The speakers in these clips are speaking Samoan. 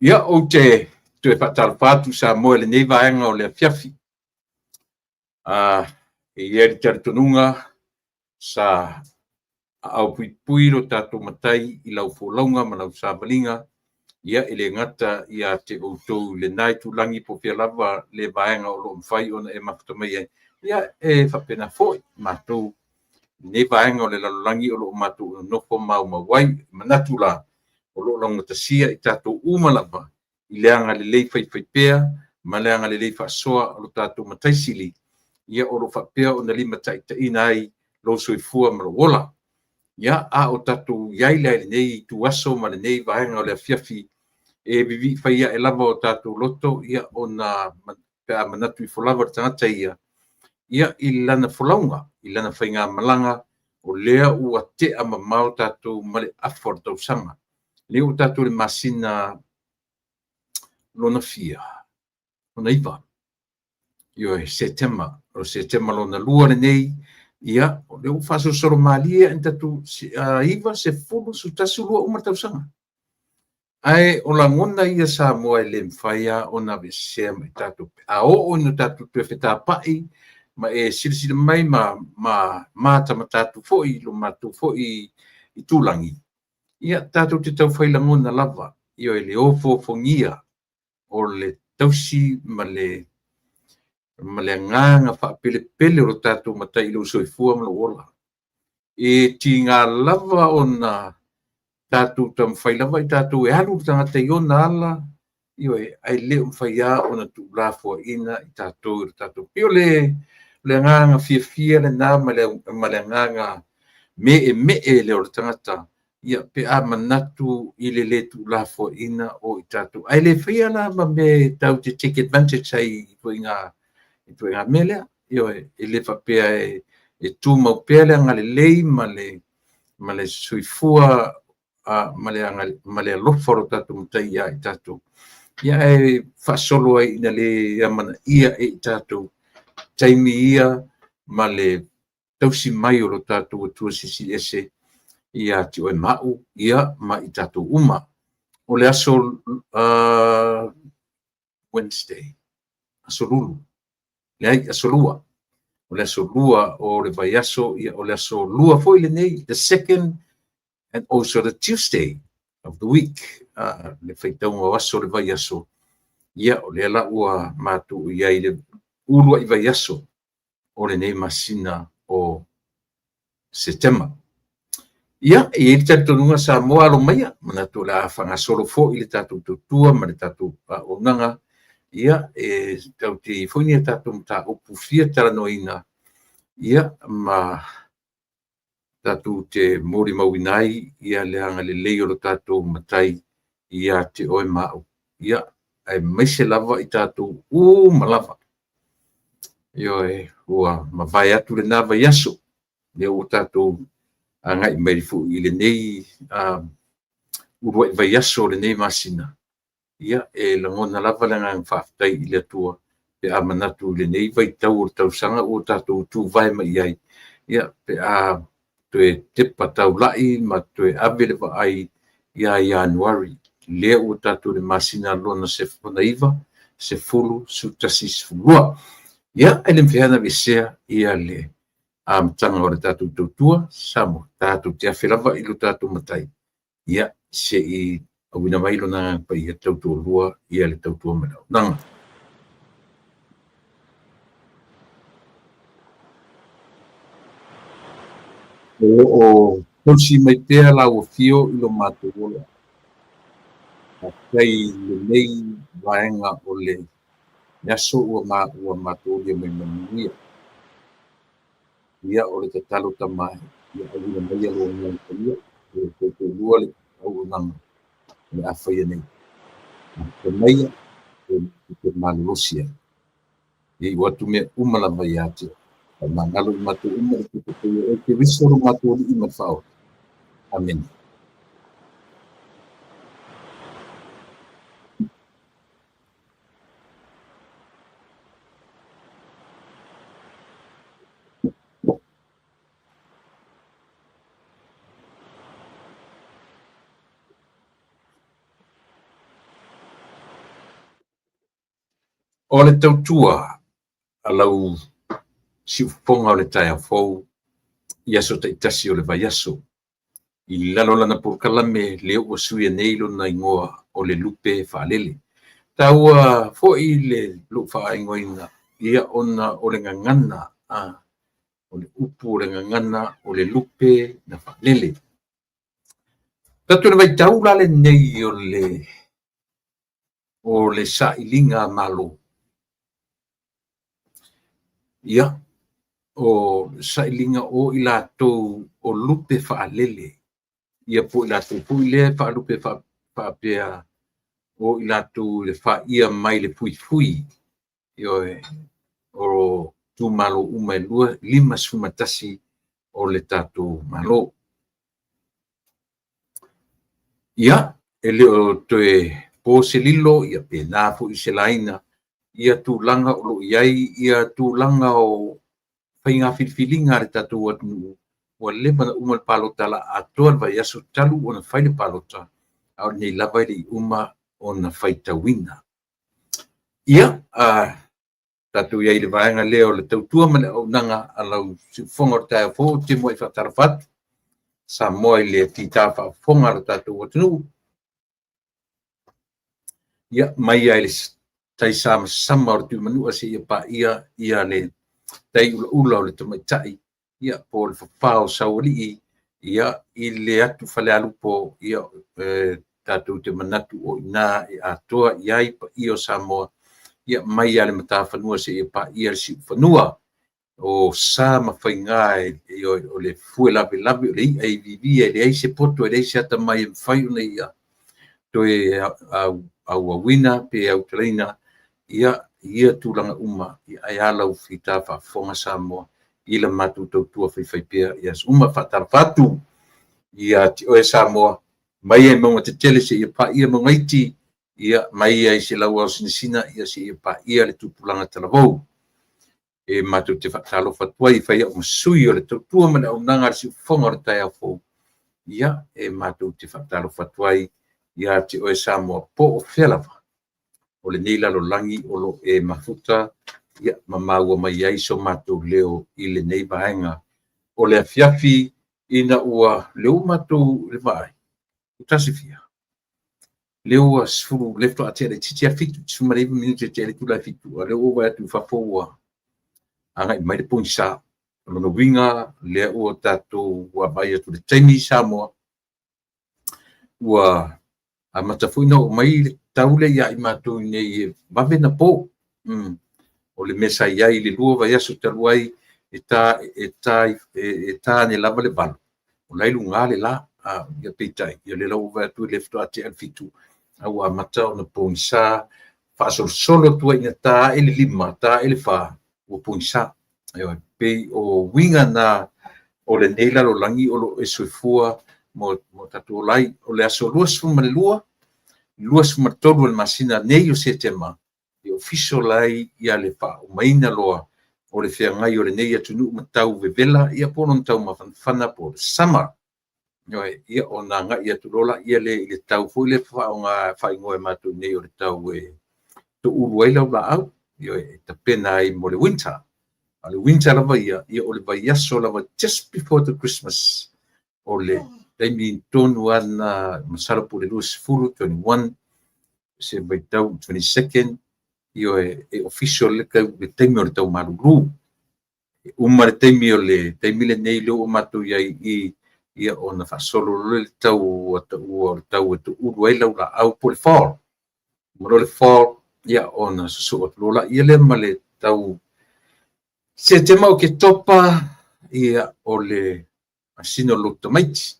Ia, ou te toe faatalofa atu Samoa i lenei vaega o le afiafi. E i ai le talitonuga sa aao puipui lo tatou Matai i lau folauga ma lau savaliga, ia e le gata ia te outou i lena itulagi po o fea lava le vaega o lo o mafai ona e mafuta mai ai, ia e faapena foi matou i lenei vaega o le lalolagi o lo o matou nonofo maumau ai. E manatu la, o lo o laugatasia i tatou uma lava i le agalelei faifaipea ma le agalelei faasoa o lo tatou Matai Sili, ia o lo o faapea ona limataitaiina ai lou soifua ma lou ola. Ia, a o tatou i ai la i lenei ituaso ma lenei vaega o le afiafi, e vivii fai ae lava o tatou loto, ia ona pe a manatu ifo lava le tagata ia, ia i lana folauga, i lana faigamalaga, o lea ua tea mamao tatou ma le afa o le tausaga. Lea ua tatou i le masina lona fia? Lona iva. Ioe, Setema. O Setema lona lua lenei, ia, o lea ua faasolosolo malie ina tatou 9, 10, 11, 12 uma le tausaga. Ae o lagona ia Samoa e le mafai lava ona aveesea ma i tatou. A oo ina tatou toe fetapai ma e silasila mai ma matamata atu foi i lo matou foi itulagi, ia tatou te taufai lagona lava, ioe, le ofoofogia o le tausi ma le agaga faapelepele o lo tatou Matai i lou soifua ma lou ola. E tiga lava ona tatou taumafai lava i tatou e alu le tagata i ona ala, ioe, ae le o mafai lava ona tuulafoaiina i tatou e lo tatou. E pei o le agaga fiafia lena ma le agaga meemee lea o le tagata, ia pe a manatu i le le tuulafoaiina o i tatou. Ae le faia la ma mea e tatou te take advantage ai i ituaiga mea lea. Ioe, e le faapea e tumau pea le agalelei ma le soifua ma le alofa o lo tatou Matai ia i tatou, ia ae faasolo ai ina le amanaia e i tatou taimi ia ma le tausi mai o lo tatou Atua Silisili Ese ia te oe ma au, ia ma i tatou uma. O le aso Wednesday, aso Lulu, leai, aso Lua. O le aso Lua o le vaiaso, ia o le aso Lua foi lenei, the second and also the Tuesday of the week, le faitauga o aso o le vaiaso, ia o lea la ua matou i ai i le uluai vaiaso o lenei masina o Setema. Ia, e i ai le talitonuga Samoa alo maia, manatu o le a faagasolo foi le tatou tautua ma le tatou auaunaga, ia, e tatou te i ai foi ni a tatou mataupu fia talanoaina, ia, ma tatou te molimauina ai ia le agalelei o lo tatou Matai ia te oe ma au, ia, aemaise lava i tatou uma lava. Ioe, ua mavae atu lena vaiaso, lea ua tatou agai mai foi i lenei uluai vaiaso o lenei masina, ia, e lagona lava le agaga faafetai i le Atua pe a manatu i lenei vaitau o le tausaga ua tatou tuvae mai i ai, ia, pe a toe tepa taulai ma toe ave le vaai ia Ianuari, lea ua tatou i le masina lona 19, 10, 11, 12. Ia, e le mafai lava ona aveesea ia le amataga o le tatou tautua Samoa, tatou te afe lava i lo tatou Matai, ia, se i auina mai lona Agaga Paia tautoalua ia le tautua ma le auaunaga. O lo o tausi mai pea lau afio i lo matou ola. Faafetai i lenei vaega o le aso ua matou aulia mai ma le manuia. Ia, o le tatalo tama e, ia auina maia lou Agaga Paia e tautoalua le auaunaga o le a faia nei. Fai maia e te malolosi ai. Ia iu atu mea uma lava ia te oe. Faamagalo i matou uma i le Paia o Keriso lo matou Alii ma le Faaola. Amene. O le tautua a lau siufofoga o le taeao fou i aso taitasi o le vaiaso, i lalo o lana polokalame lea ua suia nei lona igoa o le Lupe Faalele. Taua foi le lou faaigoaina ia ona o le gagana, o le upu o le gagana o le lupe na faalele. Tatou le vaitau la lenei o le sailiga Malo. Ia, o sailiga o i latou o lupe faalele, ia po o i latou foi lea e faalupe faapea o i latou le faia mai le fuifui, ioe, o itumalo uma e 51 o le tatou Malo. Ia, e le o toe po se lilo, ia pe na foi se laina, ia tulaga o lo o i ai, ia tulaga o faiga filifiliga a le tatou atunuu, ua leva ona uma le palota la atoa le vaiaso talu ona fai le palota, a o lenei lava e le i uma ona faitauina. Ia, tatou i ai i le vaega lea o le tautua ma le auaunaga a lau siufofoga o le taeao fou, ou te muai faatalofa atu Samoa i le fita faafofoga a lo tatou atunuu. Ia, mai lava i le tai samasama o le Tuimanua seia paia ia le tai ulaula o le tamaitai, ia po o le fafao o Saualii, ia i le atu Falealupo, ia tatou te manatu o i ina e atoa i ai paia o Samoa, ia mai lava i le matafanua seia paia le siufanua o sa ma faiga o le fue lavelave o le i'a e iviivia, e leai se poto e leai se atamai e mafai ona ia toe auauina pe autalaina ia ia tulaga uma. Ae a lau fita faafofoga Samoa i la matou tautua faifaipea i aso uma. Faatalofa atu ia te oe Samoa, mai lava i mauga tetele seia paia mauga iti, ia mai lava i se lauao sinasina ia seia paia le tupulaga talavou. E matou te faatalofa atu ai e fai au ma sui o le tautua ma le auaunaga a le siufofoga o le taeao fou, ia e matou te faatalofa atu ai ia te oe Samoa po o fea lava o lenei lalolagi o lo o e mafuta ia ma maua mai ai so matou leo i lenei vaega o le afiafi ina ua lea ua matou vaai 1:00 lea ua 10 lea faatoa tea laitiiti lava 7, 19 minute e tea ai le itula e 7, a o lea ua ou vaai atu i fafo ua agai mai le pogisa. O lona uiga lea ua tatou vaavaai atu i le taimi i Samoa, ua amata foi ona oo mai le tau lea ia i matou nei e vave ona po. O le mea sa i ai i le 2 vaiaso talu ai, e ta ane lava le 8, o la e i luga le la. Ia peitai, ia o lea la ua ou vaai atu o lea faatoa tea le 7, a ua amata ona pogisa, faasolosolo atu ai ina ta ae le 5, ta ae le 4, ua pogisa. Ioe, pei o uiga na o lenei lalolagi o lo o e soifua ma tatou ola ai. O le aso 22, 23 o le masina nei o Setema, e official ai ia le faaumaina loa o le feagai o lenei atunuu ma tau vevela, ia po o lona tau mafanafana po o le summer. Ioe, ia ona agai atu loa lea i le tau foi lea faaaoga faaigoa e matou nei o le tau e toulu ai lau laau, ioe, e tapena ai mo le winter. A o le winter lava ia, ia o le vaiaso lava just before the Christmas, o le taimi tonu lava lena, masalo po o le 20, 21, se vaitau 22nd, ioe, e official le taimi o le tau malulu. E uma le taimi o le taimi lenei lea ua matou i ai i ia ona faasolo loa le tau ua taua o le tau e toulu ai lau laau po o le fall. Uma loa le fall, ia ona sosoo atu loa laia lea ma le tau Setema, Oketopa, ia o le masina o le loto tamaiti.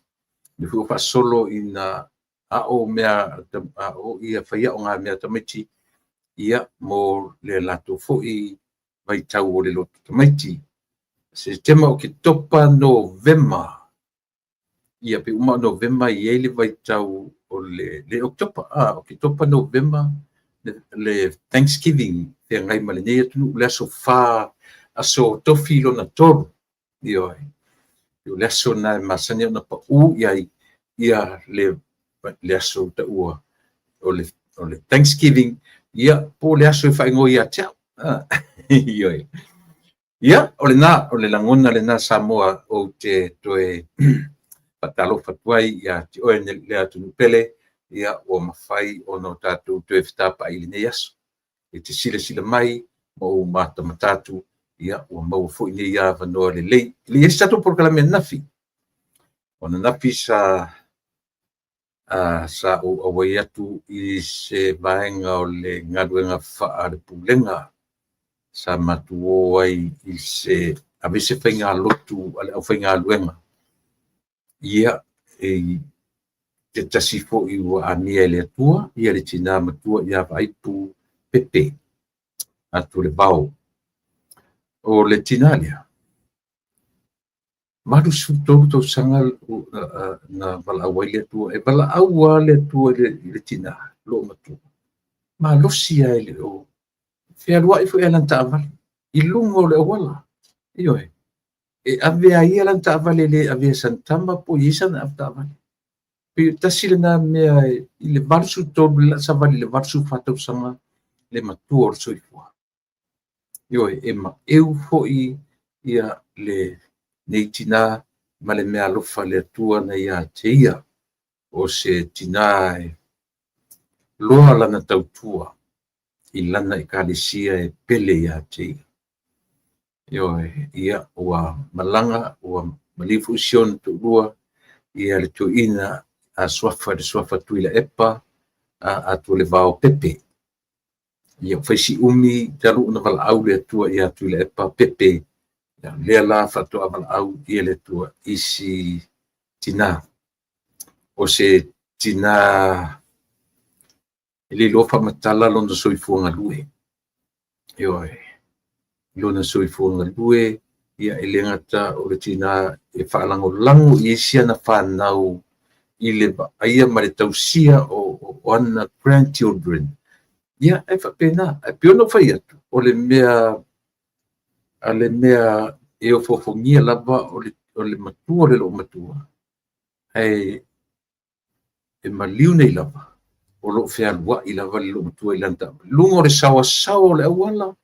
O lea foi ua faasolo ina ao mea, ao ia faiaoga mea tamaiti, ia mo le latou foi vaitau o le loto tamaiti. Setema, Oketopa, Novema, ia pe uma o Novema e i ai le vaitau o le Oketopa, Oketopa, Novema, le Thanksgiving feagai ma lenei atunuu, le aso 4, aso Tofi lona 3, ioe, o le aso lena e masani ona pau i ai ia le aso taua o le Thanksgiving. Ia, po o le aso e faaigoa ia te au. Ioe. Ia, o lena, o le lagona lena Samoa ou te toe faatalofa atu ai ia te oe le atunuu pele, ia ua mafai ona o tatou toe fetapai i lenei aso. E te silasila mai ma ou matamata atu, ia ua maua foi nei avanoa lelei. E leai se tatou polokalame ananafi. O ananafi sa ou auai atu i se vaega o le galuega faale-Pulega sa matou o ai i se ave se faigalotu a le aufaigaluega, ia, e se tasi foi ua amia e le Atua, ia le tina matua ia Vaaipu Pepe Atualevao. O le tina lea, 83 tausaga na valaau ai le Atua. E valaau lava le Atua i le tina, loomatua, malosi lava e le o fealuai foi i lana taavale i luga o le auala. Ioe. E ave lava e ia lana taavale, e le avea e sana tama po o i ai sana avetaavale. Pe tasi lena mea i le 83, le savali i le 84 tausaga le matua o le soifua. Ioe, e maeu foi ia lenei tina ma le meaalofa a le Atua na ia te ia. O se tina e loa lana tautua i lana ekalesia e pele ia te ia. Ioe, ia ua malaga, ua maliu foi si ona toalua, ia le toeaina a Suafa, le Suafa Tuilaepa Atualevao Pepe. Ia ua fai si umi talu ona valaau le Atua ia Tuilaepa Pepe, ia lea la faatoa valaau ia le Atua i si tina. O se tina e le iloa faamatala lona soifua galue. Ioe, lona soifua galue, ia e le gata o le tina e faalagolago i ai si ana fanau i le vaaia ma le tausia o ana grandchildren. Ia, e faapena. Ae pei ona ou fai atu, o le mea a le mea e ofoofogia lava o le matua o le loomatua, ae e maliu nei lava, o lo o fealuai lava le loomatua i lana taavale. Luga o le saoasaoa o le auala,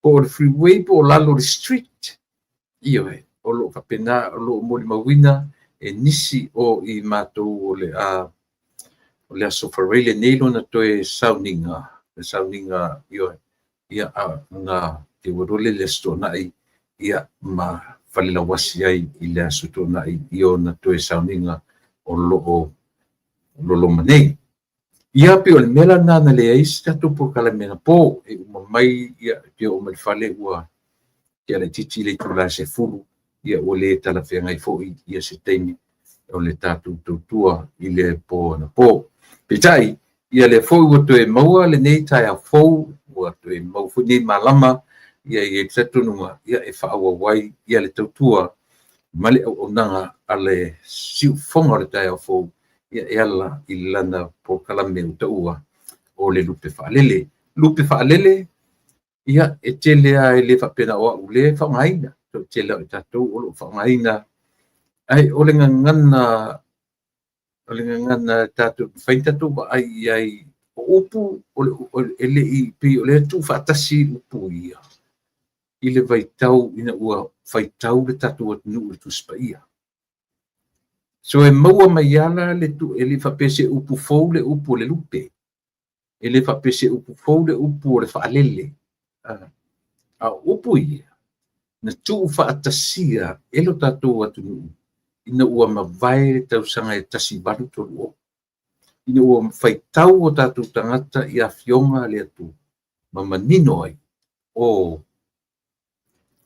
po o le freeway, po o lalo o le street. Ioe, o lo o faapena, o lo o molimauina e nisi o i matou o le o le Aso Faraile nei lona toe sauniga, le sauniga, ioe, ia na teu loa le Aso Toonai, ia ma falelauasi ai i le Aso Toonai i ona toe sauniga o lo o loloma nei. Ia pei o le mea lena na leai se tatou polokalame anapo, e uma mai ia te oo mai i le fale ua tea laitiiti le itula e 10, ia ua le talafeagai foi ia se taimi o le tatou tautua i le po anapo. Peitai, ia lea foi ua toe maua lenei taeao fou, ua toe maua foi nei malama, ia e i ai le talitonuga, ia e faaauau ai ia le tautua ma le auaunaga a le siufofoga o le taeao fou, ia e ala i lana polokalame ua taua o le Lupe Faalele. Lupe Faalele, ia e tele lava, e le faapena o au lea e faaaogaina, toatele o tatou o lo o faaaogaina, ai o le gagana, o le gagana tatou mafai tatou vaai i ai, o upu e le i pei o lea tuufaatasi upu ia i le vaitau ina ua faitau le tatou atunuu i le Tusi Paia. So e maua mai ala le tu, e le faapea se upu fou le upu o le lupe, e le faapea se upu fou le upu o le faalele. A o upu ia na tuufaatasia e lo tatou atunuu ina ua mavae le tausaga e 1830, ina ua faitau o tatou tagata i afioga a le Atua ma manino ai o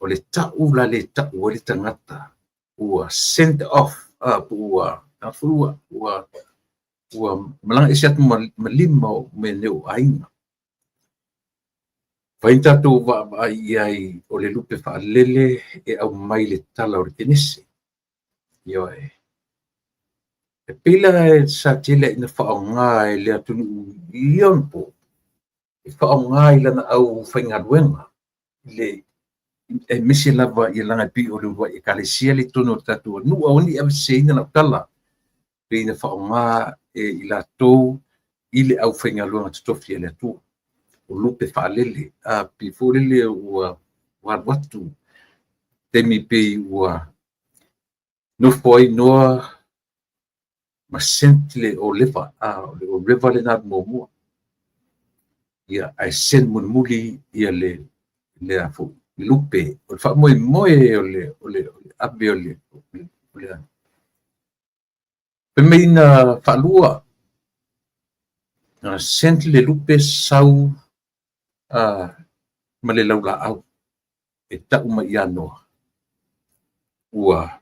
le tau la le tau ai le tagata ua sent off, ua ua ua malaga ese atu ma lima o mea nei o aiga. Fai tatou vaavaai i ai, o le lupe faalele e aumai le tala o le Kenese. Ioe. E pei la sa tele ina faaaoga e le atunuu i ona po, e faaaoga i lana aufaigaluega, le aemaise lava ia laga e pei o le uluai ekalesia le totonu o le tatou atunuu. Aua ne i aveseseina lau tala, pei na faaaoga e i latou i le aufaigaluega totofi a le Atua. o lupe faalele, a pei foi lele ua alu atu taimi pei ua nofo ai Noa ma sent le oliva, o le oliva lena muamua. Ia, ae send mulimuli ia le a foi lupe. O le faamoemoe o le ave o le fai mai na faalua na sent le lupe sau ma le laulaau e tau mai ia Noa ua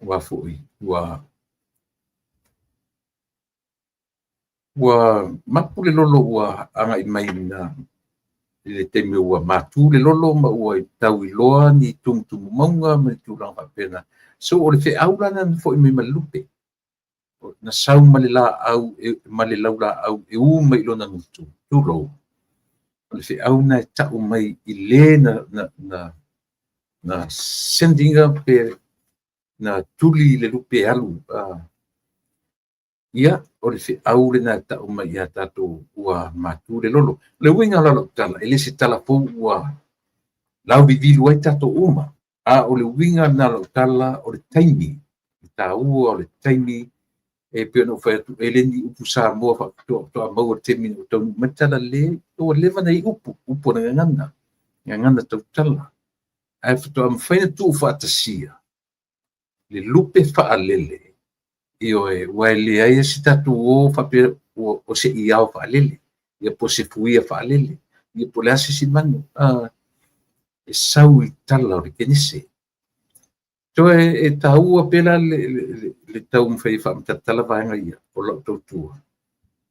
ua foi ua ua mapu le lolo ua agai mai na i le taimi ua matu le lolo ma ua tau iloa ni tumutumu mauga ma ni tulaga faapena. So o le feau la na foi mai ma le lupe, na sau ma le laau ma le laulaau e u mai i lona gutu, tulou. O le feau na e tau mai i le na send ina pe na tuli le lupe alu. Ia, o le feau lena e tau mai ia tatou ua matu le lolo. O le uiga la o lau tala, e le se tala fou ua lauvivilu ai tatou uma, a o le uiga lena o lau tala o le taimi, le taua o le taimi e pei ona ou fai atu, e le ni upu Samoa faapitoa maua i le taimi na ou taunuu mai tala le, ua leva na i upu, upu o le gagana, gagana tautala. Ae faatoa mafai ona tuufaatasia le lupe faalele, ioe, ua e leai se tatou o faapea o se iao faalele, ia po o se fuia faalele, ia po o le a se isi manu, e sau i tala o le Kenese. Toe e taua pea la le taumafai e faamatalatala vaega ia o lau tautua,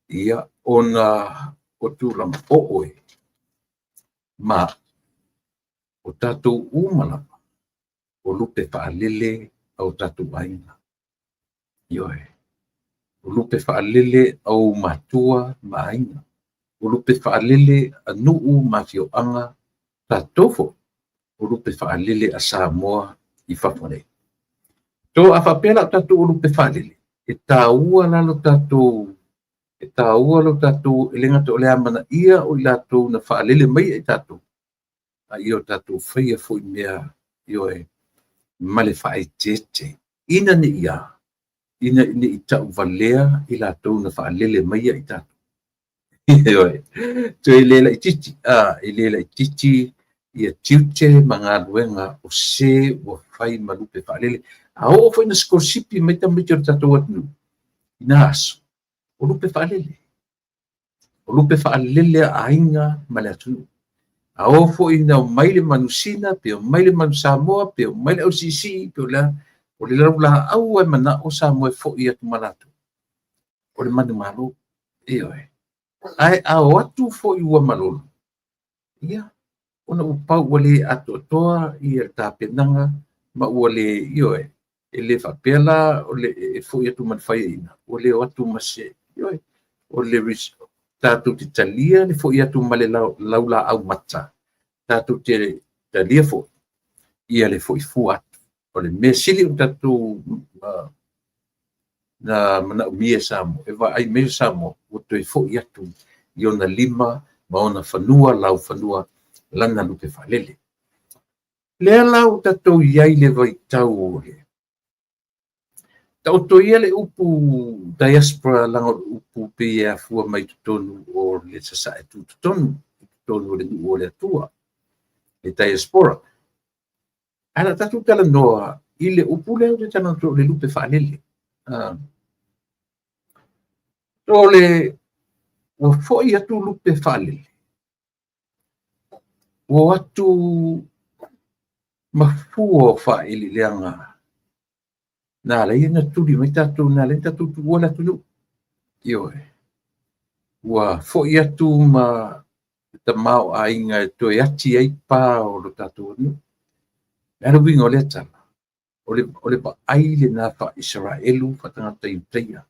ia ona o tulaga o oe ma o tatou uma lava o lupe faalele a o tatou aiga. Ioe, o lupe faalele a ou matua ma aiga, o lupe faalele a nuu ma afioaga, tatou foi o lupe faalele a Samoa i fafo nei. So a faapea la o tatou o lupe faalele, e taua la lo tatou, e taua lo tatou, e le gata o le amanaia o i latou na faalele mai ia i tatou, a ia o tatou faia foi mea, ioe, ma le faaeteete, ina ne i a, ina ne i tauvalea i latou na faalele mai ia i tatou. Ioe, toe le laitiiti, e le laitiiti ia tiute ma galuega o se ua fai ma lupe faalele. A oo foi ina sikolasipi mai tamaiti o le tatou atunuu i na aso, o lupe faalele. O lupe faalele a aiga ma le atunuu. A oo foi ina omai le manusina, pe omai le manu Samoa, pe omai le ausiisii, pe o le a, o le laulaau e manao Samoa e foi atu ma latou, o le manumalo. Ioe. Ae a o atu foi ua malolo, ia, ona ua pau ua le atoatoa ia le tapenaga ma ua le, ioe, e le faapea la o le e foi atu ma le faiaina, ua le o atu ma se, ioe, o le tatou te talia le foi atu ma le laulaau mata, tatou te talia foi ia le foi fua atu. O le mea sili o tatou na manaomia e Samoa, e vaai mai o Samoa ua toe foi atu i ona lima ma ona fanua, laufanua, lana lupe faalele. Lea la ua tatou i ai i le vaitau o le taoto ia le upu diaspora, leaga o le upu pei e afua mai totonu o le sasae tutotonu, totonu o le nuu o le Atua, le diaspora. Ae la tatou talanoa i le upu lea ou te talanoa o le lupe faalele. O le ua foi atu lupe faalele, ua atu mafua o faaeleeleaga na ala ai ona tuli mai tatou, na ala ai ona tatou tuua le atunuu. Ioe, ua foi atu ma le tamaoaiga e toe ati ai pa o lo tatou atunuu. O le a le uiga o lea tala? O le vaai lena faa-Isaraelu, faatagata Iutaia.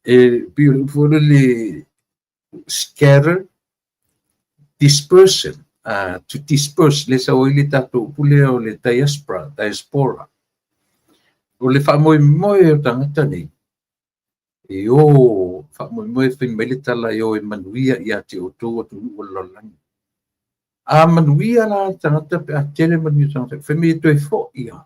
E pei o le upu foi lele scatter, dispersion, to disperse, le sau ai le tatou upu lea o le diaspora, diaspora. O le faamoemoe o tagata nei, e o Faamoemoe fai mai le tala e o e manuia ia te outou atunuu o le lalolagi. A manuia la le tagata pe a tele manuia tagata, fai mai e toe foi lava,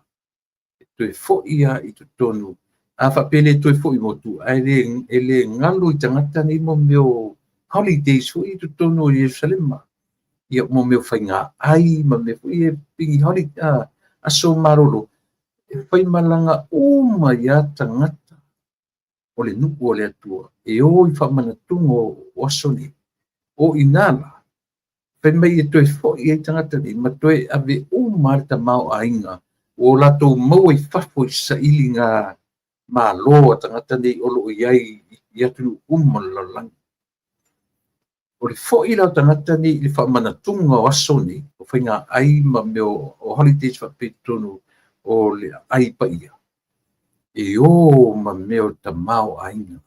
e toe foi lava i totonu. A faapea e le toe foi motu, ae le, e le galo i tagata nei mo mea o holidays foi i totonu o Ierusalema. Ia, mo mea o faiga ai ma mea foi e pigi holiday, aso malolo, e faimalaga uma ai lava tagata o le nuu o le Atua e o i faamanatuga o aso nei. O i ina la, fai mai e toe foi ai tagata nei ma toe ave uma lava le tamaoaiga ua o latou maua i fafo i sailiga malo a tagata nei o lo o i ai i atunuu uma o le lalolagi. O le foi la o tagata nei i le faamanatuga o aso nei, o faiga ai ma mea o holidays faapea i totonu o le aai paia, e o ma mea o le tamaoaiga.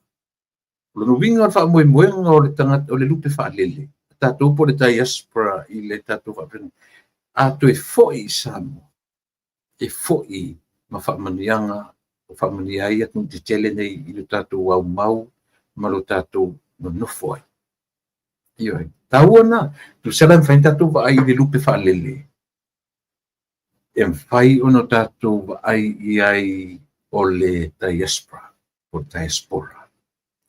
O lona uiga o le faamoemoega o le tagata o le lupe faalele, tatou po o le diaspora i le tatou faapena, a toe foi i Samoa, e foi ma faamanuiaga o faamanuia ai atunuu tetele nei i lo tatou aumau ma lo tatou nonofo ai. Ioe. Taua na. Tusa la e mafai ona tatou vaai i le lupe faalele, e mafai ona tatou vaai i ai o le diaspora, o le diaspora.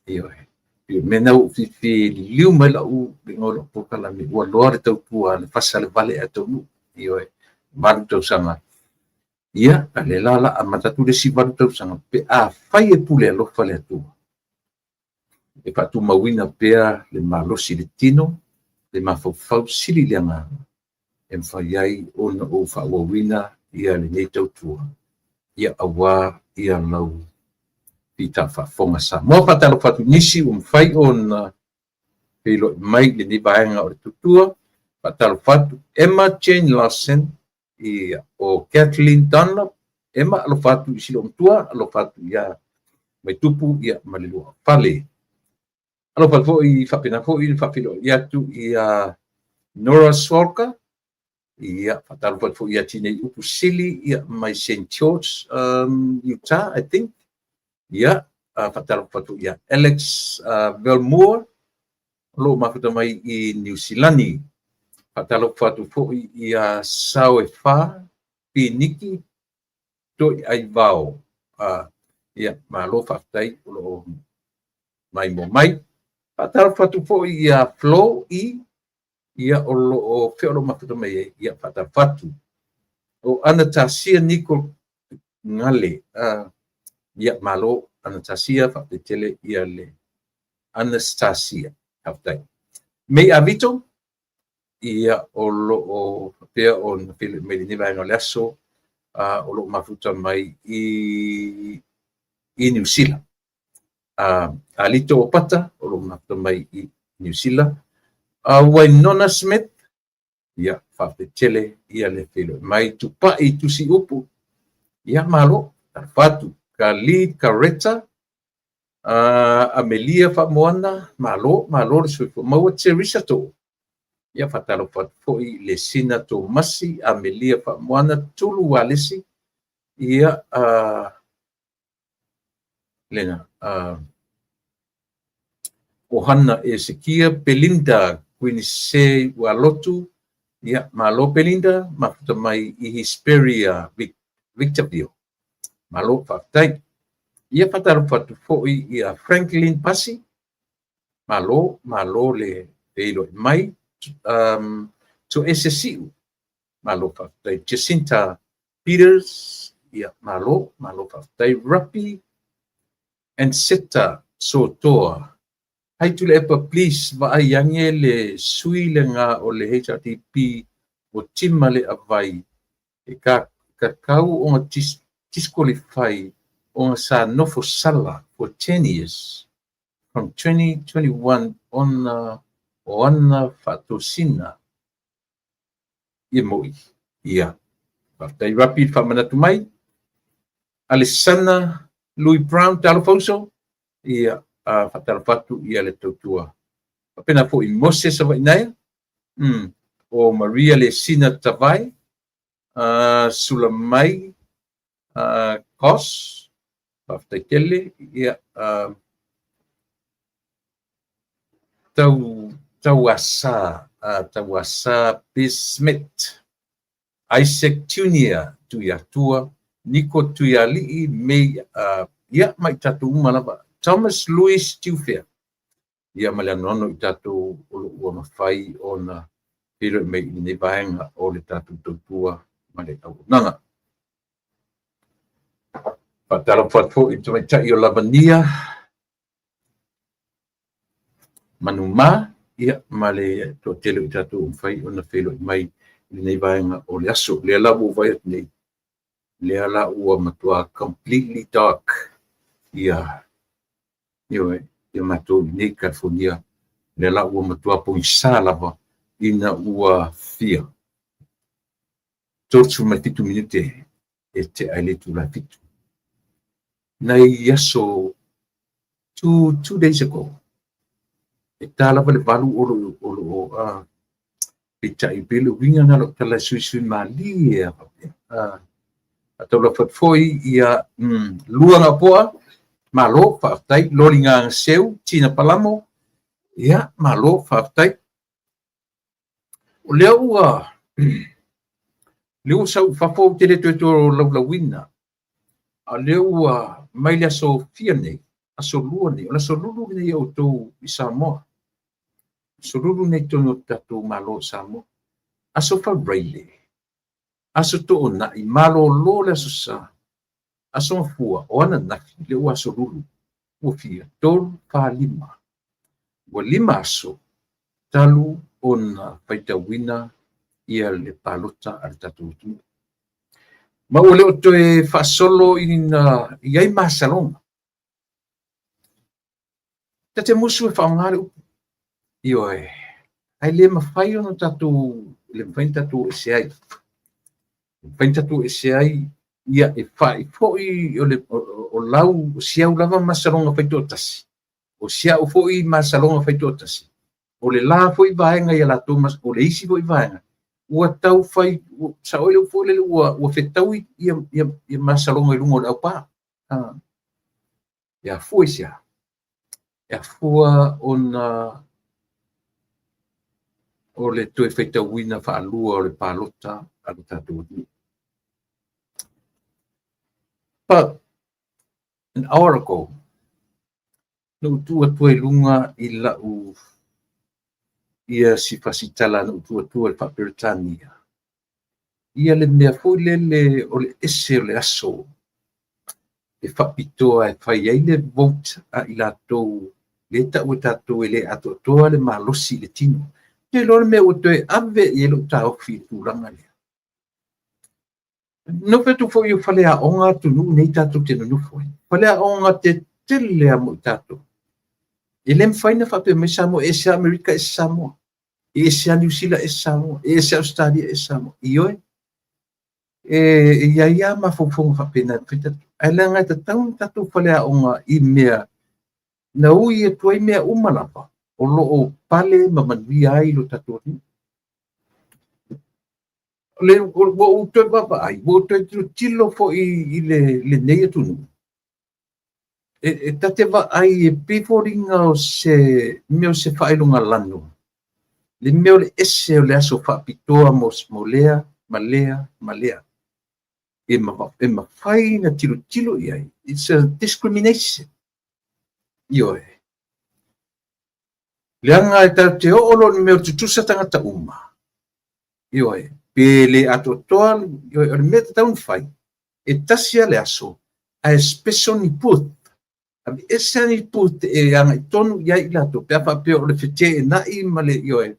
Ioe. E mea na ua fiafia liliu mai lau luga o lau polokalame, ua loa le tautua a le fasa le vale ae taunuu. Ioe. 8 tausaga. Ia, a lea la o le a amata atu le isi 8 tausaga pe afai e pule alofa le Atua e faatumauina pea le malosi i le tino, le mafaufau sili i le agaga e mafai ai ona ou faaauauina ia lenei tautua, ia aua ia lau fita faafofoga Samoa. Faatalofa atu i nisi ua mafai ona feiloai mai i lenei vaega o le tautua. Faatalofa atu Emma Jane Lawson, ia, o Kathleen Dunlop. Emma, alofa atu i si loomatua, alofa atu ia Maitupu, ia, ma le lua fale. Alofa foi, faapena foi le faafeiloai atu ia Nora Swalka, ia, faatalofa atu foi ia Tinei Upu Sili, ia, mai St. George, Utah, I think. Ia, faatalofa atu ia Alex Velmoore, o lo o mafuta mai i Niu Silani. Faatalofa atu foi ia Sao e Fa, Piniki, Toi Ai Vao. Ia, malo faafetai o lo o maimoa mai. Faatalofa atu foi ia Flo E, ia, o lo o fea o lo o mafuta mai ai, ia, faatalofa atu. O Anastasia Nicole Gale, ia, malo Anastasia, faafetai tele ia le Anastasia, faafetai. Mei Avito, ia, o lo o faapea ona feiloai mai lenei vaega o le aso, o lo o mafuta mai i Niu Sila. Alito Opata, o lo o mafuta mai i Niu Sila. Wainona Smith, ia, faafetai tele ia le feiloai mai. Tupai Tusi Upu, ia, malo, talofa atu. Khalid Kareta, Amelia Faamoana, malo, malo le soifua maua. Teresa To, ia, faatalofa atu foi le Sina Tomasi, Amelia Faamoana, Tulu Alesi, ia, lena, Ohana Esekia, Belinda Quinise Walotu, ia, malo Belinda, mafuta mai i Hesperia, Victorville. Malo, faafetai. Ia, faatalofa atu foi ia Franklin Pasi, malo, malo le feiloai mai. Toese Siu, malo faafetai. Jacinta Peters, ia, malo, malo faafetai. Rapi Anseta Sotoa, hai Tuilaepa, please vaai ane le sui lena o le HRDP o Tima le Avai e ka kakau ona disqualify ona sa nofo sala for 10 years from 2021 ona o ana faatosina ia moi. Ia, faafetai Rapi le faamanatu mai. Alessana Louis Brown, talofa uso. Ia, faatalofa atu ia le tautua. Faapena foi Moses Savainaia, o Maria Lesina Tavai, Sulamai Kos, faafetai tele. Ia, Tau Tauasa, Tauasa Bismit, Isaac Junior Tuiatua, Niko Tuialii, May, ia, ma i tatou uma lava, Thomas Louis Tiufea, ia ma le anoano i tatou o lo o ua mafai ona feiloai mai i lenei vaega o le tatou tautua ma le auaunaga. Faatalofa atu foi i le tamaitai o Lavania Manumā, ia, ma le toatele o i tatou ua mafai ona feiloai mai i lenei vaega o le aso. O lea la ua ou vaai atu nei, lea la ua matua completely dark ia, ioe, ia matou i nei California, lea la ua matua pogisa lava ina ua fia 37 minute e tea i le itula e 7. Nai aso 2 days ago, e ta lava le 8 o lo o peitai pe le uiga na lau tala e suisui malie a faapea. Faatalofa atu foi ia Lua Gapoa, malo faafetai, Loli Gagaseu, Tina Palamo, ia malo faafetai. O lea ua sau i fafo, ou te le toe tolaulauina. A o lea ua mai le aso fia nei, aso lua nei, o le aso lulu nei o outou i Samoa. Aso lulu nei tonu o tatou Malo o Samoa. Aso Faraile, aso Toonai, malolo le aso Sa, aso Gafua, o ananafi, lea ua aso lulu, ua fia, tolu, fa, lima. Ua 5 aso talu ona faitauina ia le palota a le tatou atunuu. Ma ua le o toe faasolo ina i ai masaloga. Ta te musu e faaaoga le upu. Ioe, ae le mafai ona tatou, le mafai ona tatou ese ai. Le mafai ona tatou ese ai, ia e fai foi o, le, o, o lau, o si au lava masaloga faitoatasi, o si au foi masaloga faitoatasi, o le la foi vaega ia latou, o le isi foi vaega, ua tau fai, sa oi le upu foi lele, ua fetaui ia masaloga i luga o le aupā. E afua i se a? E afua ona o le toe faitauina faalua o le palota a le tatou atunuu. But an hour ago, na ou tu atu ai luga i lau ia si fasitala na ou tu atu le faa-Peretania. Ia le mea foi lele o le ese o le aso e faapitoa e fai ai le vote a i latou le tau e tatou e le atoatoa le malosi i le tino. Te iloa le mea ua toe ave i ai lou taofi i le tulaga lea. No fetu foi o faleaoga atunuu nei tatou te nonofo ai. Faleaoga tetele a mo i tatou. E le mafai ona faapea mai Samoa e ese Amerika ese Samoa. E ese a Niu Sila ese Samoa. E ese Australia ese Samoa. Ioe. E i ai lava mafaufauga faapena. Ae leaga e tatau ona tatou faleaoga i mea na ui atu ai mea uma lava o lo o pale ma manuia ai lo tatou atunuu. Le ua ou toe vaavaai, ua ou toe tilotilo foi i lenei atunuu. E ta te vaai e pei foliga o se mea o se faailogalanu, le mea o le ese o le aso faapitoa mo lea ma lea ma lea. E mafai na tilotilo i ai. It's a discrimination. Ioe. Leaga e tatou te oo loa i le mea o le tutusa tagata uma. Ioe. Pe le atoatoa, ioe, o le mea tatau ona fai, e tasi lava le aso, ae special ni booth. Ave ese ni booth e agai tonu i ai i latou, pe a faapea o le feteenai ma le, ioe,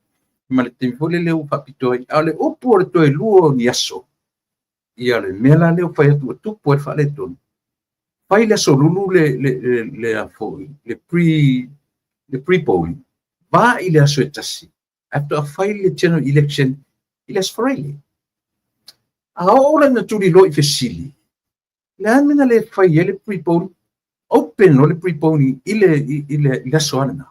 ma le taimi foi lele ua faapitoa ai. A o le upu o le toe lua o ni aso, ia le mea la lea ua fai atu ua tupu ai le faaletonu. Fai le aso lulu le a foi, le pre-polling, va i le aso e tasi, ae faatoa fai le general election i le aso Faraile. A oo la ina tuliloa i fesili, le a mea na le fai ai le pre-polling? Open loa le pre-polling i le aso lava lena.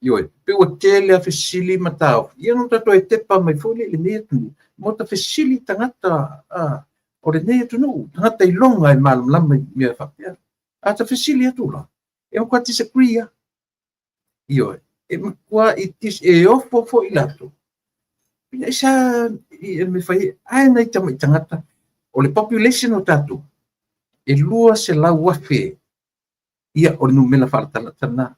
Ioe, pe ua tele a fesili ma taofi. Ia no tatou e tepa mai foi le i lenei atunuu, mo ta fesili tagata o lenei atunuu, tagata iloga e malamalama i mea faapea. A ta fesili atu la, e matua disagree lava. Ioe, e matua e ofo foi latou. Ina isa i me fai ai nai tamai tagata o le population o tatou e 200,000. Ia, o le numera faalatalata lena.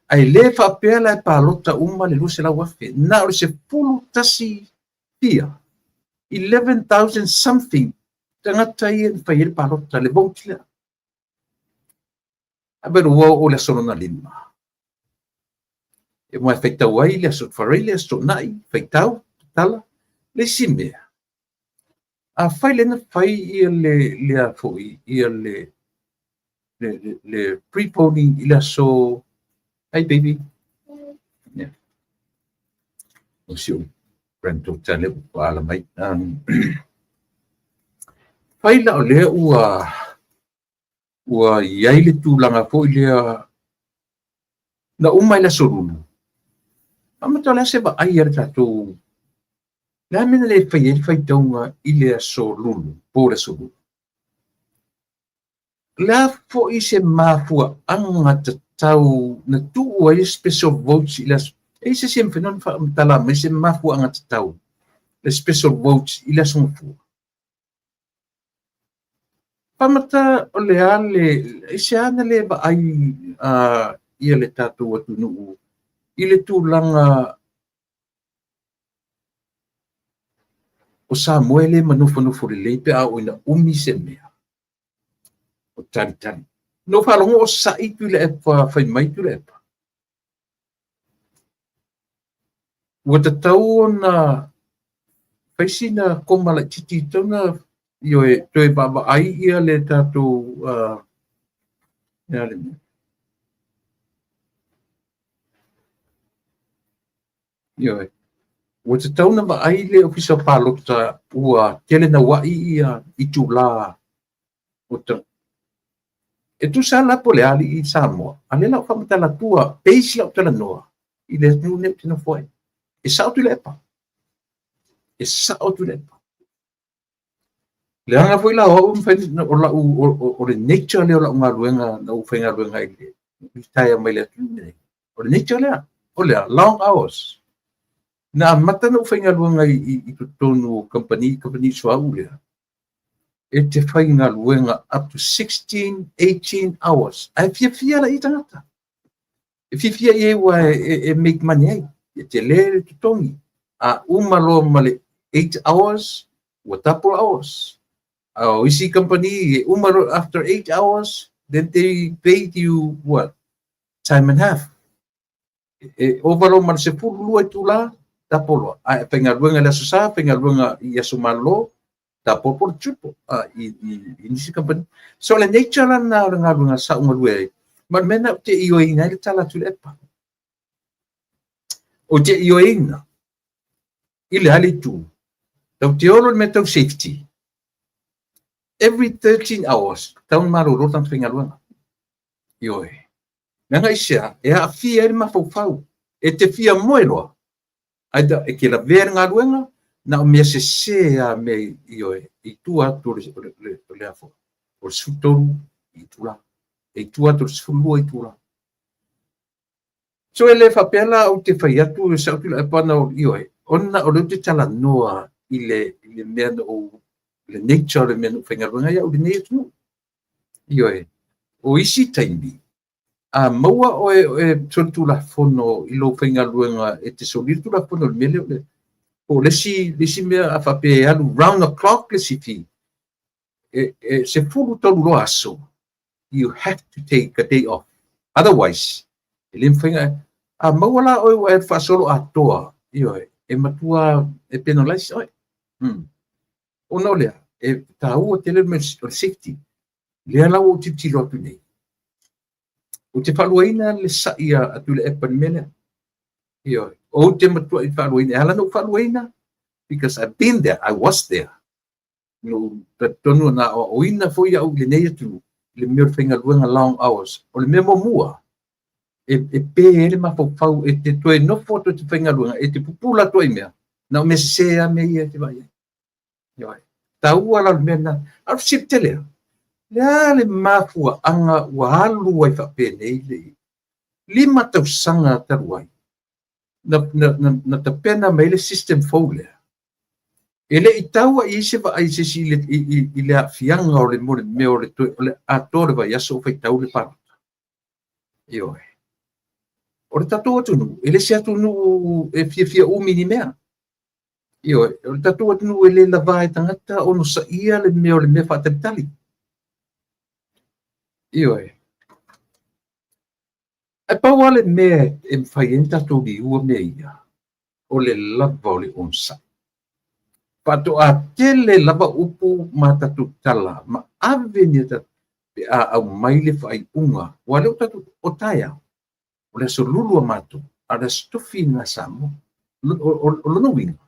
Ae le faapea la e palota uma le 200,000. Na o le 11 fia, 11,000 something tagata ia na fai ai le palota, le vote lea. Ae ua oo le aso lona lima. E mai faitau ai le aso Faraile, aso Toonai, faitau, tatala. Le isi mea, a fai lena fai ia le a foi, ia le pre-polling i le aso. Hey baby. Yeah. O si ou granddaughter le ua ala mai. Fai la o lea ua i ai le tulaga foi lea na uma i le aso Lulu. Amata o le a se vaai a le tatou le a mea le fai ai le faitauga i le aso Lulu, po le aso Lulu. Le a foi se mafuaaga tatau na tuu ai special votes i le aso. E se se mawhai na whaamatala mai se mafuaaga tatau le special votes i le aso Gafua. Pamata o le a le, i se ana le vaai ia le tatou atunuu i le tulaga o Samoa e le manofonofo lelei pe a o ina umi se mea o talitali. No whaalogo o sa'i Tuilaepa fai mai Tuilaepa. Ua tatau ona fai sina koma laitiiti tauna ioe toe vaavaai ia le tatou le a le mea. Ioe. Ua tatau na vaai le ofisa palota ua tele na wai ia itula o ta e tusa la po le ali i Samoa. A le lau whamatala tua, peisi lau tala noa i le atunuu nei ou te nofo ai. E sao Tuilaepa. E sao Tuilaepa. Leaga foi la o au mawhai o lau o le nature lea o lau galuega na ou faigaluega ai le retire mai le atunuu nei. O le nature lea, o lea, long hours. Na amata na ou faigaluega i totonu o company suauu lea. E te faigaluega up to 16, 18 hours. Ae fiafia la i tagata. E fiafia i e ua e make money ai. E te le le totogi. A uma loa ma le 8 hours, ua double hours. A o isi company, e uma loa after 8 hours, then they pay you what? Time and half. E ova loa ma le 12 itula, double loa. Ae faigaluega i le aso Sa, faigaluega i aso malolo, double po le triple i nisi company. So le nature la na o le galuega sa ou galue ai. Ma le mea na ou te ioeina ai le tala a Tuilaepa. O te ioeina i le ale itu, tau te olo le mea tau safety. Every 13 hours, tau na malolo tagata faigaluega. Ioe. Leaga i sea, e aafia ai le mafaufau. E te fia moe loa. Ai da, e ke lavea le galuega, na o mea sese a mea ioe, i tua atu o le afo. O le 13 itula. E i tua atu o le 12 itula. So e le faapea la ou te fai atu e sao Tuilaepa na o ioe, ona o lea ou te talanoa i le mea na ou, le nature o le mea na ou faigaluega ai au i lenei atunuu. Ioe, o isi taimi, a maua oe e solitulafono i lou faigaluega e te soli le tulafono le mea lea o le po o le isi mea a faapea e alu round the clock le sifi, e 13 loa aso, you have to take a day off. Otherwise, e le mawhai nga, a maua la oe ua e faasolo atoa, ioe, e matua e penalize oe. Ona o lea, e tāua tele le mea o le safety. Lea la ua ou tilotilo atu nei. Ou te faaluaina le sa'i a Tuilaepa i le mea lea. Ioe, ou te matua i faaluaina. E ala na ou faaluaina, because I've been there, I was there. No, tonu na aoaoina foi au i lenei atunuu, i le mea o le faigaluega long hours. O le mea muamua, e pe ai le mafaufau, e te toe nofo atu e te faigaluega, e te pupula atu ai mea, na o mea sese lava mea ia e te vaai ai. Ioe. Taua la le mea lena. A o le fesili tele lava, le a le mafuaaga ua alu ai faapenei le 5 tausaga talu ai na tapena mai le system fou lea. E le i tau ai se vaai se isi i le aafiaga o le mea o le atoa o le vaiaso o faitau le palota. Ioe. O le tatou atunuu, e le se atunuu e fiafia umi ni mea. Ioe, o le tatou atunuu e le lava e tagata ono saia le mea o le mea faatalitali. Ioe. Ae pau lava le mea e mafai ai ona tatou liua mea ia, o le lava o le onosai. Faatoa tele lava upu ma tatou tala ma ave ni pe a aumai le faaiuga. Ua lea o tatou o taeao, o le aso lulu a matou, a o le aso tofi na Samoa. O lona uiga,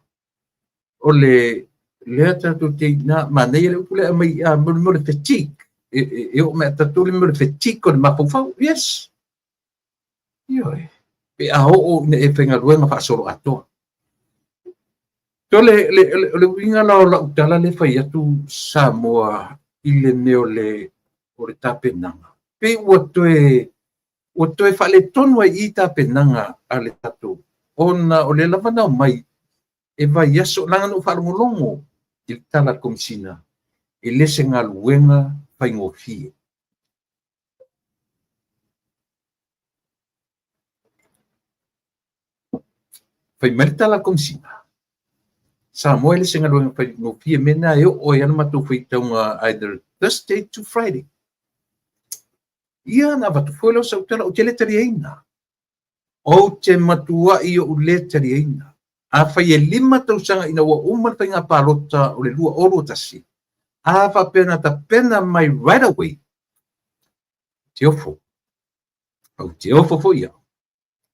o le lea tatou te ina, manaia le upu lea mai mo le fatigue. E o mai tatou le mo le fatigue o le mafaufau. Yes. Ioe. Pe a oo ina e faigaluega faasolo atoa. To le uiga la o lau tala le fai atu Samoa i le mea o le tapenaga. Pe ua toe faaletonu ai i tapenaga a le tatou ona o le lava nao mai e vaiaso leaga na ou faalogologo i le tala a le Komisina e le se galuega faigofie. Fai mai le tala a le Komisina, Samoa e le se galuega faigofie mena e oo ai ana matou faitauga either Thursday to Friday. Ia na avatu foi leo sau tala o te le taliaina. Ou te matuai o le taliaina. A fai e 5 tausaga ina ua uma le faiga palota o le 2021. A faapena tapena mai right away. Te ofo. Au te ofo foi ia.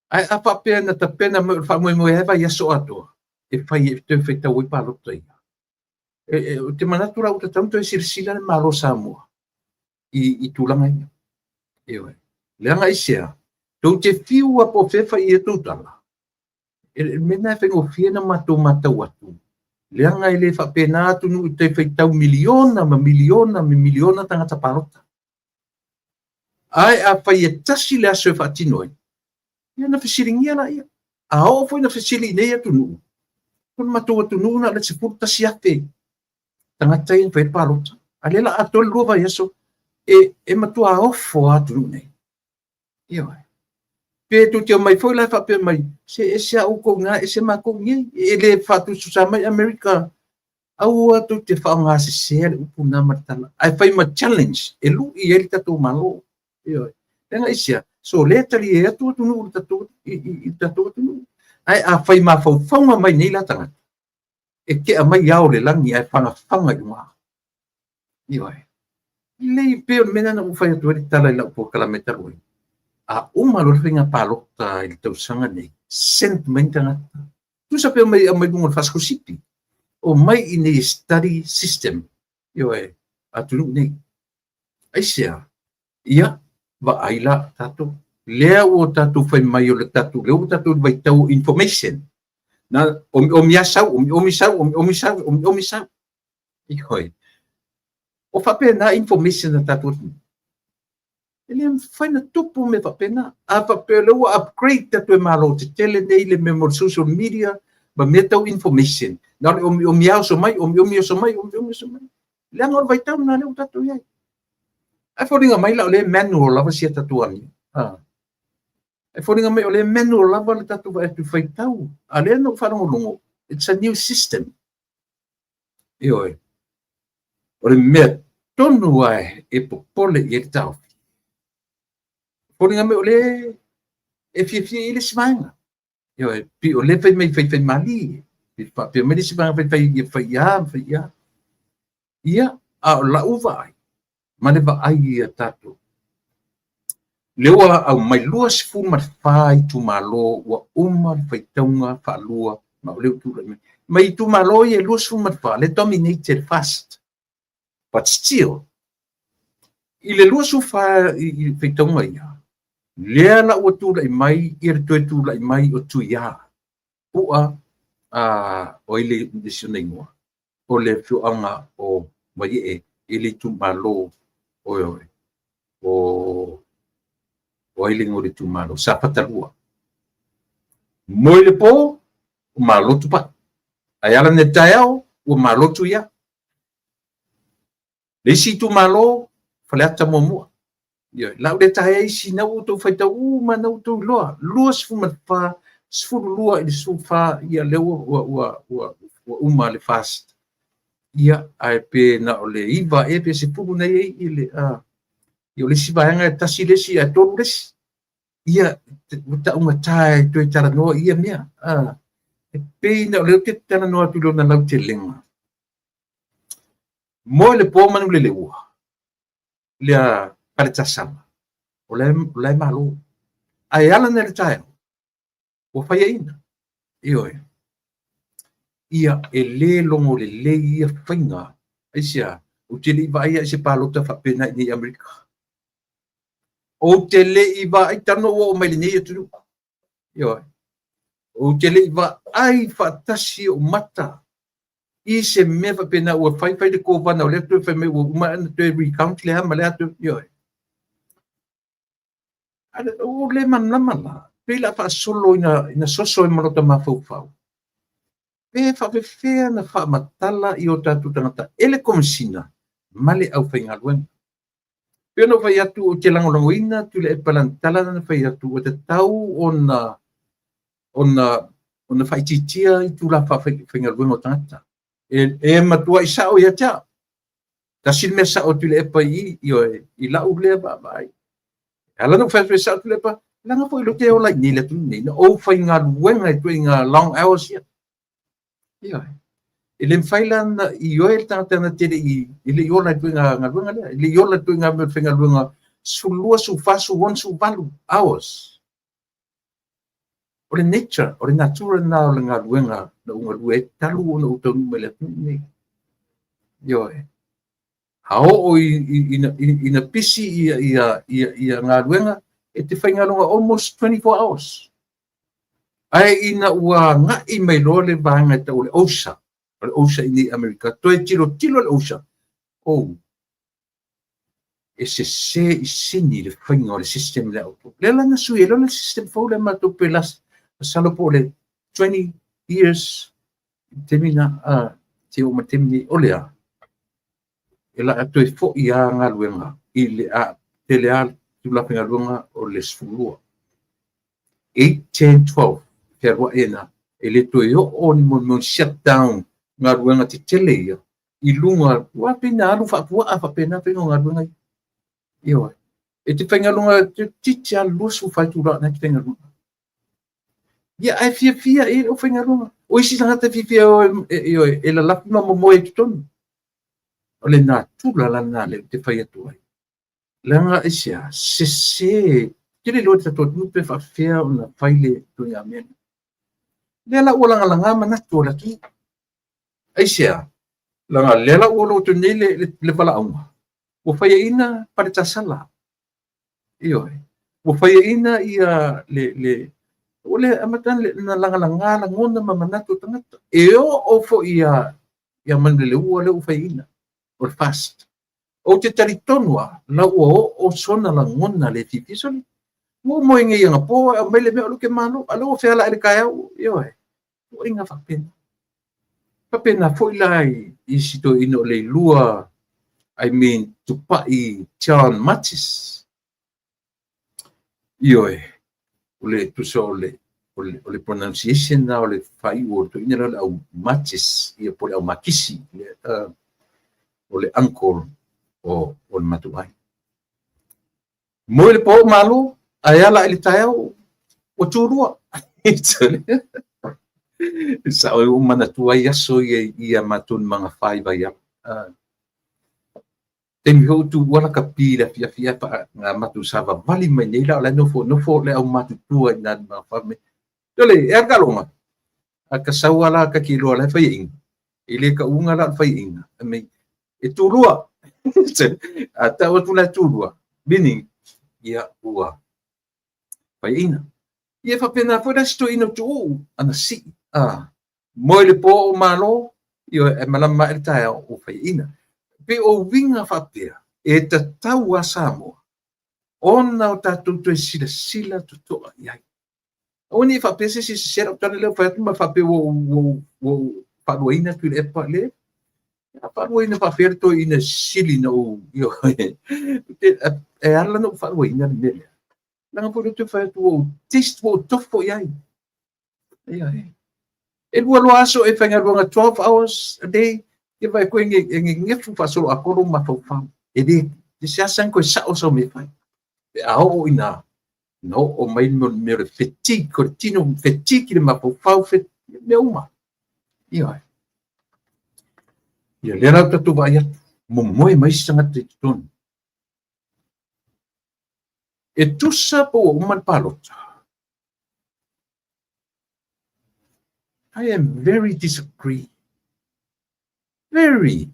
Ai a faapena tapena mai o le faamoemoe ai vaiaso atoa. E fai e toe faitau ai palota ia. E te manatu la ua tatau ona toe silasila le Malo Samoa i tulaga ia. Ioe. Leaga i sea, tou te fiu a po o fea fai ia tou tala. E mea e faigofie na matou matau atu. Leaga e le faapena atunuu i te faitau miliona ma miliona ma miliona tagata palota. Ae a fai e tasi le aso e faatino ai, ia na fesiligia la ia. A oo foi na fesili i nei atunuu, o le matou atunuu na o le 11,000 tagata ia na fai palota. A lea la atoa le 2 vaiaso, e matua ofo atunuu nei. Ioe. Pe tou te omai foi la e faapea mai, se ese a outou na, ese matou nei. E le faatususa mai Amerika, aua tou te faaaogasesea le upu na ma le tala. Ae fai ma challenge, e lui ai le tatou Malo. Ioe. Leaga i sea, so le talie atu atunuu i le tatou atunuu. Ae a fai mafaufauga mai nei la tagata, e tea mai ao le lagi ae fagafaga i luga. Ioe. Lei pe o le mea na ua fai atu ai le tala i lau polokalame talu ai. A uma loa le faiga palota i le tausaga nei, send mai ni tagata. Tusa pe mai au mai luga o le faasikosipi. O mai i nei study system. Ioe, atunuu nei. Aisea, ia, vaai la tatou. Lea ua tatou fai mai o le tatou, lea ua tatou vaitau information. Na omi omi sau, omi omi sau, omi omi sau, omi omi sau. Ioe. O faapena information na tatou atunuu. E le mafai na tupu me faapena. A faapea lea ua upgrade tatou e Malo tetele nei le mea mo le social media ma mea tau information. Na o le omi omi oso mai, omi omi oso mai, omi omi oso mai. Leaga o le vaitau na lea ua tatou i ai. Ae foliga mai la o le manual lava sia tatou amio. Ae foliga mai o le manual lava le tatou vaai atu faitau. A lea na ou faalogologo, it's a new system. Ioe. O le mea tonu ai e popole i ai le taofi. Foliga mai o le e fiafia i le isi vaega. Ioe, pi o le fai mai fai fai mali. Pi faapea mai le isi vaega fai fai ia fai ia, fai ia. Ia, a o lau vaai, ma le vaai ia tatou. Le ua au mai 24 itumalo ua uma le faitauga faalua ma o le utulai mai. Mai itumalo ia 24, le dominated fast. But still, i le 24 i faitauga ia, lea la ua tulai mai, ia le toe tulai mai o Tuia. Pua, o i le isi ona ingoa, o le afioaga o Vaiee i le itumalo o O ai le igoa o le itumalo? Safata 2. Moe le po, ua malo Tupai. Ae ala nei taeao, ua malo Tuia. Le isi itumalo, Faleata 1. Ioe, la ua le taea isi na ua outou faitau uma na ua outou iloa. 24, 12 i le 14, ia lea ua uma le FAST. Ia, ae pe na o le 9 ea pe 10 na i ai i le, ia o le isi vaega e 1 le isi ae 3 le isi. Ia, ua taugata e toe talanoa i ia mea. E pei na o lea ou te talanoa atu i lona lautelega. Moe le po Manuleleua, lea Faletasala, o la e malo. Ae ala nei le taeao, ua faiaina. Ioe. Ia, e le logo lelei ia faiga. Aisea, ou te le i vaaia i se palota faapena i nei Amerika. Ou te le i vaai talu ona ou oo mai lenei atunuu. Ioe. Ou te le i vaai faatasi ou mata i se mea faapena ua fai fai le kovana o lea toe fai mai ua uma ona toe recount le a ma le a toe, ioe. Ua le malamalama la, pei la faasolo ina soso ai ma lota mafaufau. Pe faapefea na faamatala i o tatou tagata e le Komesina ma le aufaigaluega. Pei ona ou fai atu, ou te lagolagoina Tuilaepa lana tala lana fai atu, ua tatau ona faaitiitia itula faafaigaluega o tagata. E matuai sao ia te au. Tasi le mea sao Tuilaepa i i, i lau lea vaavaai. E ala ona ou fai atu e sao Tuilaepa, leaga foi lea ou te ola i nei le atunuu nei, na ou faigaluega i ituaiga long hours ia. Ioe. E le mafai la ona ioe le tagata na te le i ola i ituaiga galuega lea. E le i ola i ituaiga mea o le faigaluega 12, 14, 16, 18 hours. O le nature, o le natura lena o le galuega na ou galue ai talu ona ou taunuu mai le atunuu nei. Ioe. A oo ina pisi ia galuega, e te faigaluega almost 24 hours. Ae ina ua agai mai loa le vaega e tau o le OSHA, o le OSHA i nei Amerika, toe tilotilo le OSHA, oh, e sese i sini le faiga o le system lea outou. Lea la na sui ai loa le system fou lea matou pe masalo po o le 20 years taimi na, te oo mai taimi nei, o lea, e la toe foi a galuega i le a tele a tulaga faigaluega o le 12. 8, 10, 12, fealuai na, e le toe oo ni mo shut down galuega tetele ia i luga, ua pei na alu faapuaa faapena faiga o galuega ia. Ioe. E te faigaluega toeitiiti lava 24 itula na te faigaluega. Ia, ae fiafia i le aufaigaluega. O isi tagata fiafia ioe, e lalafi ma momoe i totonu. O le natura la lena lea ou te fai atu ai. Leaga aisea, sese, tele loa le tatou atunuu pe faafefea ona fai le ituaiga mea lea. Lea la ua lagalaga manatu o le atunuu. Aisea, leaga lea la ua loto nei le valaauga, ua faiaina Faletasala. Ioe, ua faiaina ia le ua le amata na lagalaga lagona ma manatu o tagata. E oo foi ia Manuleleua lea ua faiaina, o le FAST. Ou te talitonu lava, la ua oo sona lagona le fiafia. Sole, ua ou moe nei anapo, aumai le mea o lea ou te malo, a o lea ua feala ai le taeao. Ioe, ituaiga faapena. Faapena foi la i si toeaina o Leilua, I mean, Tupai John Matis. Ioe, o le tusa o le pronunciation na o le faaiu o le toeaina lea o le au Matis, ia po o le au Makisi, o le uncle o le matou aiga. Moe le po malo, ae ala i le taeao, ua tulua. Sao e ua manatua ai aso ia i matou ni magafa i Vaiala. Taimi foi ua tuua la kapi i le afiafi ae nga matou savavali mai nei la o la e nofo nofo le aumatutua i nā ni magafa mai. Tole, e alu kaloga. A ka sau ala ka ki loa la e faiaina. E le kauga la o le faiaina. Mai, e tulua. A tau atu la e tulua. Meaning, ia ua faiaina. Ia faapena foi la si toeaina o Tuuu, ana sii. Moe le po o malo, ioe, e malama mai le taeao o faiaina. Pe o uiga faapea, e tatau a Samoa. Ona o tatou toe silasila totoa i ai. Aua ne i faapea se isi e sese lau tala lea ua fai atu ma faapea ua ou faaluaina Tuilaepa. Le, a faaluaina faapea le toeaina e sili na ou, e ala ona ou faaluaina le mea lea. Leaga foi lea ou te fai atu ua ou taste, ua ou tofo i ai. E lua loa aso e faigaluega 12 hours a day, ia vaai koe e gegefu faasoloatoa lou mafaufau. E le, e seasea ona toe sao sau mea e fai. Pe a oo ina na oo mai le mea o le fatigue, o le tino fatigue i le mafaufau, mea uma. Ioe. Ia lea la ua tatou vaai atu, momoe mai isi tagata i totonu. E tusa po ua uma le palota. I am very disagree. Very,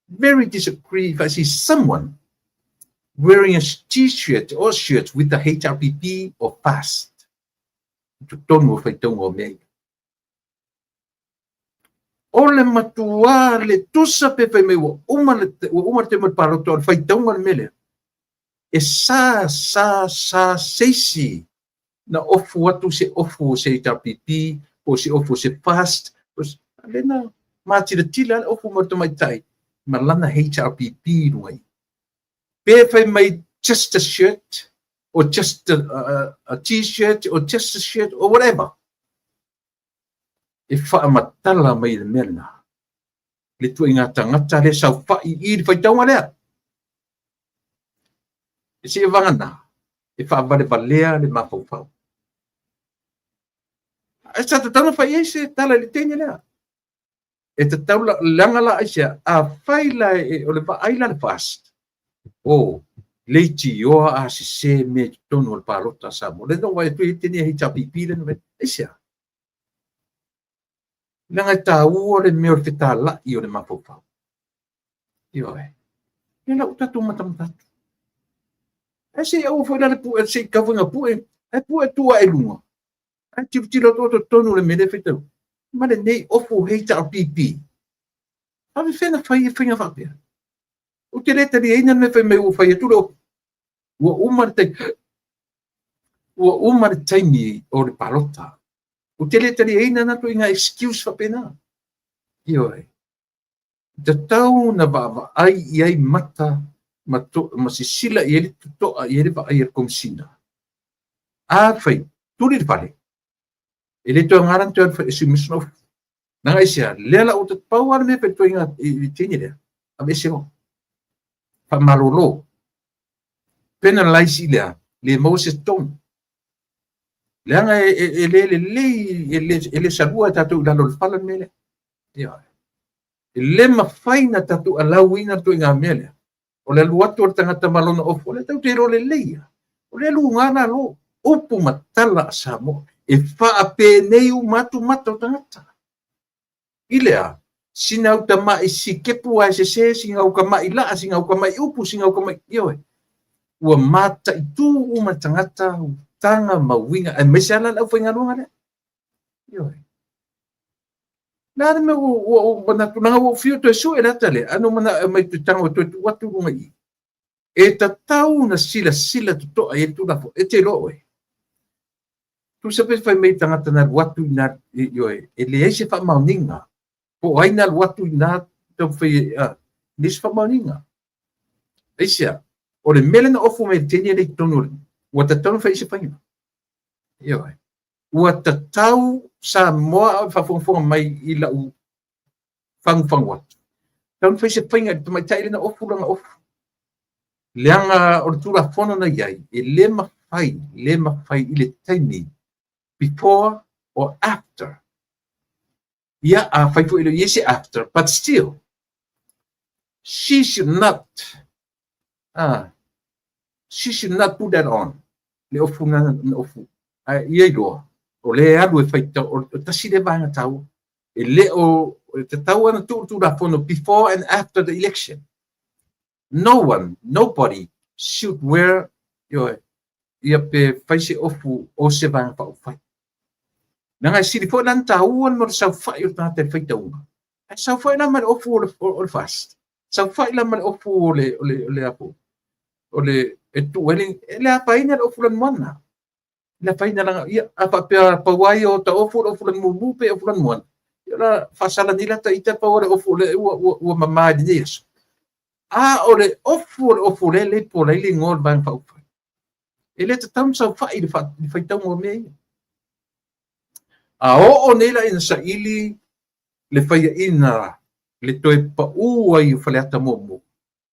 very disagree if I see someone wearing a t-shirt or shirt with the HRPP or FAST. I totonu o faitauga o mea ia. O le matuā le tusa pe fai mai ua uma le, ua uma le taimi o le palota o le faitauga o le mea lea. E sa, sa, sa seisi na ofu atu se ofu o se HRPP po o se ofu o se FAST. Le na matilatila le ofu mo le tamaitai ma lana HRPP i luga i. Pe fai mai just a shirt or just a t-shirt or just a shirt or whatever. E faamatala mai le mea lena. Le tuaiga tagata le saofai i le faitauga lea. E se vagana e faavalevalea le mafaufau. Ae sa tatau ona fai ai se tala i le teine lea. E tatau leaga la aisea, afai la o le vaai la le FAST, o leitioa a sese mea i totonu o le palota a Samoa. Lea na ou vaai atu ai teine HRPP lea na vaai. Aisea? Leaga e taua le mea o le fetalai o le mafaufau. Ioe. Lea la ua tatou matamata atu. Ae se i aua foi la le pue, se i tau ina pue, ae pue atu ae i luga. Ae tilotilo atu totonu o le mea lea e faitau. Ma lenei ofu HRPP. Faapefea na fai e faiga faapea? Ou te le taliaina le mea fai mai ua fai atu le ofu. Ua uma le taimi. Ua uma le taimi o le palota. Ou te le taliaina na ituaiga excuse faapena. Ioe. Tatau na vaavaai i ai mata ma, to, ma sisila i ai le totoa i ai le vaai a le Komesina. Afai, tuli le fale, e le toe aoga la ona toe alu e sui ofu. Leaga aisea, lea la ua pau lava le mea fai i le teine lea, aveese loa. Faamalolo. Penalize i lea, le maua se totogi. Leaga e le lelei, e le salua e tatou i lalo o le fala le mea lea. Ioe. E le mafai na tatou alauina le ituaiga mea lea. O le alu atu o le tagata ma lona ofu, o lea tatou te iloa lelei lava. O lea e luga lalo, upu ma tala a Samoa. E faapenei uma atu mata o tagata. I lea, sina uta mai sikepu ae sese, sina uta mai laa, sina uta mai upu, sina uta mai... Ioe, ua mataitu uma tagata, utaga ma uiga, aemaise lava la le aufaigaluega lea. Ioe. Le a le mea ua ou manatu, leaga ua ou fiu e toe sue le ata lea, ae na ou manao e aumai toe tago e toe tuu atu i luga i i. E tatau ona silasila totoa i ai le Tulafono, e te iloa oe. Tusa pe fai mai tagata na alu atu i na, ioe, e leai se faamaoniga. Po o ai na alu atu i na taumafai, leai se faamaoniga. Aisea? O le mea lea na ofu mai i le teine lea i totonu o le, ua tatau ona fai i se faiga. Ioe. Ua tatau Samoa a o faafogafoga mai i lau fagufagu atu. Tatau ona fai se faiga i le tamaitai lea na ofu lana ofu. Leaga o le Tulafono na i ai, e le mafai, le mafai i le taimi before or after. Ia, afai foi e le o i ai se after, but still, she should not, she should not put that on. Le ofu na na ofu. Ae ia iloa, o lea e alu e faitau, o tasi lea vaega taua. E le o, e tatau ona tuu le Tulafono before and after the election. No one, nobody should wear, ioe, ia pe fai se ofu o se vaega faaupufai. Leaga e sili foi la ona taua le mea o le saofai o le tagata i le faitauga. Ae saofai la ma le ofu o le FAST. Saofai la ma le ofu o le, o le, o le, o le, E tuu ai e le afaina le ofu lanumoana. E le afaina laga ia a faapea pau ai o ta ofu le ofu lanumu pe ofu lanumoana. Ia la faasalani la ta ita pau le ofu le ua mamā i lenei aso. A o le ofu le le po lai le igoa o le Vaega Faaupufai. E le tatau ona saofai i le faitauga o mea ia. A oo nei la ina saili le faiaina le toe pau ai o Faleata 1,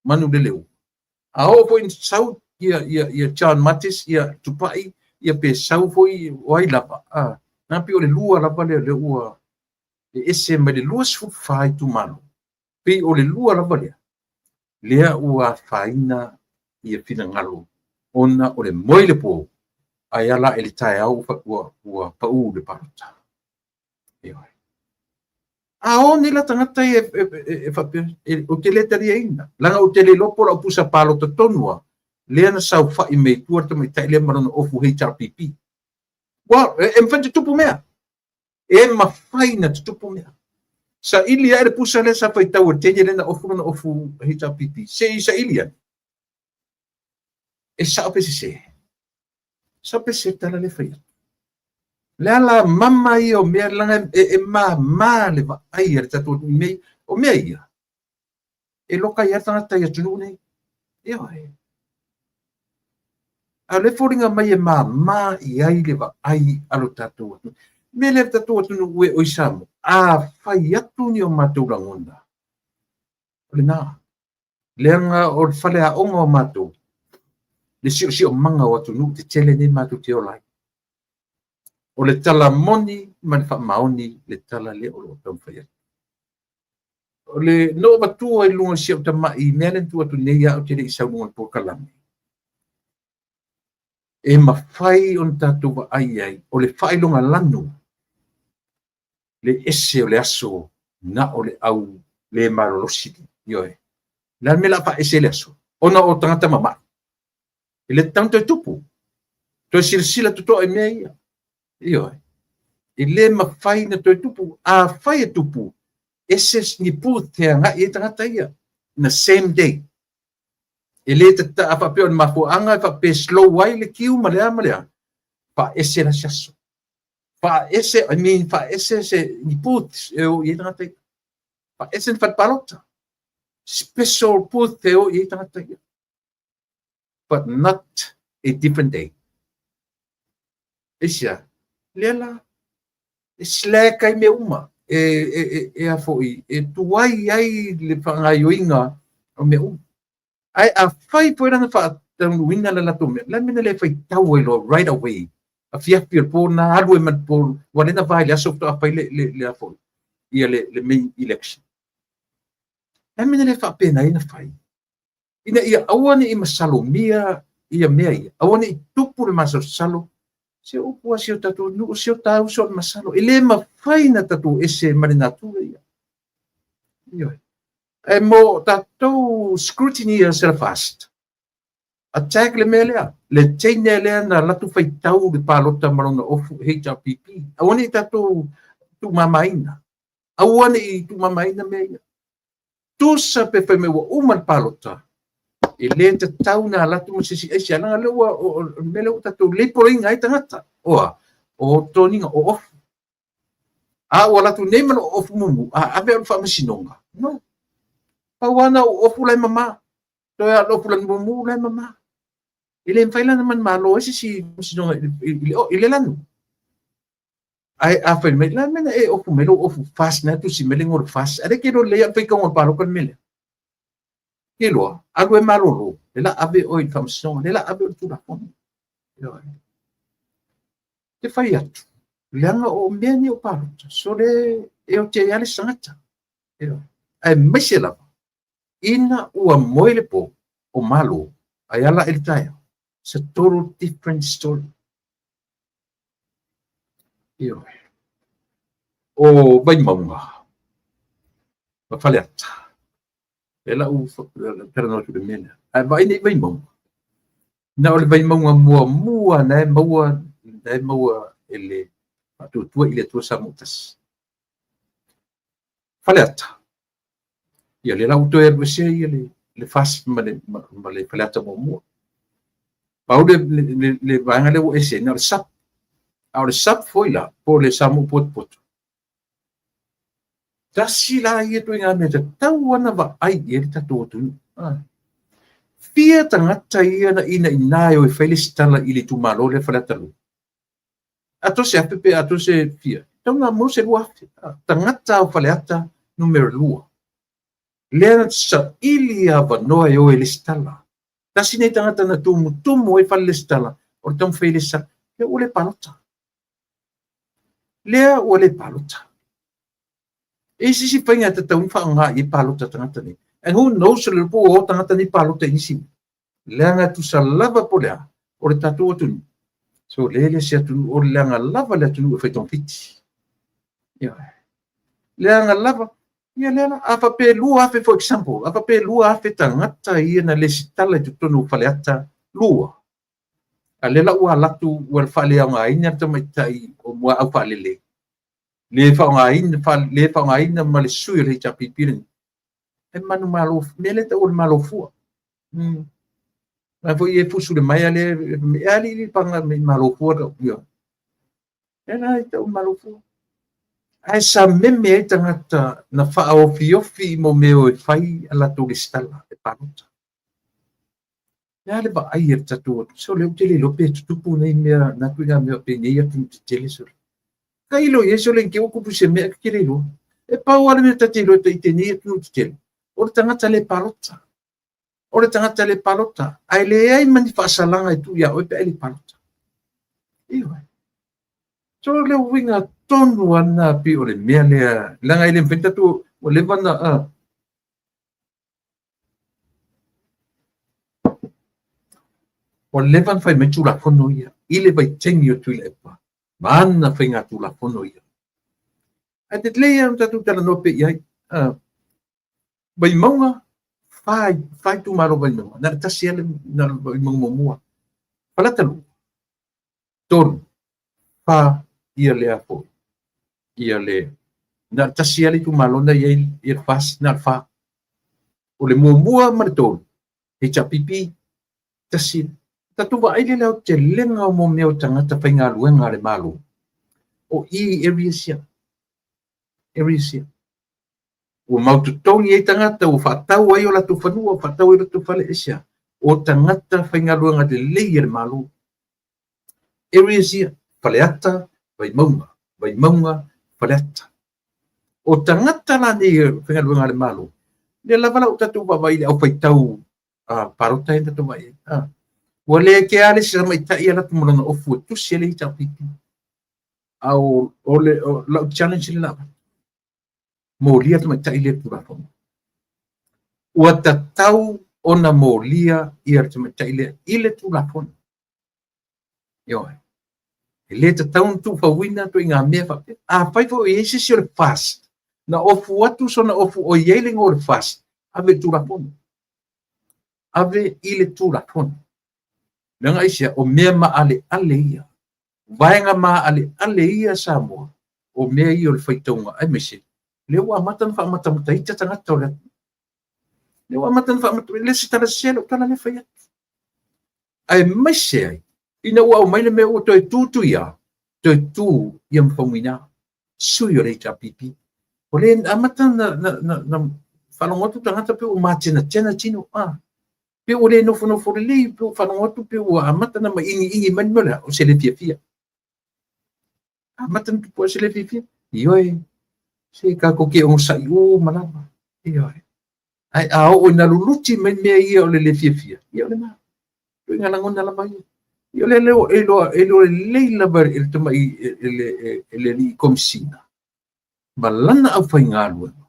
Manuleleua. A oo foi ina sau ia John Matis, ia Tupai, ia pe sau foi o ai lava, na pei o le lua lava lea ua e ese mai le 24 itumalo, pei o le lua lava lea, lea ua afaina ia finagalo ona o le moe i le po, ae ala i le taeao ua pau le palota. A o nei la tagata ia e faapea, ou te le taliaina, leaga ou te le iloa po o lau pusa palota tonu lava, lea na saofai mai tua le tamaitai lea ma lona ofu HRPP. Well, e mafai ona tutupu mea. E mafai ona tutupu mea. Saili ae le pusa lea sa faitau e teine lea na ofu lona ofu HRPP. Se i saili ane. E sao pe sese. Sao pe sese tala le fai atu. Le ala mama ia o mea laga e māmā le vaai a le tatou atunuu i mea ia. O mea ia, e loka ai lava tagata i atunuu nei. Ioe. A o le foliga mai e māmā i ai le vaai a lo tatou atunuu. Mea lea le tatou atunuu e oi Samoa, a fai atu ni o matou lagona, o lena. Leaga o le faleaoga o matou, le siosiomaga o atunuu tetele nei matou te ola ai. O le tala moni ma le faamaoni le tala lea o lo o taumafai atu. O le noo matua i luga o si au tamai mea lea na tuu atu nei au te le i sau luga o le polokalame. E mafai ona tatou vaai ai, o le faailoga lanu, le ese o le aso na o le au le malolosi. Ioe. Le a le mea o le a faaese le aso? Ona o tagata mamai. E le tatau ona toe tupu. Toe silasila totoa i mea ia. Ioe. E le mafai ona toe tupu. A fai e tupu, ese ni booth e agai ai tagata ia in the same day. E le tata a faapea o le mafuaaga e faapea slow ai le queue ma lea ma lea. Faaese la se aso. Faaese, I mean, faaese se ni booths e o i ai tagata ia. Faaese ni fale palota. Special booth e o i ai tagata ia. But not a different day. Aisea, lea la, e slack ai mea uma, e a foi, e tuai ai le faagaoioiga o mea uma. Ae a fai foi lana faataunuuina le latou mea, la mea na le faitau ai loa right away. Afiafi o le po na alu ai ma le po, ua le na va i le aso faatoa fai le a foi, ia le main election. La mea na le faapena ai na fai. Ina ia aua ne i masalomia ia mea ia, aua ne i tupu le masalosalo, se upu a si o tatou nuu, si o ta uso o le masalo. E le mafai na tatou ese ma le natura ia. Ioe. E mo tatou scrutineers e fast. Attack le mea lea. Le teine lea na latu faitau le palota ma lona ofu HRPP. Aua ne i tatou tuumamaina. Aua ne i tuumamaina mea ia. Tusa pe fai mai ua uma le palota. E le tatau na latu ma sisi aisi alanga le ua o mea lea ua tatou label-ina ai tagata. Oa, o toniga o ofu. A ua latu nei ma lo ofu mumu, a ave au le faamasinoga. No. Pau ana o ofu lai mama. Toe a ofu lai mumu lai mama. E le mafai lana man malo ai sisi faamasinoga i le lanu. Ai a fai mai la mena e ofu mai lo ofu fast na tusi mai le ngolo fast. Ale ke lo le fai ka ngolo palo kan mele. Ke loa, alu e malolo, le la ave o i le faamasinoga, le la ave o le tulafono. Te fai atu, leaga o mea ni o palota, so le e o te ale sangata. Ae maise lava, ina ua moe le po o malo, ai ala e le taeao. It's a total different story. Ioe. O Vaimauga, ma Faleata. E lau talanoa atu le mea lea. Ae vaai nei Vaimauga. Na o le Vaimauga muamua na e maua e le faatuatua i le Atua Samoa tasi. Faleata. Ia le lau toe alu ese ia le FAST ma le Faleata muamua. Pau le vaega lea ua ese ai, na o le SUP. A o le SUP foi la, po o le Samoa Potopoto, tasi la ia ituaiga mea tatau lava ona vaai i ai le tatou atunuu. Fia tagata ia na inaina e o e fai lesitala i le itumalo lea Faleata 2? Atoa se 1,000 pe atoa se fia? Tatau ona maua se 2,000 tagata o Faleata numera 2. Lea na saili avanoa e o e lesitala. Tasi nei tagata na tumutumu ai fale lesitala, o le taumafai e lesitala. Lea ua le palota. Lea ua le palota. E i se isi faiga e tatau ona faaaoga i ai palota a tagata nei. And who knows, le po o tagata nei palota i nisi. Leaga tusa lava po o le a, o le tatou atunuu. So le le se atunuu, o le leaga lava le atunuu e fai togafiti. Ia. Leaga lava, ia lea la, a faapea 2,000, for example, a faapea 2,000 tagata ia na lesitala i totonu o Faleata 2. A lea la ua alu atu ua faaleaogaina le tamaitai o Muaau Faalelei, le faaaogaina, le faaaogaina ma le sui o le HRPP lenei. E manumalo, mea lea tau o le malo fua. Na foi e fusu le maea lea, e ali li panga me malo fua ia. E la i tau malo fua. Ae sa meme ai tagata na faaofiofi mo mea o e fai a latou lesitala e palota. Le a le vaai e le tatou atu. So le ou te le iloa pe tutupu nei mea, na tuiga mea pe nei atunuu tetele sole. Ka ilo i ai sole ke ua kupu se mea ke le iloa. E pau lava le mea ta te iloa i tenei atunuu tetele, o le tagata le palota. O le tagata le palota. Ae leai ma ni faasalaga e tuu ia oe pe ai le palota. Ioe. So le uiga tonu ana pi o le mea lea, leaga e le mafai tatou, ua leva na, ua leva na fai mai Tulafono ia, i le vaitaimi o Tuilaepa, ma ana faiga Tulafono ia. Ae lelei lava ona tatou talanoa pea i ai. Vaimauga, fa itumalo Vaimauga, na o le tasi lava na o le Vaimauga muamua. Faleata 2, 3, 4, ia lea foi. Ia le, na o le tasi lava le itumalo na i ai ia le FAST, na o le 4. O le muamua ma le 3, HRPP, tasi. Tatou vaai le aotelega o mo mea o tagata faigaluega a le Malo. O i areas ia. Areas ia. Ua mautotogi ai tagata, ua faatau ai o latou fanua, ua faatau ai o latou fale, aisea. O tagata faigaluega lelei a le Malo. Areas ia, Faleata, Vaimauga, Vaimauga, Faleata. O tagata la nei faigaluega a le Malo, lea lava la ua tatou vaavaai i le aufaitau palota e tatou vaai. Ua le kea le isi tamaitai ala atu ma lona ofu e tusi e le HRPP. A o le lau challenge le la. Molia tamaitai le Tulafono. Ua tatau ona molia ia le tamaitai le i le Tulafono. Ioe. E le tatau ona tuufauina ituaiga mea faapea. Afai foi o i ai se isi o le FAST, na ofu atu sona ofu o i ai le igoa o le FAST, ave i le Tulafono. Ave i le Tulafono. Leaga aisea, o mea maaleale ia. Vaega maaleale ia Samoa, o mea ia o le faitauga aemaise, lea ua amata ona faamatamataita tagata o le atunuu. Lea ua amata ona faamatamataita, le se tala sese lau tala lea fai atu. Aemaise ai, ina ua aumai le mea ua toe tutu ia, toe tu ia ma Faumuina, sui o le HRPP. O le amata na faalogo atu tagata pe ua matenatena tino, pe ua le nofonofo lelei, pe ua faalogo atu pe ua amata na maingiingi mai le mea lea, o se le fiafia. Amata na tupu se le fiafia. Ioe, se tatou te onosai uma lava. Ioe. Ae a oo ina luluti mai mea ia o le le fiafia, ia o lena. Ituaiga lagona lava ia. Ia o le e iloa lelei lava e le tamai e le alii Komesina ma lana aufaigaluega.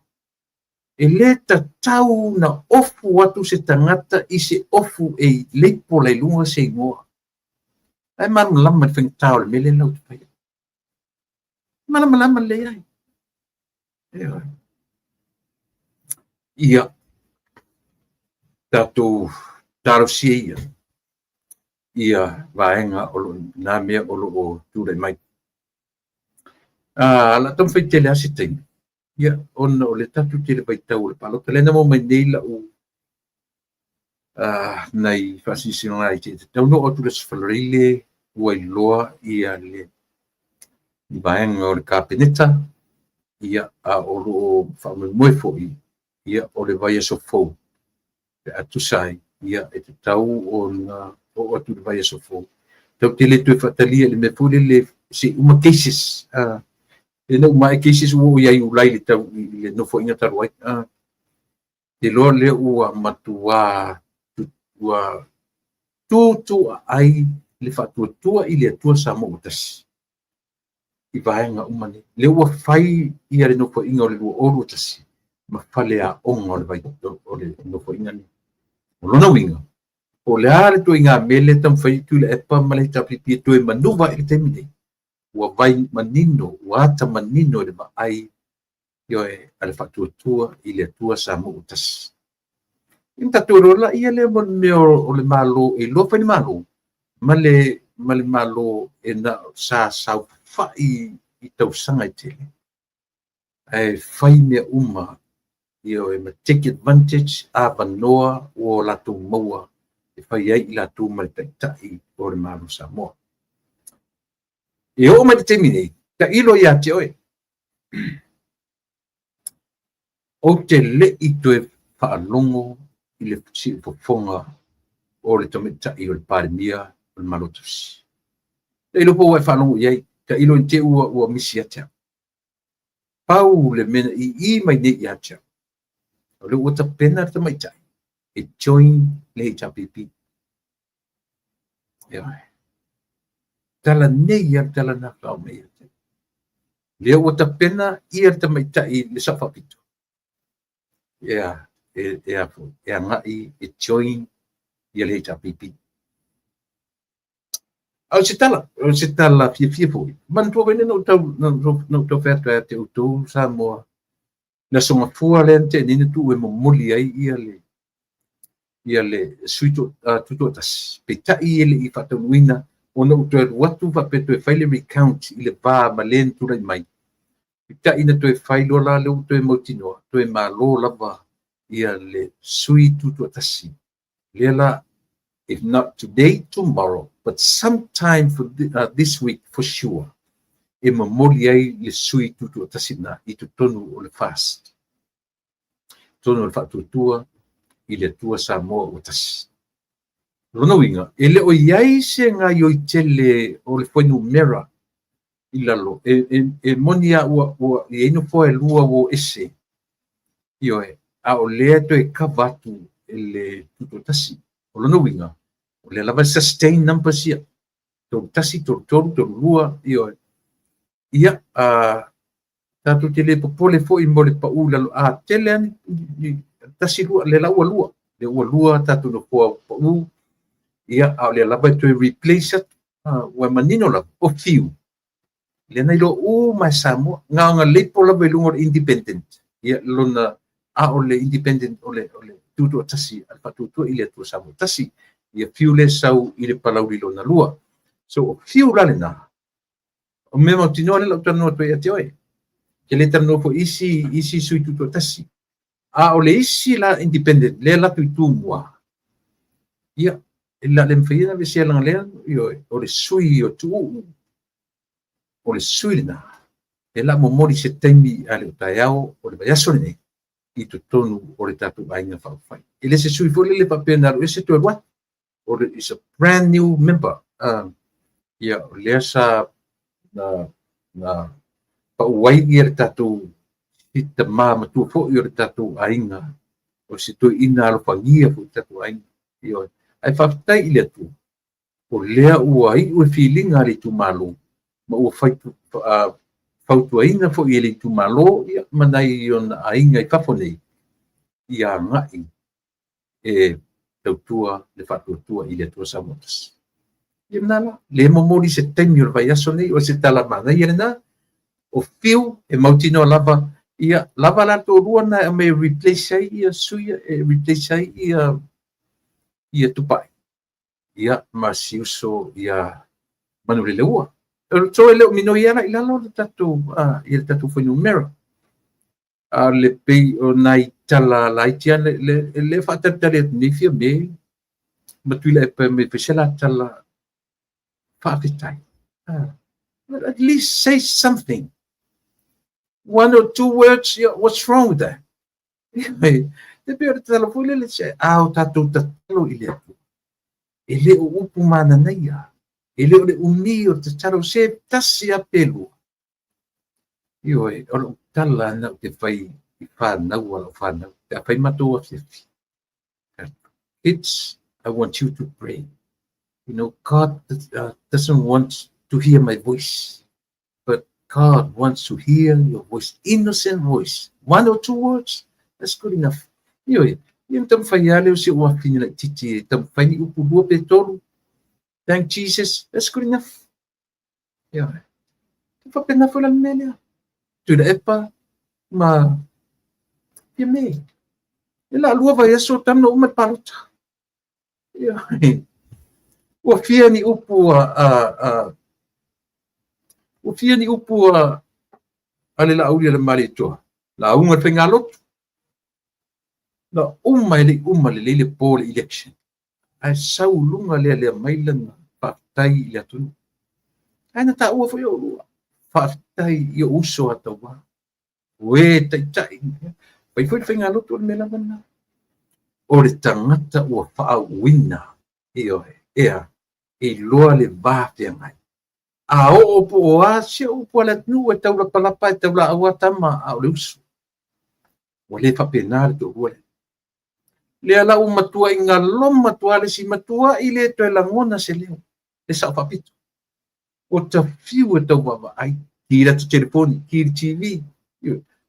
E le tatau na ofu atu se tagata i se ofu e leipola i luga se igoa. Ae malamalama le faigata o le mea lea lau te fai. Malamalama lelei ai. Ioe. Ia, tatou talosia ia ia vaega o lo nā mea o lo o tulai mai. La taumafai tele lava se taimi. Ia, ona o le tatou tele vaitau o le palota. Lea na maua mai nei lau Nai faasilasila laiti e tatau ona oo atu i le Aso Faraile ua iloa ia le vaega o le Kapeneta, ia, a o lo o faamoemoe foi, ia, o le vaiaso fou pe a tusa ai, ia, e tatau ona oo atu i le vaiaso fou. Tatou te le toe faatalia i le mea foi lele se i uma cases. Lea na uma ae cases ua oo ia Iulai i le tau i le nofoaiga talu ai. Te iloa lea ua matua ua tutuaai le Faatuatua i le Atua Samoa ua Tasi i vaega uma nei. Lea ua fai ia le nofoaiga o le 2021 ma faleaoga o le vai o le nofoaiga nei. O lona uiga, po o le a le ituaiga mea lea e taumafai e Tuilaepa ma le HRPP e toe manuva ai i le taimi nei, ua vai manino, ua ata manino i le vaai, ioe, a le Faatuatua i le Atua Samoa ua Tasi. Ia ona tatou iloa laia lea mo le mea o le Malo e iloa fai le Malo ma le Malo e na sa saofafai i tausaga e tele ae fai mea uma, ioe, ma take advantage avanoa ua latou maua e fai ai i latou ma le taitai o le Malo o Samoa. E oo mai i le taimi nei, tailo ia te oe, ou te le i toe faalogo i le siufofoga o le tamaitai o le Palemia o le Malo Tausi. Tailo po ua e faalogo i ai, tailo i te ua misi ia te au. Pau le mea na ii mai nei ia te au, o lea ua tapena le tamaitai e join le HRPP. Ioe. Tala nei lava le tala na faatoa mai ia te au. Lea ua tapena ia le tamaitai le Sao Faapito e agai e join ia le HRPP. A o se tala fiafia foi. Manatua foi na ou tau fai atu ia te outou Samoa, le Aso Gafua lea na tea nei na tuu e momoli ai ia le sui tutoatasi. Peitai e le i faataunuuina ona ua toe alu atu faapea toe fai le recount i le va ma le na tulai mai. Peitai na toe fai loa la lea ua toe mautinoa, toe malo lava ia le sui tutoatasi. Lea la, if not today, tomorrow, but sometime for this week for sure, e momoli ai le sui tutoatasi na i totonu o le FAST, totonu o le Faatuatua i le Atua Samoa ua Tasi. Lona uiga, e le o i ai se gaioi tele o le fuainumera i lalo, e moni a ua i ai nofoa e lua ua o ese, ioe, a o lea toe cover atu e le tutoatasi. O lona uiga, o lea lava e sustain numbers ia, 31, 33, 32, ioe. Ia, tatou te le popole foi mo le pau i lalo, a tele lava ni tasi lua, lea la ua lua, lea ua lua tatou nofoa pau, ia, a o lea lava e toe replace atu, ua manino lava, o Fiu, lea na iloa uma e Samoa, na ona label lava i luga o le independent, ia, lona, a o le independent o le tutoatasi a le Faatuatua i le Atua Samoa Tasi, ia Fiu lea sau i le Palauli lona lua. So, o Fiu la lena, o mea mautinoa lea lau talanoa atu ai ia te oe. Ke le talanoa foi isi sui tutoatasi. A o le isi la independent, lea latou i Tumua, ia, e la le mawhai na vese langa lea, ioe, o le sui o Tuuu, o le sui lena, e la momoli se taimi a le o taeao o le vaiaso lenei, i totonu o le tatou aiga faaupufai. E le se sui foi lele faapea na alu ese toe alu atu. O le, is a brand new member. Ia, o lea sa na pau ai ia le tatou tama matua foi o le tatou aiga, o se toeaina alofagia foi le tatou aiga. Ioe. Ae faafetai i le Atua, o lea ua iu e filiga a le itumalo, ma ua fautuaina foi e le itumalo, ia, ma nai ona aiga i fafo nei, ia agai e tautua le Faatuatua i le Atua Samoa Tasi. Ia lena la, le momoli se taimi o le vaiaso nei, o se tala manaia lena, o Fiu e mautinoa lava, ia lava la toalua na e aumai e replace ai ia sui, e replace ai ia Tupai, ia ma si uso ia Manuleleua. So e le o minoi ala i lalo le tatou, ia le tatou fuainumera. A le pei o nai tala laiti le faatalitali atu nei Fiame, Ma Tuilaepa e mai fai se la tala faafetai. At least say something. One or two words, yeah, what's wrong with that? E pei o le tatalo foi lele se a o tatou tatalo i le Atua. E le o upu mananaia, e le o le umi o le tatalo se tasi a pe lua. Ioe, o lou tala na ou te fai i whanau a lau whanau, pe a fai matou afiafi. Kids, I want you to pray. God doesn't want to hear my voice, but God wants to hear your voice, innocent voice. One or two words, that's good enough. Ioe, ia na taumafai lava lea o si ou afafine laitiiti e taumafai ni upu lua pe tolu. Thank Jesus, that's good enough. Ioe. E faapena foi la le mea lea. Tuilaepa ma Fiame. E la lua vaiaso talu ona uma le palota. Ioe. Ua fia ni upu a ua fia ni upu a le Laauli a le Malietoa. Lauga le faigalotu. Na uma e le i uma lelei le po le election. Ae sau luga lea lea mai lana faafetai i le atunuu. Ae na taua foi oulua. Faafetai i ou uso a tauvā. O e taitai. Fai foi le faigalotu o le mea lava lena. O le tagata ua faauuina. Ioe, ea, e iloa le va feagai. A oo po o a se upu a le atunuu e taulapalapa e taulaau a tama a o le uso. Ua le faapena le toalua lea. Lea la ua matuai galoma atu le isi matuai le toe lagona se leo. Le sao faapito. Ua tafiu e tau vaavaai. Ki lata telefoni, ki le TV.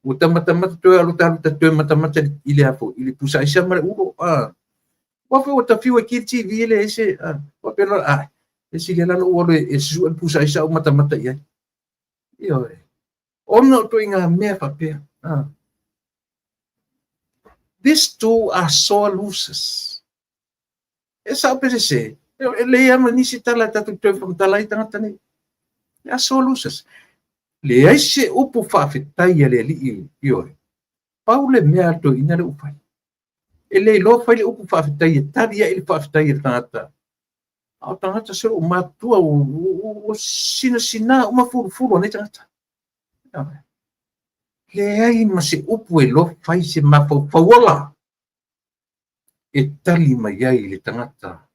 Ua tamatamata toe alu talu ta toe matamata i le afo, i le pusa aisa ma le ulo. Ua foi ua tafiu e ki le TV le ese. Ua pena, e si le lalo ua le e susu e pusa aisa o matamata i ai. Ioe. Ona o ituaiga mea faapea. These two are sore losers. E sao pe sese. E leai ma nisi tala e tatou toe whamatala ai tagata nei. They are sore losers. Leai se upu faafetai a le alii, ioe. Pau le mea a toeaiina le ua fai. E le iloa fai le upu faafetai e tali ai le faafetai a le tagata. A o tagata se o matua ua sinasina uma fulufulu a nei tagata. Leai ma se upu e iloa fai se mafaufau ola e tali mai ai le tagata.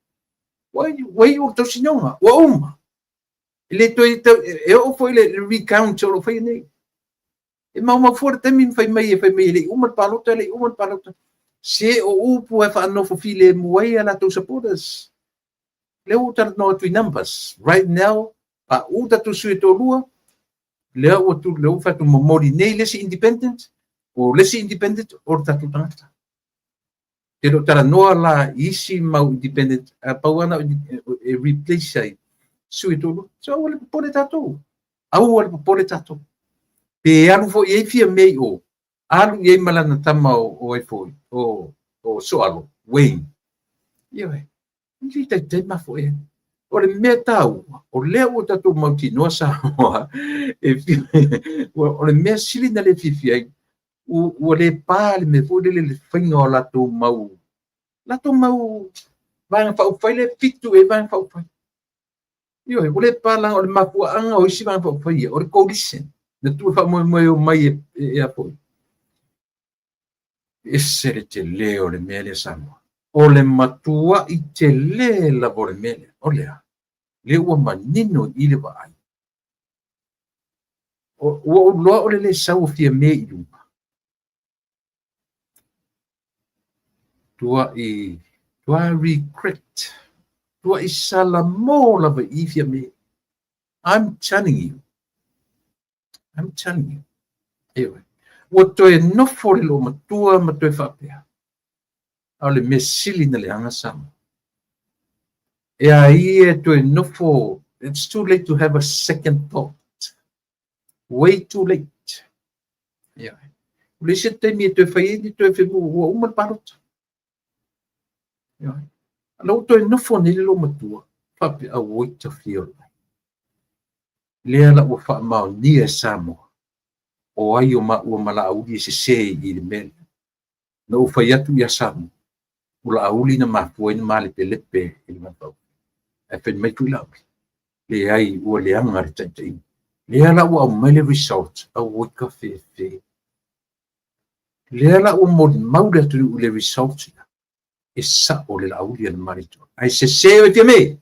Ua iu le tausinioga, ua uma. E le toe e oo foi le recount o lo o faia nei. E maumau fua le taimi ma fai mai e fai mai e le i uma le palota, e le i uma le palota. Se o upu e faanofo filemu ai a latou supporters. Lea ua talanoa atu i numbers. Right now, pa u tatou sui e toalua, lea ua tu, lea ua fai atu momoli nei le isi independent, o le isi independent o le tatou tagata. Te le o talanoa la i isi mau independent, a pau ana e replace ai sui e toalua. So aua le popole tatou. Aua le popole tatou. Pe alu foi ai Fiame i o, alu i ai ma lana tama o ai foi, o Soalo, Wayne. Ioe, i taitai mafo e. O le mea taua, o lea ua tatou mautinoa Samoa, e o le mea sili na le fiafia ai, ua le pa le mea foi lele le faiga o latou mau vaega faaupufai le fitu e vaega faaupufai. Ioe, ua le pa laga o le mafuaaga o isi vaega faaupufai ia, o le coalition, na tuu e faamoemoe o mai e a foi. Ese le tele o le mea lea Samoa. O le matuai tele lava o le mea lea. O lea, lea ua manino i le vaai. Ua ou iloa o le le sau o Fiame i luga. Tuai, tuai regret. Tuai salamo lava i Fiame. I'm telling you. I'm telling you. Ioe. Ua toe nofo le loomatua ma toe faapea. A o le mea sili na leaga Samoa. E a ia e toe nofo, it's too late to have a second thought. Way too late. Ioe. O le isi taimi e toe fai ai ni toe femu, ua uma le palota. Ioe. Ala ua toe nofo nei le loomatua, faapea, auoi tafia o le vai. Lea la ua faamaonia e Samoa. O ai o maua ma Laauli e sese i le mea lea. Na ou fai atu ia Samoa. O Laauli na mafua ai ona malepelepe i le Vaa Faafuasei. Ae fai mai foi Laauli, leai ua leaga le taitaiga. Lea la ua aumai le result, auoi ka fefe. Lea la ua molimau le atunuu i le result lea, e sao le Laauli a le Malietoa. Ae sese oe Fiame!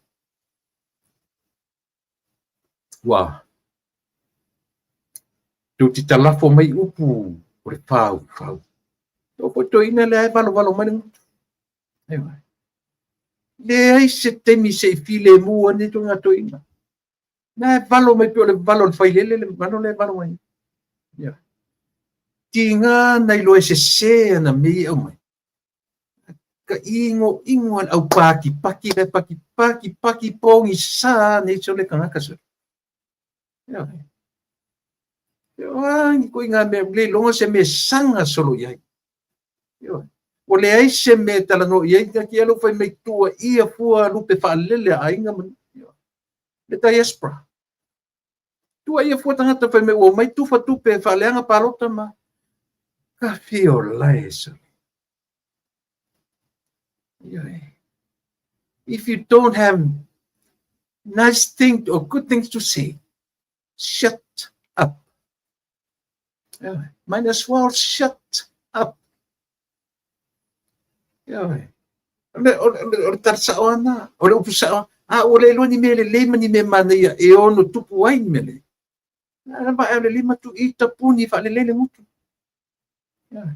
Ua tou te talafo mai upu o le faufau. O foi toeaina lea e valovalo mai le gutu. Leai se taimi se i filemu ai lenei ituaiga toeaina. Na e valo mai pei o le valo o le failele le valo lea e valo mai. Ia. Tiga na iloa e sese ana mea ia e aumai. Ka ʻigoʻigo a le au pakipaki la e pakipaki paki pogisa nei sole tagata sole. Ia. Ua ni ituaiga mea ua le iloga se mea e saga solo i ai. Ioe. Ua leai se mea e talanoa i ai, taatia lou fai mai tuuaia fua lupe faalele a aiga ma le diaspora. Tuuaia fua tagata fai mai ua omai tufa tupe faaleaga palota ma ka fiola e sole. Ioe. If you don't have nice thing or good things to say, shut up. Ioe. Might as well shut up. Ioe. O le tala sao lava na, o le upu sao, a ua le iloa ni mea lelei ma ni mea manaia e ono tupu ai ni mea lelei. A vaai o le lima tu i tapuni faalelei le gutu. Ioe.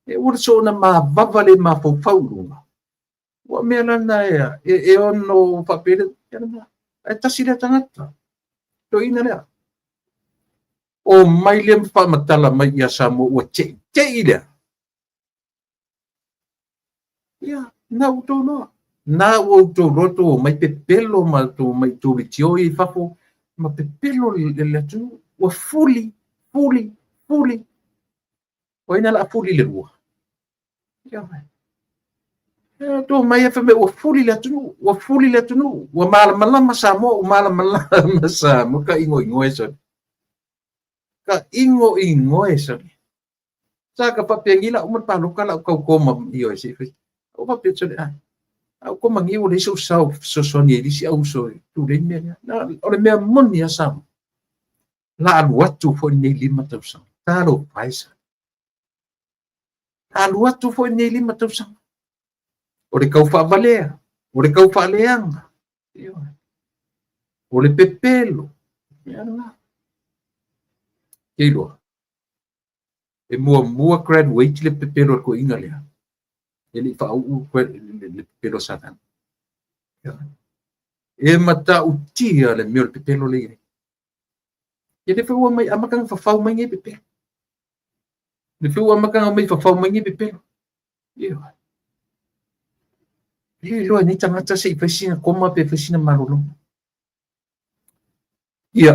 E ua le soona mavava le mafaufau i luga. Ua mea la na e ono faapele, ae tasi lea tagata, toeaina lea. O mai lea ma faamatala mai ia Samoa ua teitei lea. Ia, na ua outou iloa. Na ua outou iloa tou omai pepelo ma tou omai tou leitio i fafo ma pepelo le atunuu. Ua fuli, fuli, fuli. O ai na la fuli le lua? Ia, tou omai fai mai ua fuli le atunuu, ua fuli le atunuu, ua malamalama Samoa, ua malamalama Samoa, ka ʻigoʻigoa e sole. Ka ʻigoʻigoa e sole. Sa ka faapea lau ma le paloka lau tau koma ioe se i fai. Ua faapea sole, ai. A ua koma nei ua leai sou sao fesoasoani ai i le isi au uso e tulei le mea lea. O le mea moni lava Samoa. La alu atu foi lenei 5 tausaga. Talofa e sole. La alu atu foi lenei 5 tausaga. O le tau faavalea, o le tau faaleaga, o le pepelo. Ia lena. Ke iloa. E muamua graduate le pepelo a le toeaina lea. E le i faauu le pepelo a Satani. E matautia le mea o le pepelo lea i ai. E le foi ua mai amata ona fafau mai nei pepelo. Le foi ua amata ona mai fafau mai nei pepelo. Ioe. E le iloa e nei tagata se i fai sina koma pe fai sina malologa. Ia.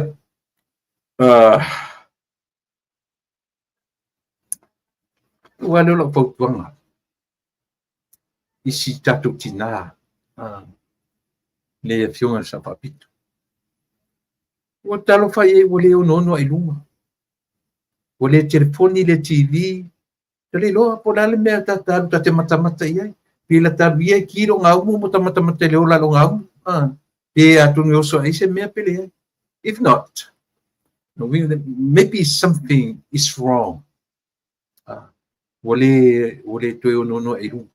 Ua lea o lau fautuaga i si tatou tinā, le Afioga i le Sao Faapito. Ua talofa i ai ua le onoono ai i luga. Ua le telefoni, le TV, ta le iloa po o le a le mea ta te alu ta te matamata i ai. Pe la ta alu ia e ki lou gaumu ma ta matamata i le ola o lou gaumu. Pe atonu e oso ai se mea pe leai. If not, maybe something is wrong. Ua le toe onoono ai i luga.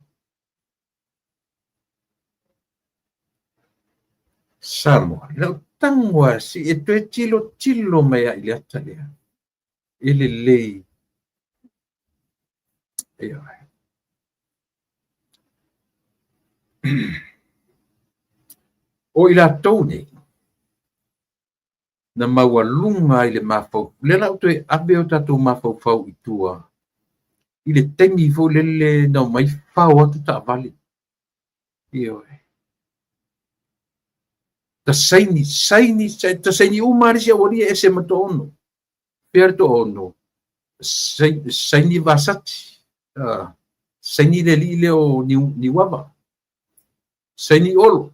Samoa, lau tago lava se i e toe tilotilo mai lava i le ata lea. E lelei. Ioe. O i latou nei, na maualuga ai le mafaufau. Lea la ua toe ave o tatou mafaufau i tua i le taimi foi lele na omai fao atu taavale. Ioe. Ta saini, saini, ta saini uma lava le isi aualii e ese ma toaono. Fea le toaono? Saini Vasati. Saini le alii lea o Niuava. Saini Olo.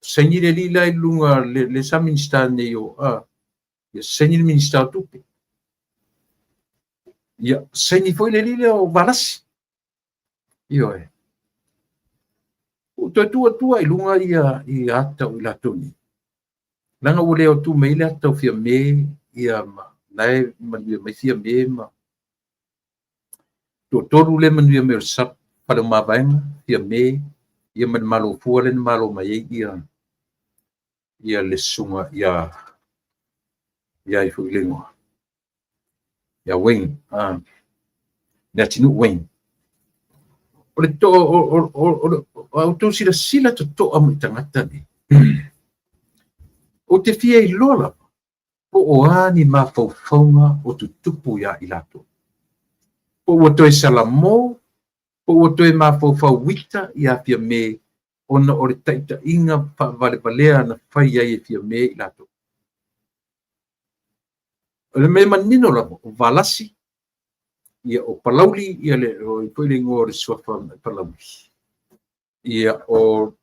Saini le alii la i luga le sa Minista nei o, ia saini le Minista o Tupe. Ia saini foi le alii lea o Valasi. Ioe. Ua toe tuu atua i luga ia ata o i latou nei, leaga ua le o tu mai le ata o Fiame ia ma na e manuia mai Fiame ma toatolu le manuia mai o le SUPP, Faleomavaega, Fiame ia ma le Malo fua lea na malo mai ai ia le susuga ia ai foi le igoa ia Wayne, Leatinuu Wayne. O le to o a outou silasila totoa mai tagata nei, ou te fia iloa lava po o a ni mafaufauga o tutupu iā i latou. Po ua toe salamo, po ua toe mafaufau uita ia Fiame ona o le taitaiga faavalevalea na fai ai e Fiame i latou. O le mea manino lava, o Valasi, ia o Palauli, ia le o foi le igoa o le suafa Palauli. Ia o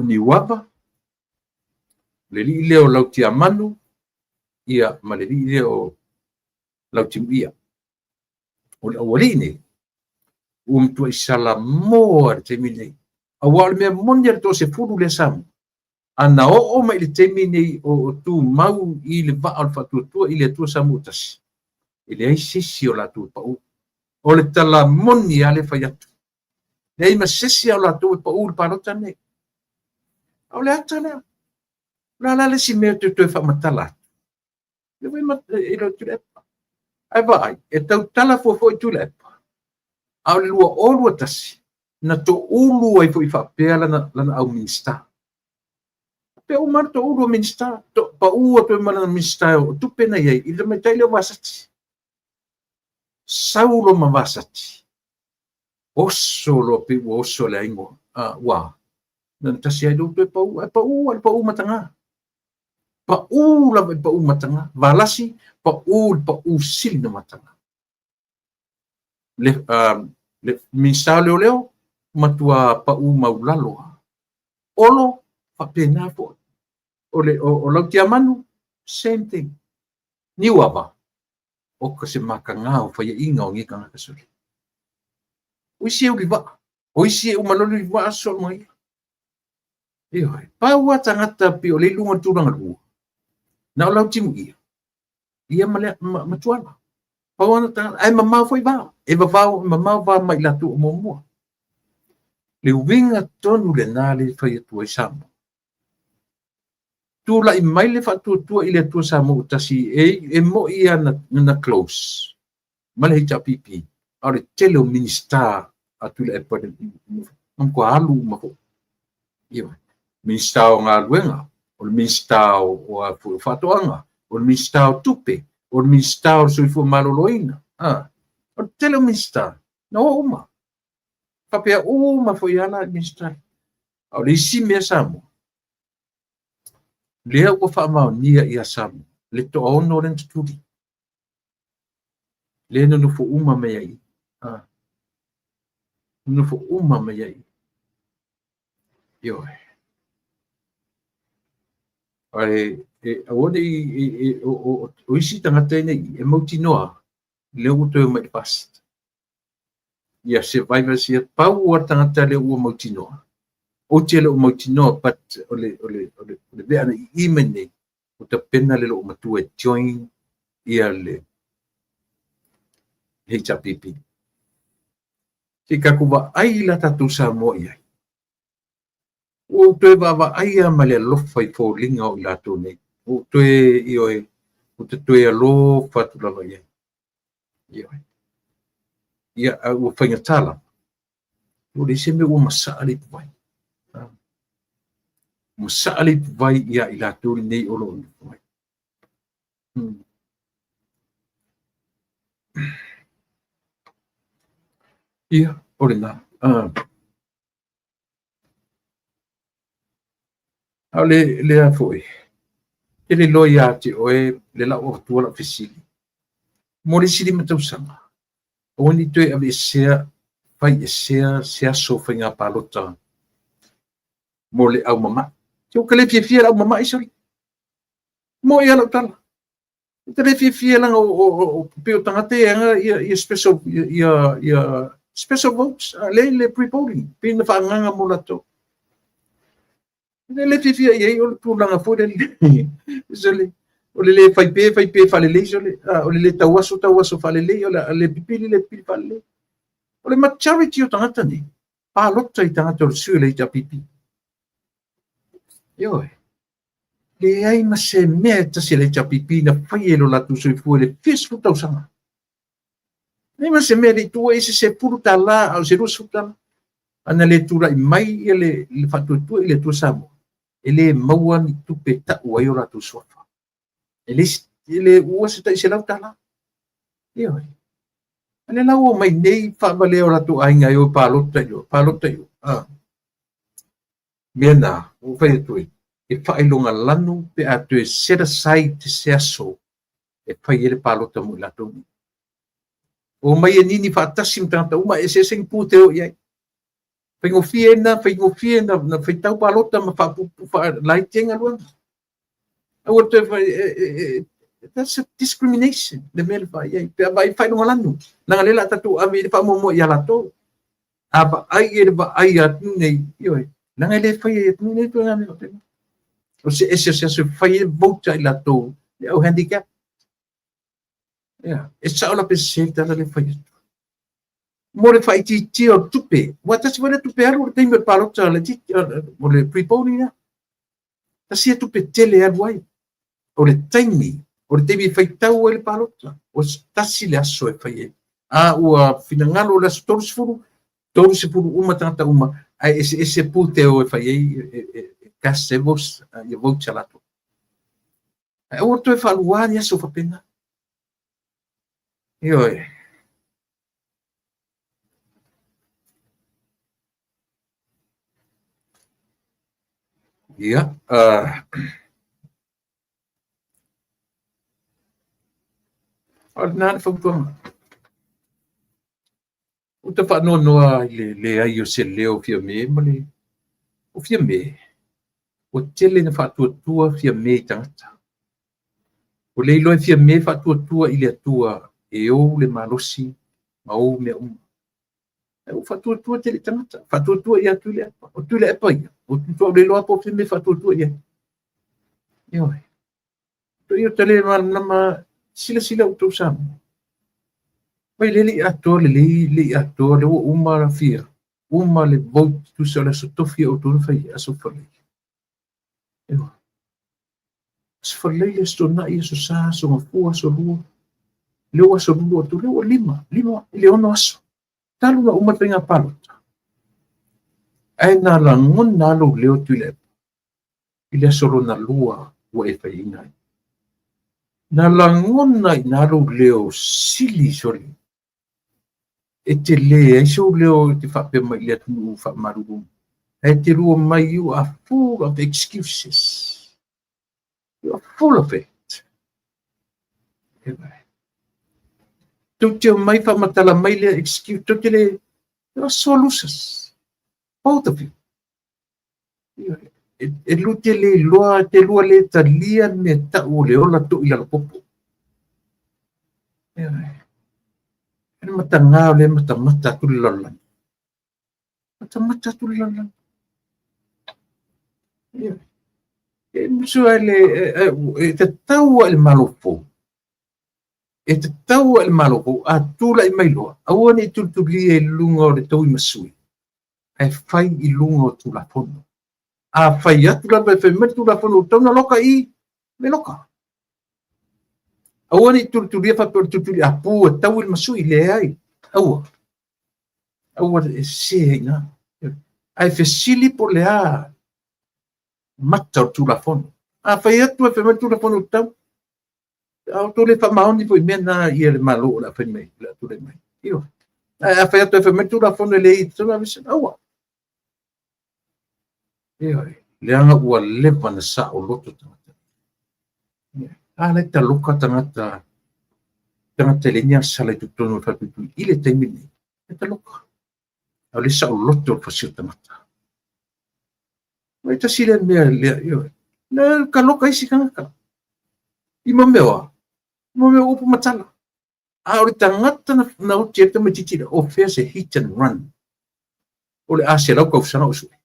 Niuava, le alii lea o Lautiamanu, ia ma le alii lea o Lautimuia. O le aualii nei, ua matuai salamo lava i le taimi nei. Aua o le mea moni a le toasefulu lea Samoa, ana oo mai i le taimi nei o tumau i le vaa o le Faatuatua i le Atua Samoa ua tasi, e leai se isi o latou e pau. O le tala moni lava le fai atu. Leai ma se isi o latou e pau i le palota nei. A o le ata lea. O le a la le isi mea toe faamatala atu? Le foi e le Tuilaepa. Ae vaai, e tautala fua foi Tuilaepa. A o le 2021, na toulu ai foi faapea lana au Minisita. Pe uma na toulu o Minisita, pau atu ai ma lana Minisita o tupe na i ai, i le tamaitai lea o Vasati. Saulo ma Vasati. Oso loa pe ua oso le aigo. Ua, na tasi ai lou toe pau, ai pau ai pau mataga. Pau lava i pau mataga. Valasi, pau le pau sili na mataga. Le Minisita o Leoleo, matua pau maulalo. Olo, faapena foi. O Lautiamanu, same thing. Niuava, o ka se makaga o faiaʻiga o nei tagata soli. O isi e ulivaa, o isi e uma loa le ulivaa solo ma ia. Ioe, pau lava tagata pei o le i luga o le tulaga lua, na o Lautimuia, ia ma, le, ma Tuala. Pau lava tagata, ae mamao foi va, e vavao, mamao va mai latou o muamua. Le uiga tonu lena le fai atu ai Samoa. Tulai mai le Faatuatua i le Atua Samoa ua tasi, e moi ia na close ma le HRPP, a o le tele o Minisita a Tuilaepa na matua alu uma foi. Ioe. Minisita o Galuega, o le Minisita o Faatoaga, o le Minisita o Tupe, o le Minisita o le Soifua Maloloina. O le tele o Minisita, na o uma. Faapea uma foi ala Minisita. A o le isi mea Samoa, lea ua faamaonia ia Samoa, le toaono lea na tutuli. Lea nonofo uma mai ai. Nonofo uma mai ai. Ioe. Ae aua ne i o isi tagata nei e mautinoa lea ua toe mai i le FAST. Ia survivors ia pau a tagata lea ua mautinoa. Ou te le o mautinoa, but o le vea na i mai nei, o tapena le loo matua e join ia le HRPP. Se i tatou vaai la tatou Samoa i ai. Ua ou toe vaavaai lava ma le alofa i foliga o i latou nei. Ua ou toe, ioe, ua te toe alofa atu lava i ai. Ioe. Ia, a ua faigata lava. Ua leai se mea ua masaa le ipuvai. Masaa le ipuvai ia i latou lenei o lo o ipuvai. Ia, o lena. A o le lea foi, te le iloa ia te oe le lau avatua lau fesili. Mo le isi 5 tausaga, aua ne i toe aveesea, fai esea se aso faiga palota mo le aumamai. Te ua le fiafia le aumamai soli. Mo ia lau tala. Te le fiafia langa o pei o tagata e aga ia special ia special votes le pre-polling pe na faagaga mo latou. Le le fiafia i ai o le tulaga foi lele, sole, o le le fai pe, fai pe faalelei, sole, o le le tauaso, tauaso faalelei, o le le pipili, le pipili faalelei. O le majority o tagata nei, palota i tagata o le sui o le HRPP. Ioe. Leai ma se mea e tasi a le HRPP na faia i lo latou soifua i le fia sefulu tausaga. Leai ma se mea le i tuua i se $10 a o se $20. Ana le tulai mai ia le faatuatua i le Atua Samoa, e le maua ni tupe e tau ai o latou suafa. E le, e le uua se tai $100. Ioe. A lea la ua omai nei faavalea o latou aiga e o e palota i o, palota i o. Ah. Mea na, ua fai atu ai, e faailoga lanu pe a toe set aside se aso e fai ai le palota mo i latou nei. Omai e nini faatasi ma tagata uma, eseese ni pu te o i ai. Faigofie na, faigofie na, na faitau palota ma faapuupuu faalaiti ai galuega. Aua le toe fai, that's a discrimination, le mea le fai ai. Pe a vaai faailoga lanu, leaga lea o le a tatou ave i le faamuamua ia latou. A vaai i le vaai a atunuu nei, ioe, leaga e le faia i atunuu nei ituaiga mea faapena. O se ese o se aso e fai ai vote a i latou, le au handicap. Ia, e sao la pe sese le tala lea e fai atu. Mo le faaitiitia o tupe, aua tasi foi lea tupe alu o le taimi o le palota laitiiti, o le pre-polling lea. Tasi ia tupe tele e alu ai. O le taimi, o le taimi e faitau ai le palota, o tasi le aso e fai ai. A ua finagalo o le aso 30, 30 uma tagata uma, ae eseese pu te o e fai ai e cast e votes, ia votes a latou. Ae aua toe faalua ni aso faapena. Ioe. Ia, o lena le fautuaga. Ua ta faanoanoa i le leai o se leo o Fiame ma le o Fiame. Ua tele ina faatuatua Fiame i tagata. Ua le iloa e Fiame faatuatua i le Atua e ou le malosi ma ou mea uma. Ae ua faatuatua tele i tagata, faatuatua ia Tuilaepa. O Tuilaepa ia, ua matua le iloa po o Fiame faatuatua i ai. Ioe. Toi o ta le malamalama, silasila outou Samoa. Mai le le i atoa lelei, le i atoa, lea ua uma la fia, uma le vote tusa o le aso tofi a outou na fai ai, aso Faraile. Ioe. Aso Faraile, aso Toonai, aso Sa, aso Gafua, aso Lua. Lea ua aso Lua atu, lea ua lima, lima i le ono aso. Talu na uma le faiga palota. Ae na lagona lava lou leo Tuilaepa i le aso lona lua ua e faiaina ai. Na lagona i ina lou leo sili sole. E te leai sou leo e te faapea mai i le atunuu faamalulu mai. Ae te lua mai, you are full of excuses. You are full of it. Tou te omai faamatala mai lea excuse, tou te le, you are sore losers. Both of you. E lu te le iloa, te lua le talia le mea tau o le ola toi lalo popo. E le matagā o lea matamata atu le lalolagi. Matamata atu le lalolagi. E musu ai le, e tatau ai le Malo fou. E tatau ai le Malo fou, a tulai mai loa, aua ne i tulitulia i luga o le tauimasui, ae fai i luga o Tulafono. A fai atu lava e fai mai le Tulafono ua tatau ona loka i, me loka. Aua ne i tulitulia faapea o le tulituli a pu e tau i le masui, leai, aua. Aua e sese ai i ina. Ae fesili po o le a mata o le Tulafono. A fai atu e fai mai le Tulafono ua tatau, a outou le faamaoni foi i mea na ia le Malo o le a fai mai, o le a tulai mai. Ioe. Ae a fai atu e fai mai le Tulafono e leai e tatau ona aveese, aua. Ioe. Leaga ua leva na saoloto tagata. A la e taloka tagata, tagata e leai ni asala i totonu o le falepuipui i le taimi lenei. E taloka. A o le saoloto o le fasi o tagata. Ua tasi lea mea lea, ioe. Na taloka isi tagata. I mo mea oa, mo mea upu matala. A o le tagata na oti ai le tamaitiiti lea, o fea se hit and run. O le a 100 tausaga o sue.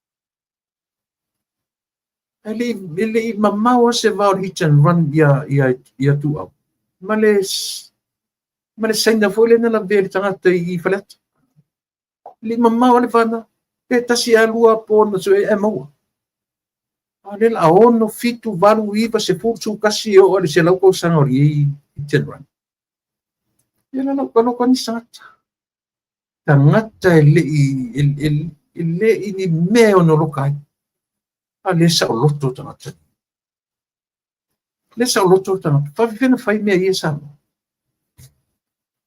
Ae le i, le i mamao lava se va o le hit and run ia, ia, ia Tuau ma le, ma le Saina foi lea na lavea i le tagata i Faleata. E le i mamao lava le va lena. Pe tasi a lua po na sue ae maua. A o lea o le a 6, 7, 8, 9, 10, 11 e oo i le 100 tausaga o lenei hit and run. Ia la lau alofa nisi tagata. Tagata e le i, e le i ni mea e ono loka ai. A lea saoloto tagata. Lea saoloto tagata. Faafefea na fai mea ia Samoa?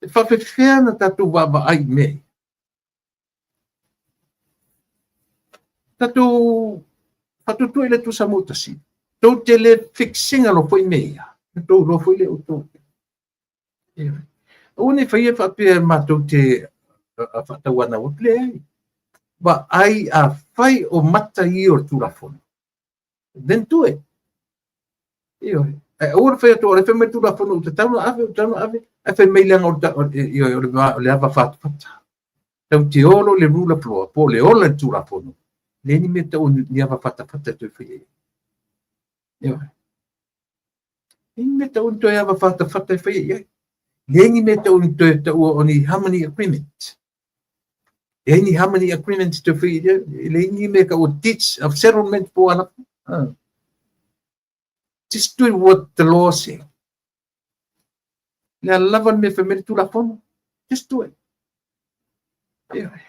E faafefea na tatou vaavaai i mea ia? Tatou faatuatua i le Atua Samoa tasi. Tou te le fix ina loa foi mea ia. Na tou iloa foi lea outou. Aua ne i faia faapea matou te faatauanau atu. Leai. Vaai afai o mata ia o le Tulafono, then do it. Ioe. Ae aua le fai atu o le fai mai Tulafono ua tatau ona ave, ua tatau ona ave, ae fai mai leaga ioe, o le ava fatafata. Tatou te o loa i le rule of law, po o le ola i le Tulafono, leai ni mea tau ni ava fatafata e toe faia i ai. Ioe. Leai ni mea tau ni toe ava fatafata e faia i ai. Leai ni mea tau ni toe taua o ni harmony agreement. Leai ni harmony agreement e toe faia i ai. Leai ni mea tau deeds of settlement po o a lava. Just do what the law say. Le a lava le mea fai mai le Tulafono. Just do it. Ioe.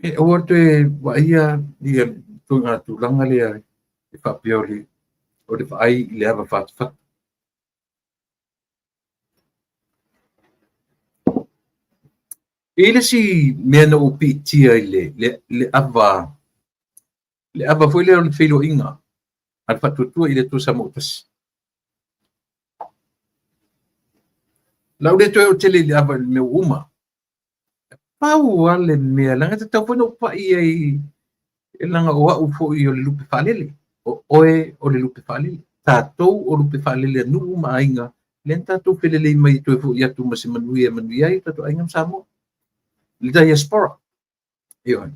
E aua toe vaaia ia ituaiga tulaga lea e faapea o le vaai i le ava fatafata. E i ai le isi mea na ou piitia i le ava, le ava foi lea o le feiloaiga a le Faatuatua i le Atua Samoa Tasi. Lau le toe oo tele i le ava i le mea ua uma. Pau lava le mea, leaga e tatau foi ona ou pai ai, leaga o au foi o le lupe faalele. O oe o le lupe faalele. Tatou o lupe faalele a nuu ma aiga, lea na tatou felelei mai e toe foi atu ma se manuia e manuia ai o tatou aiga ma Samoa. Le diaspora. Ioe.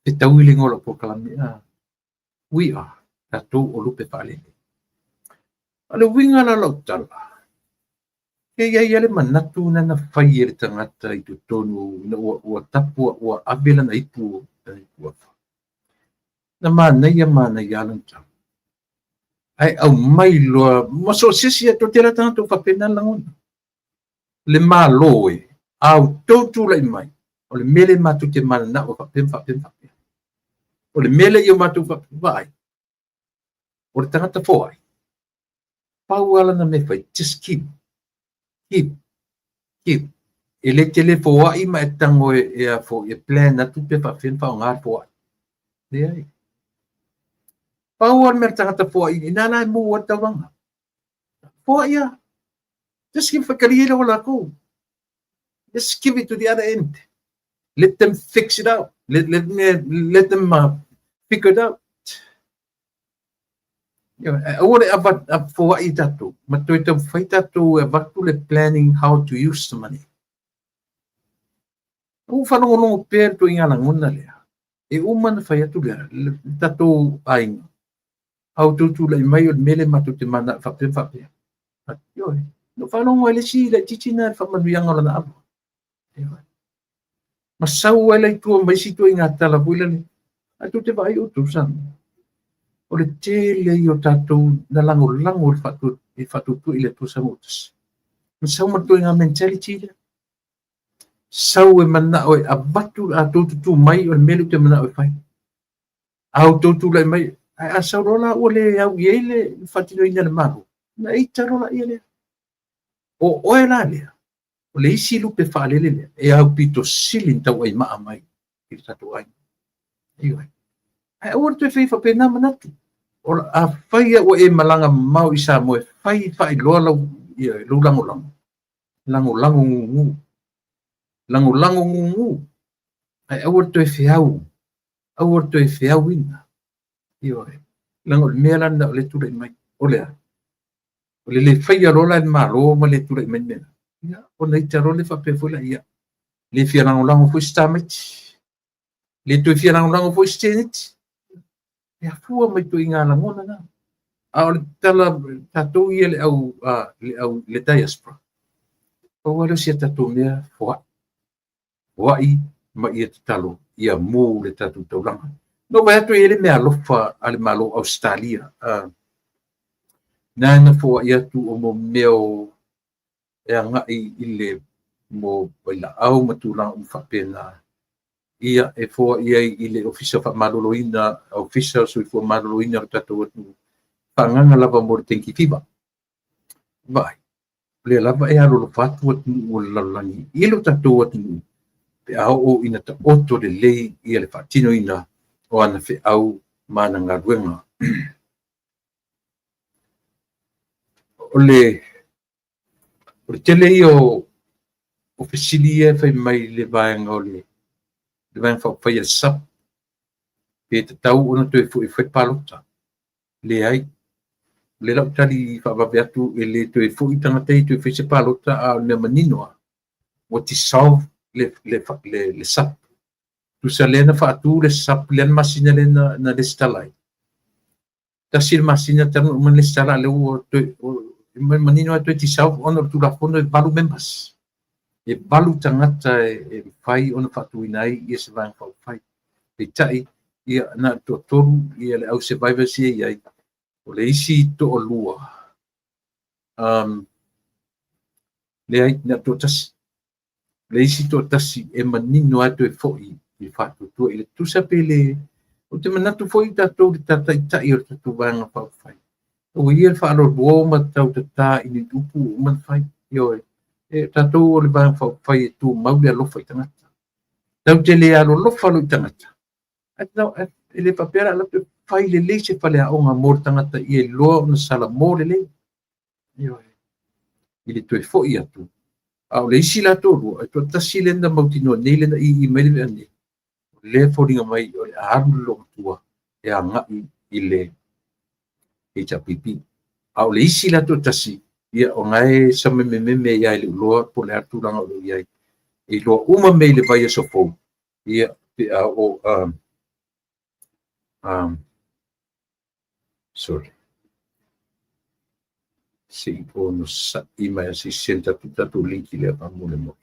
Fetaui le igoa o lau polokalame. We are, tatou o lupe faalele. O le uiga la o lau tala, e i ai lava le manatu na na fai e le tagata i totonu ina ua tapu ua ave lana ipu afa. Na manaia manaia lana tala. Ae aumai loa, ma so o se isi atu, tele tagata ua faapena le lagona. Le Malo e, a outou tulai mai, o le mea lea matou te mananao e faapea ma faapea ma faapea. O le mea lea i o matou vaai, o le tagata foai, pau lava lana mea e fai, just keep, keep, keep. E le tele foai ma e tago e a foi, e plan atu pe faapefea ona faaaoga le foai. Leai. Pau lava le mea a le tagata foai, ina la e mu ai le taulaga. Foai lava. Just give whakaria rawa lākou. Just give it to the other end. Let them fix it out. Let them figure it out. Aua le foai tatou, ma toe taumafai tatou e avatu le planning how to use the money. Ua faalogologo pea le ituaiga lagona lea. E uma ona fai atu lea, le tatou aiga. A outou tulai mai o le mea lea matou te mananao faapea ma faapea. Ioe. Na ou faalogo ai le isi laitiiti lena i le faamanuiaga o lana ava. Ioe. Ma sau ai la i tua ma isi ituaiga tala foi lele. Ae tou te vaai outou Samoa. O le tele ia o tatou na lagolago i le faatuatua i le Atua Samoa tasi. Na sau ma le ituaiga mentality lea. Sau e manao e avatu a outou tutū mai o le mea lea ou te manao e fai. A outou tulai mai, ae a sau loa la ua le au i ai le faatinoina e le Malo, ona ita loa laia lea. O oe la lea, o le isi lupe faalele lea e aupito sili ona tauaimaa mai i le tatou aiga. Ioe. Ae aua le toe fai faapena manatu. O afai ua e malaga mamao i Samoa e fai faailoa lau, ia, lou lagolago, lagolago gugu, lagolago gugu, ae aua le toe feau, aua le toe feauina. Ioe. Leaga o le mea la lena o lea e tulai mai. O le a? O le le faia loa la e le Malo ma le tulai mai le mea lena. Ia, ona ita loa lea faapea foi laia, le fia lagolago foi se tamaiti, le toe fia lagolago foi se teneti. E afua mai ituaiga lagona na. A o le tala tatou ia le au le au le diaspora, pau lava lea o si a tatou mea, foai. Foai ma ia tatalo ia mou le tatou taulaga. Na ou vaai atu e i ai le meaalofa a le Malo o Ausetalia, na na foai atu o mo mea o e agai i le mo vailaau ma tulaga uma faapena, ia e foai ai i le Ofisa Faamaloloina, Ofisa o Soifua Maloloina o le tatou atunuu, faaagaaga lava mo le dengue fever. Vaai, o lea lava e alolofa atu atunuu o le lalolagi i lo tatou atunuu pe a oo ina taoto lelei ia le faatinoina o ana feau ma ana galuega. O le tele ia o fesili ia e fai mai i le vaega o le Vaega Faaupufai a le SUPP, pe tatau ona toe foi e fai palota. Leai. O lea o le a ou tali faavave atu, e le toe foi tagata ia e toe fai se palota, a o le mea manino lava, ua dissolve le SUPP. Tusa lea na faatu le SUPP i le masina lea na resitala ai. 1 le masina talu ona uma ona resitala, a o lea ua toe, manino lava toe dissolve ona o le Tulafono e 8 members. E 8 tagata e mafai ona faatuina ai ia se Vaega Faaupufai. Peitai, ia na o le toatolu ia le au survivors ia e i ai. O le isi toalua, leai, na o le toatasi. O le isi toatasi e manino lava toe foi i le faatuatua i le tusa pe le. Ou te manatu foi tatou le taitai o le tatou Vaega Faaupufai, aua ia le faaaloaloa ma tautatā i ni upu ua uma ona fai. Ioe, e tatou o le Vaega Faaupufai e tumau le alofa i tagata. Tatou te le alolofa loa i tagata, e le faapea la alu atu e fai lelei se faleaoga mo le tagata ia iloa ona salamo lelei. Ioe, i le toe foi atu. A o le isi la toalua, e toatasi lea na mautinoa nei lea na ii mai le mea nei, o lea e foliga mai o le a alu le loomatua e agai i le HRPP. A o le isi la toatasi, ia o na e samemememe ai lava e le i iloa po o le a le tulaga o lo o i ai. E iloa uma mea i le vaiaso fou, ia pe a oo, sorry, se i onosai mai se i send atu le tatou link lea faamolemole.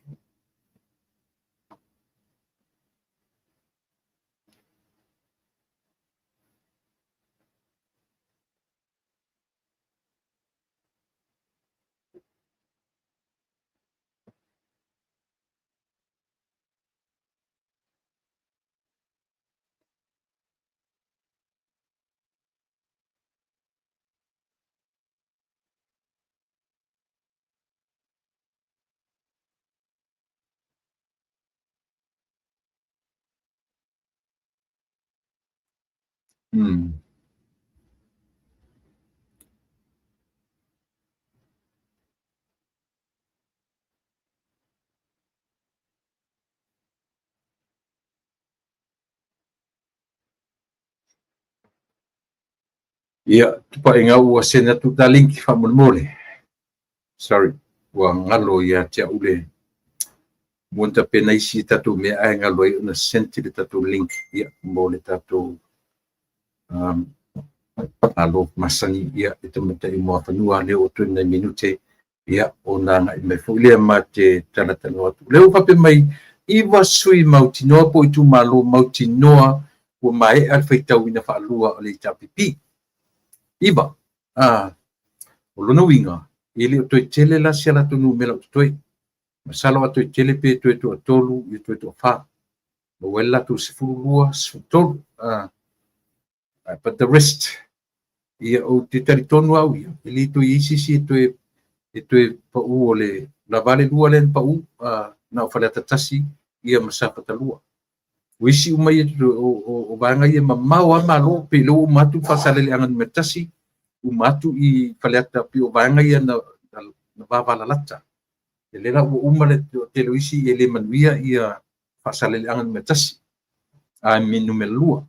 Ia, tupaaiga ua send atu ta link faamolemole. Sorry, ua galo ia te au le mua na tapena isi tatou mea ae galo ai ona send le tatou link ia mo le tatou malo masani ia e tamaitai o Muafanua lea ua toe nai minute ia ona agai mai foi lea ma te talatalanoa atu. O lea ua faapea mai 9 sui mautinoa po o itumalo mautinoa ua maea le faitauina faalua o le HRPP. 9. O lona uiga, e le o toe tele la si a latou numera o totoe. Masalo a toe tele pe toe toatolu ia toe toafa. Maua ai le latou 12, 13. But the rest, ia ou te talitonu au ia, e le toe i ai se isi e toe pau o le lava le lua lea na pau, na o Faleata 1 ia ma Safata 2. O isi uma ia o vaega ia mamao lava Malo, pe le ua uma atu Faasaleleaga numera 1, uma atu i Faleata, pei o vaega ia na vavalalata. E lea la ua uma le tele o isi e le manuia ia Faasaleleaga numera 1, a me numera 2.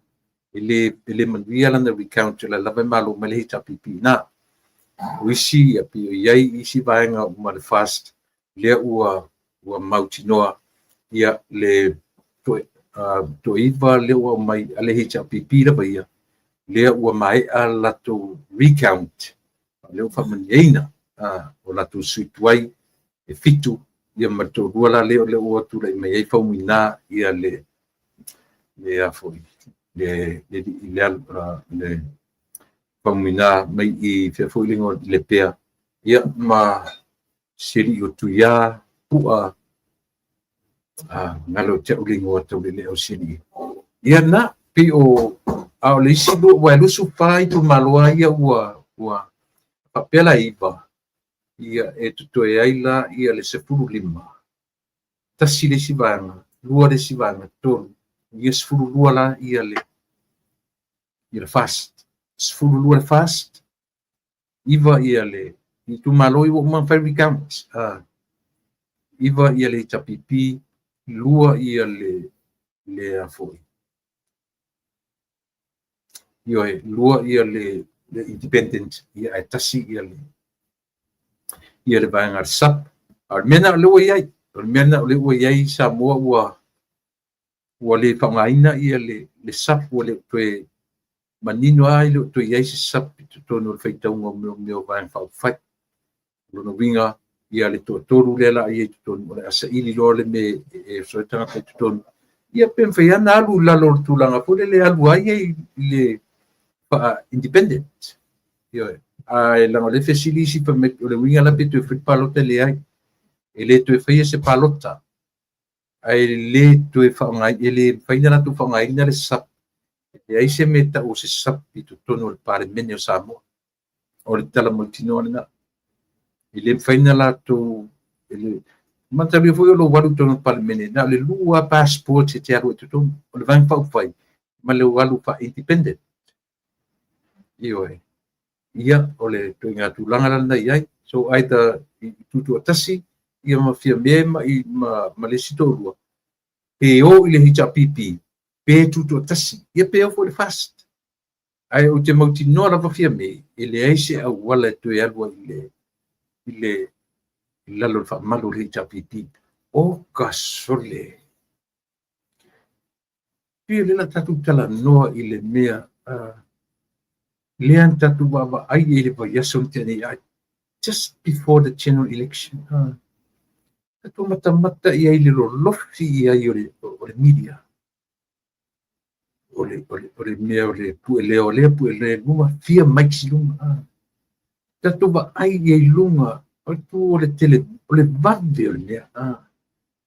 E le manuia lana recount, o la lava e malo mai le HRPP na. O isi, ia, pei o i ai isi vaega uma le FAST, lea ua mautinoa ia le toaiva lea ua aumai a le HRPP lava ia, lea ua maea le latou recount, lea ua faamanuiaina o latou sui tuai e 7, ia ma le toalua la lea o lea ua tulai mai ai Faumuina ia le le foi le le le Faumuina mai i fea foi le le pea, ia ma sili o Tuia Pua galo te au le igoa tau le o sili ia na pi o a o le isi lua ua lusu fai tu maloa ia ua faapea la iva ia e totoe ai la ia le 15 tasi le isi vaega, lua le isi vaega, tolu ia 12 la ia le FAST, 12 le FAST, iva ia le itumalo i ua uma fai recount, iva ia le HRPP, lua ia le afoi ioe, lua ia le independent, ia ae tasi ia le vaega a le SUP. A o le mea na o lea ua i ai, o le mea na o lea ua i ai Samoa ua le faaaogaina ia le SUP, ua le toe manino ai le toe i ai se SUP i totonu o le faitauga o mea o vaega faaupufai. O lona uiga ia le toatolu lea la i totonu o le a saili loa le mea e oso ai tagata i totonu. Ia pe mafai lava ona alu i lalo o le tulaga foi lele e alu ai i le independent. Ioe. Ae leaga o lea e fesili isi fai mai o le uiga la pe toe fai le palota, leai. E le toe faia se palota. Ae le toe faaaogaina, e le mafai ona latou faaaogaina le SUP. E leai se mea e tau o se SUP i totonu o le Palemene o Samoa. O le tala mautinoa lena. E le mafai ona latou mataulia foi o lou alu i totonu o le Palemene, na o le 2 passport e te alu ai i totonu. O le Vaega Faaupufai ma le alu faa-independent. Ioe. Ia, o le ituaiga tulaga la lena e i ai. So either i tutoatasi ia ma Fiame ma le isi toalua, pe o i le HRPP, pe tutoatasi, ia pe o foi le FAST. Ae ou te mautinoa lava Fiame, e leai se auala e toe alu ai i le lalo o le faamalu o le HRPP. O ka sole. Pei o lea la tatou talanoa i le mea lea na tatou vaavaai i le vaiaso na tea nei, just before the general election. Tatou matamata i ai le lolofi i ai o le media. O le mea o le pueleo lea, pueleo i luga, fia mics i luga. Tatou vaai i ai i luga, o le tu o le tele, o le vave o le mea.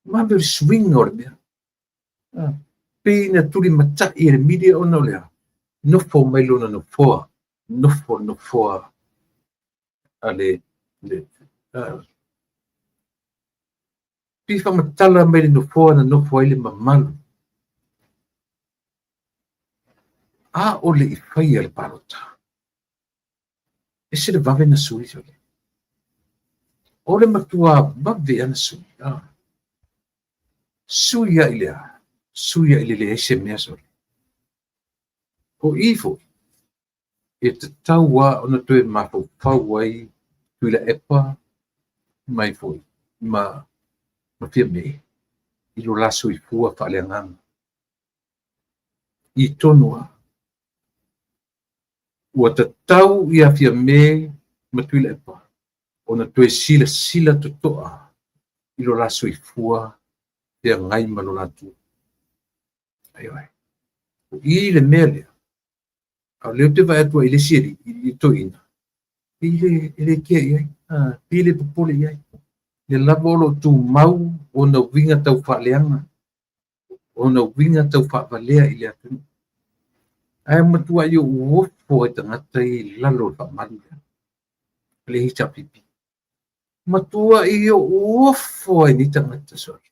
Vave o le suiga o le mea. Pei na tulimatai e le media ona o lea, nofo mai lona nofoa, nofo nofoa a le pei faamatala mai le nofoa na nofo ai le mamalu. A o le i faia le palota. E se le vave na sui sole. O le matua vave ana sui. Sui ai lea. Sui ai le leai se mea sole. O i foi, e tatau a ona toe mafaufau ai Tuilaepa mai foi ma Fiame i lo la soifua faaleagaga. I tonu a. Ua tatau ia Fiame ma Tuilaepa ona toe silasila totoa i lo la soifua feagai ma lo la tu. Aioe. O i le mea lea. A o lea ou te vaai atu ai i le isi alii, i le toeaina, e le kea i ai, pe le popole i ai. Le lava o lo tumau ona uiga tau faaleaga, ona uiga tau faavalea i le atunuu. Ae matua i ou ofo ai tagata i lalo o le faamalu lea. Le HRPP. Matua i ou ofo ai nei tagata sole.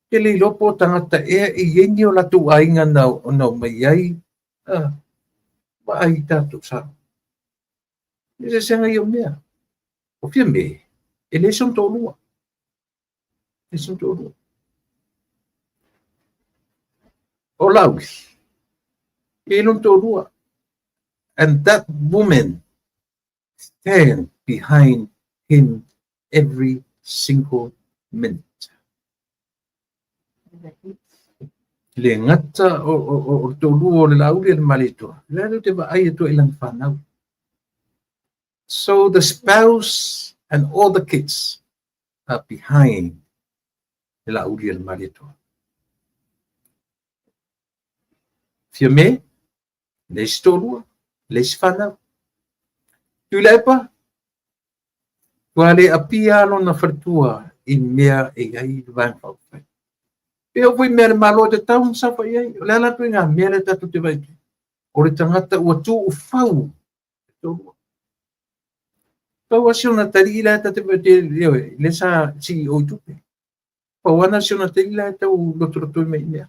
Te le iloa po o tagata ea e i ai ni o latou aiga na omai ai, vaai tatou sa. E se sega i o mea. O Fiame, e le sona toalua. E sona toalua. O Laauli, e lona toalua. And that woman stand behind him every single minute. Le gata o le toalua o le Laauli a le Malietoa, o lea te vaai atu i lana fanau. So the spouse and all the kids are behind le Laauli a le Malietoa. Fiame, le isi toalua, le isi fanau. Tuilaepa, ua le apia lona faletua i mea e i ai le Vaega Faaupufai. Pe oo foi i mea a le Malo e tatau ona saofai ai. O le ala atu i ngā mea lea tatou te vaai atu. O le tagata ua tuufau le toalua. Pau lava si ona talii la e ta te le sa CEO i tupe. Pau lava si ona talii la e tau lotoloto mai i mea.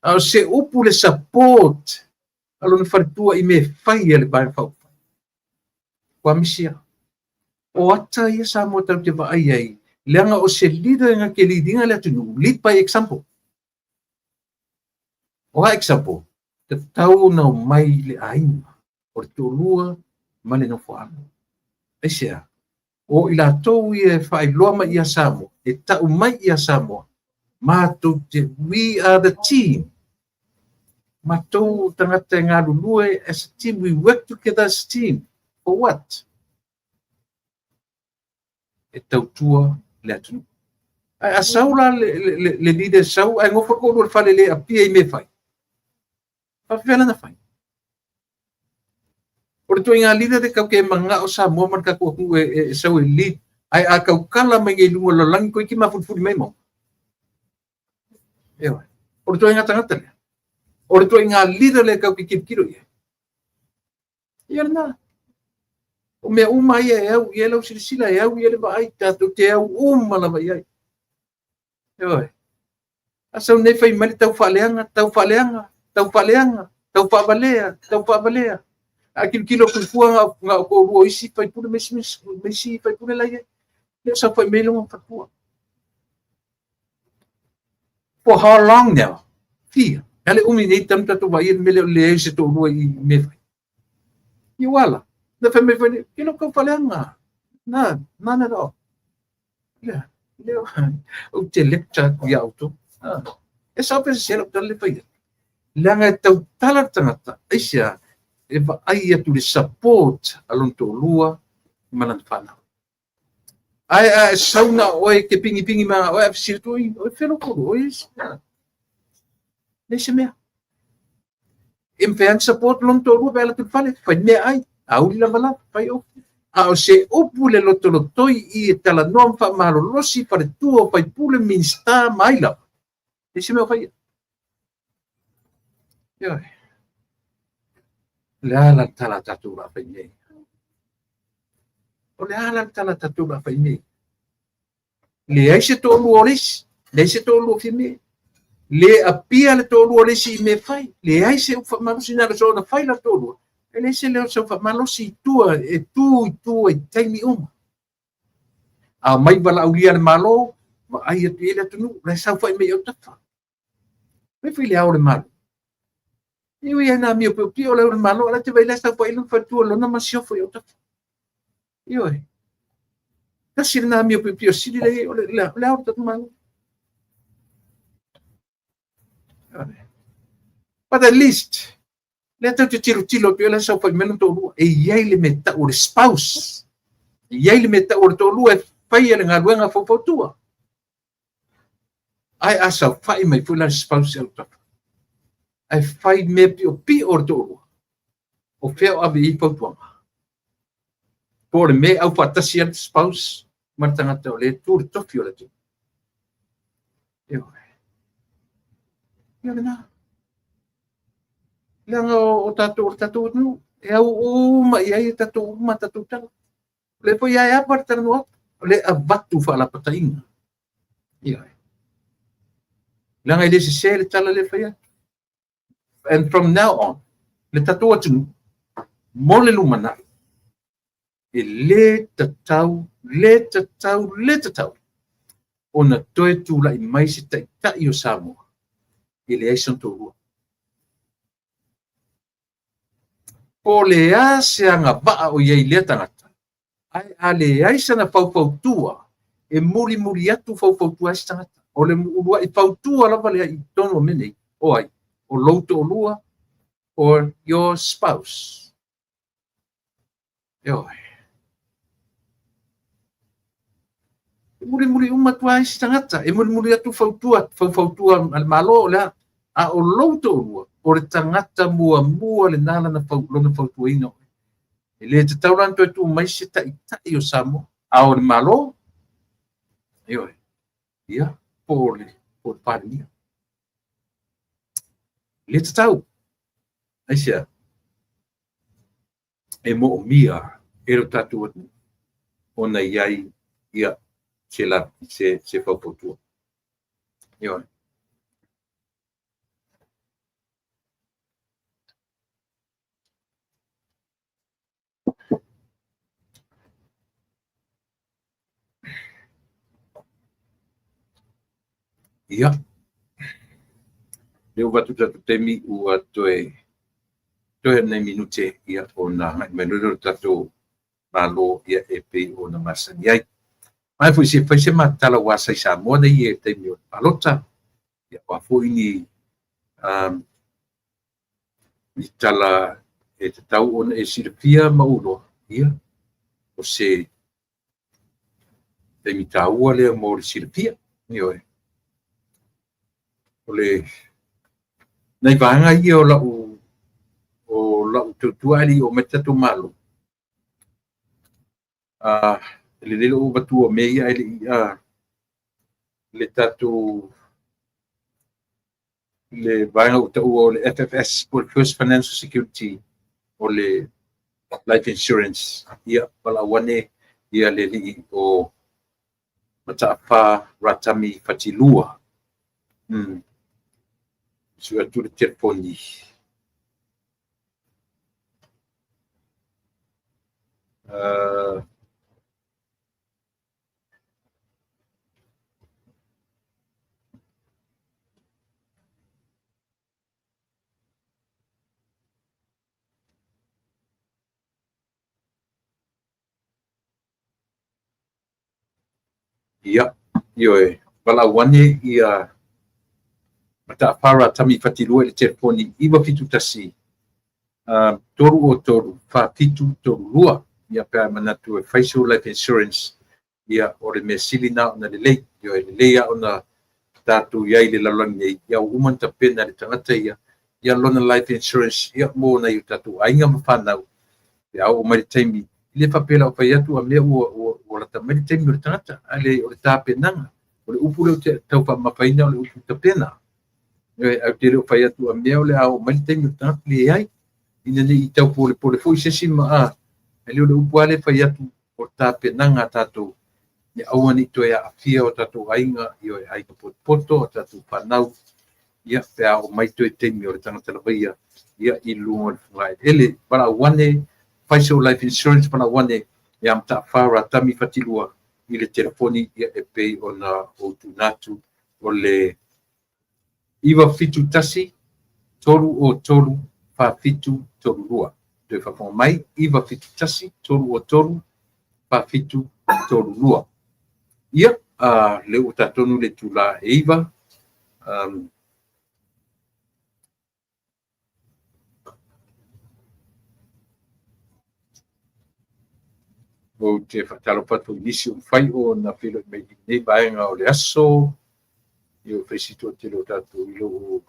A o se upu le support a lona faletua i mea e fai a le Vaega Faaupufai. Ua misia. O ata ia Samoa tatou te vaai ai, leaga o se leader e na te lead ina le atunuu, lead by example. O a example? Tatau ona omai le aiga o le toalua ma le nofoaalo. Aisea? O i latou ia e faailoa mai ia Samoa, e tau mai ia Samoa, matou te, we are the team. Matou tagata e galulue as a team, we work together as a team. For what? E tautua le atunuu. Ae a sau la le leader sau, ae nofo le toalua i le fale le apia i mea fai. Faapefea lana fai? O le ituaiga leader le tatou te manao Samoa ma le tatou atunuu e sau e lead, ae a tautala mai nei i luga o le lalolagi toeitiiti mafulifuli mai mauga. Ioe. O le ituaiga tagata lea. O le ituaiga leader lea tatou te tilotilo i ai. Ia lena. O mea uma ia e au i ai lau silasila, e au i ai le vaai, tatou te au uma lava i ai. Ioe. A sau nei fai mai le tau faaleaga, tau faaleaga, tau faaleaga, tau faavalea, tau faavalea. A tilotilo atu i fua na o toalua o isi faipule ma isi faipule la i ai. Le o saofai mai lona faletua. For how long now? Fia. E ale umi nei talu tatou vaai le mea lea o le leai o se toalua i mea fai. I ua la. Na fai mai foi, ke lo tau faaleaga. Na, none at all. Lea, lea, ou te lecture atu ia outou. E sao pe se lau tala le fai atu. Leaga e tautala le tagata, aisea, e vaai atu le support a lona toalua ma lana fanau. Ae a e sau na oe ke pingipingi ma oe a fesili atu, oi, oi felo toalua, oi, leai se mea. E mafai ona support lona toalua pe ala atu i le fale, fai mea ai, auli lava lava, fai ofi. A o se upu le lotolotoi i e talanoa ma faamalolosi faletua o faipule, Minista ma ai lava. Leai se mea o faia. Ioe. O le a la le tala a tatou o le a fai nei? O le a la le tala a tatou o le a fai nei? Leai se toalua o le isi, leai se toalua o Fiame. Le apia le toalua o le isi i mea fai, leai se upu faamalosi na o le soona fai la toalua. E leai se leo sau faamalosi i tua, e tu i tua i taimi uma. A mai valaaulia le Malo, vaai atu i ai le atunuu, la e saofai mai autafa. Mai foi le ao o le Malo. E ui ai nā mio piopio le ao o le Malo, ala te vai la saofai lona faletua lona masiofo i autafa. Ioe. Tasi lena amio piopio sili le o le le ao o le tatou Malo. But at least, lea tatou te tilotilo atu i ai la e saofai mai lona toalua, e i ai le mea tau o le spouse. E i ai le mea tau o le toalua e faia le galuega faufautua. Ae a saofai mai foi la le spouse i autafa, ae fai mea piopio o le toalua, o fea o ave i ai fautuaga? Po o le mea e aufaatasi ai le spouse ma le tagata o lea e tu le tofi o le atunuu. Ioe. Ia lena. Leaga o tatou, o le tatou atunuu, e au uma i ai e tatou uma tatou tala. O lea foi e apa le talanoa atu, o lea e avatu faalapataiga. Ioe. Leaga e le sese le tala lea e fai atu. And from now on, le tatou atunuu, mo le lumanai, e le tatau, le tatau, le tatau, ona toe tulai mai se taitai o Samoa e leai sona toalua. Po o le a se agavaa o i ai i lea tagata, ae a leai sana faufautua, e mulimuli atu faufautua ai se tagata. O le uluai fautua lava lea i totonu o mea nei, O ai? O lou toalua or your spouse? Ioe. E mulimuli uma atu lava isi tagata, e mulimuli atu fautua, faufautua a le Malo o le a, a o lou toalua, o le tagata muamua lena lana fau, lona fautuaina oe. E le tatau la ona toe tuu mai se taitai o Samoa, a o le Malo, ioe, ia, po o le, po o le Palemia. E le tatau. Aisea? E moomia e lo tatou atunuu ona i ai ia se, la, se, se faufautua. Ioe. Ia, lea ua avatu le tatou taimi ua toe toe nai minute ia ona agai mai loa lea o le tatou Malo ia e pei ona masani ai. Mai foi se fai se matala aua sa i Samoa nei i le taimi o le palota, ia o a foi ni ni tala e tatau ona e silafia ma ou iloa, ia, o se taimi taua lea mo le silafia. Ioe. O le nai vaega ia o lau tautua ae le i oo mai le tatou Malo, e lelei lou avatua o mea ia ae le i le tatou le vaega ua taua o le FFS po o le First Financial Security o le Life Insurance, ia valaau ane ia le alii o Mataafa Ratami Fatilua. Sui atu le telefoni. Ia, ioe, valaau ane ia Mataafa Ratami Fatilua i le telefoni 971 303 4732. Ia pe a e manatu e fai sou life insurance, ia o le mea sili na ona lelei. Ioe, lelei lava ona tatou i ai i le lalolagi nei, ia ua uma ona tapena e le tagata ia ia lona life insurance ia mo nai o tatou aiga ma fanau pe a oo mai le taimi. E le faapea la ua fai atu a mea ua lata mai le taimi o le tagata, ae leai, o le tapenaga. O le upu lea ou te tau faamamafaina o le upu tapena. Ae ou te le o fai atu a mea o le a oo mai le taimi o le tagata, leai. Ina ne i tau polepole foi se isi ma a, ae le o le upu lava lea e fai atu o tapenaga a tatou, ia aua ne i toe aafia o tatou aiga, ioe, aiga potopoto, o tatou fanau, ia pe a oo mai toe taimi o le tagata lava ia, ia i luga o le fogaeleele. Valaau ane, fai sou life insurance, valaau ane ia Mataafa Ratami Fatilua i le telefoni ia e pei ona ou tuuina atu o le 971 303 4732. Toe faafofoga mai, 971 303 4732. Ia, lea ua ta tonu le itula e 9. Ou te faatalofa atu i nisi o mafai ona feiloai mai i lenei vaega o le aso. Ia, ua fai si toatele o tatou i lou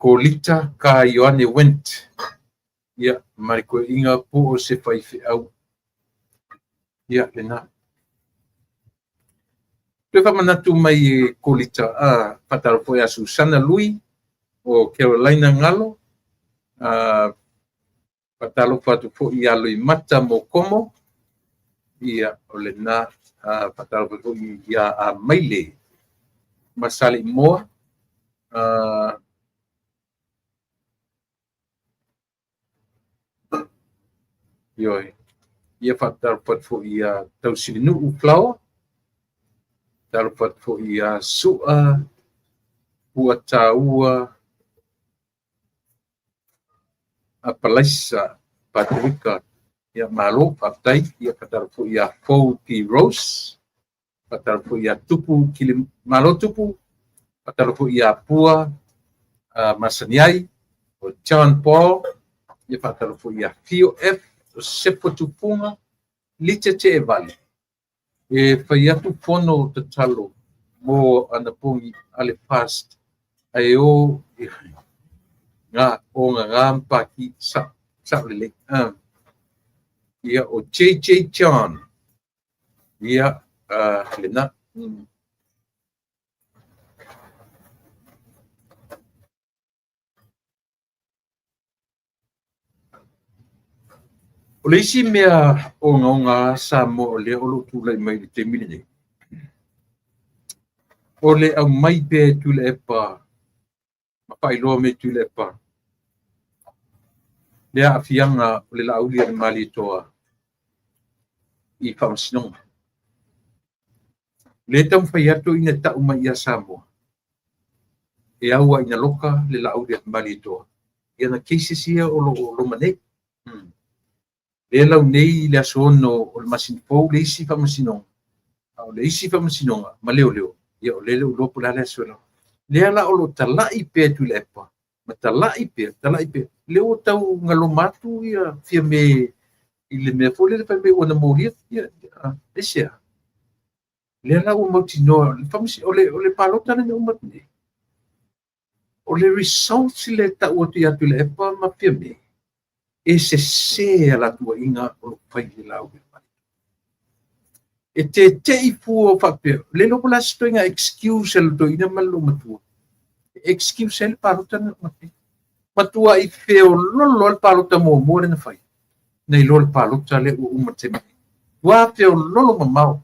Kolita Ka Ioane Went. Ia, ma le koeaiga po o se faifeau. Ia, lena. Toe faamanatu mai e Kolita, faatalofa foi ia Susana Lui o Carolina Galo. Faatalofa atu foi ia Loimata Mokomo. Ia, o lena. Faatalofa foi ia Amaile ma Saleimoa. Ioe. Ia faatalofa atu foi ia Tausilinuu Flower. Faatalofa atu foi ia Sua Puataua Apalaisa Patrica. Ia malo, faafetai. Ia faatalofa foi ia Fou P. Rose. Faatalofa foi ia Tupu Kili. Malo Tupu. Faatalofa foi ia Pua masani ai, o John Paul, ia faatalofa foi ia Fio F, o Sepo Tupuga, Lita Teevale, e fai atu fono tatalo mo anapogi a le fast ae o ngā o ngā mpaki sa sa lele. Ia o JJ John. Ia lena. O le isi mea o ngaonga sa mo o lea o lo tūlai mai le taimi lenei. O le au mai pe Tuilaepa, ma whailoa me Tuilaepa, lea afianga o le lauli a le Malietoa i whaamasinoga. Le taumafai atu ina tau mai ia Samoa, e aua ina loka le lauli a le Malietoa, ia na cases ia o lo o loma nei. Le lau nei le aso 6 o le masina fou le isi faamasinoga, a o le isi faamasinoga ma leoleo, ia o le le uloa po o le a le aso e lau. Lea la o lo talai pea Tuilaepa, ma talai pea, talai pea. Le ua tau galoma atu ia fia me i le mea foi lele fai mai ua na molia, ia, aisea. Lea la ua mautinoa, o le palota lea na uma atu nei. O le results le tau atu ia Tuilaepa ma fia me, e sese a latou aiga o lo fai le lau. E te te i fua whapea, le lopo la se toinga excuse le toina ma lo matua. Excuse le palota na matua. Matua i feo lolo le palota mua le na fai. Nei lo le palota le ua uma te mai. Ua feo lolo mamao.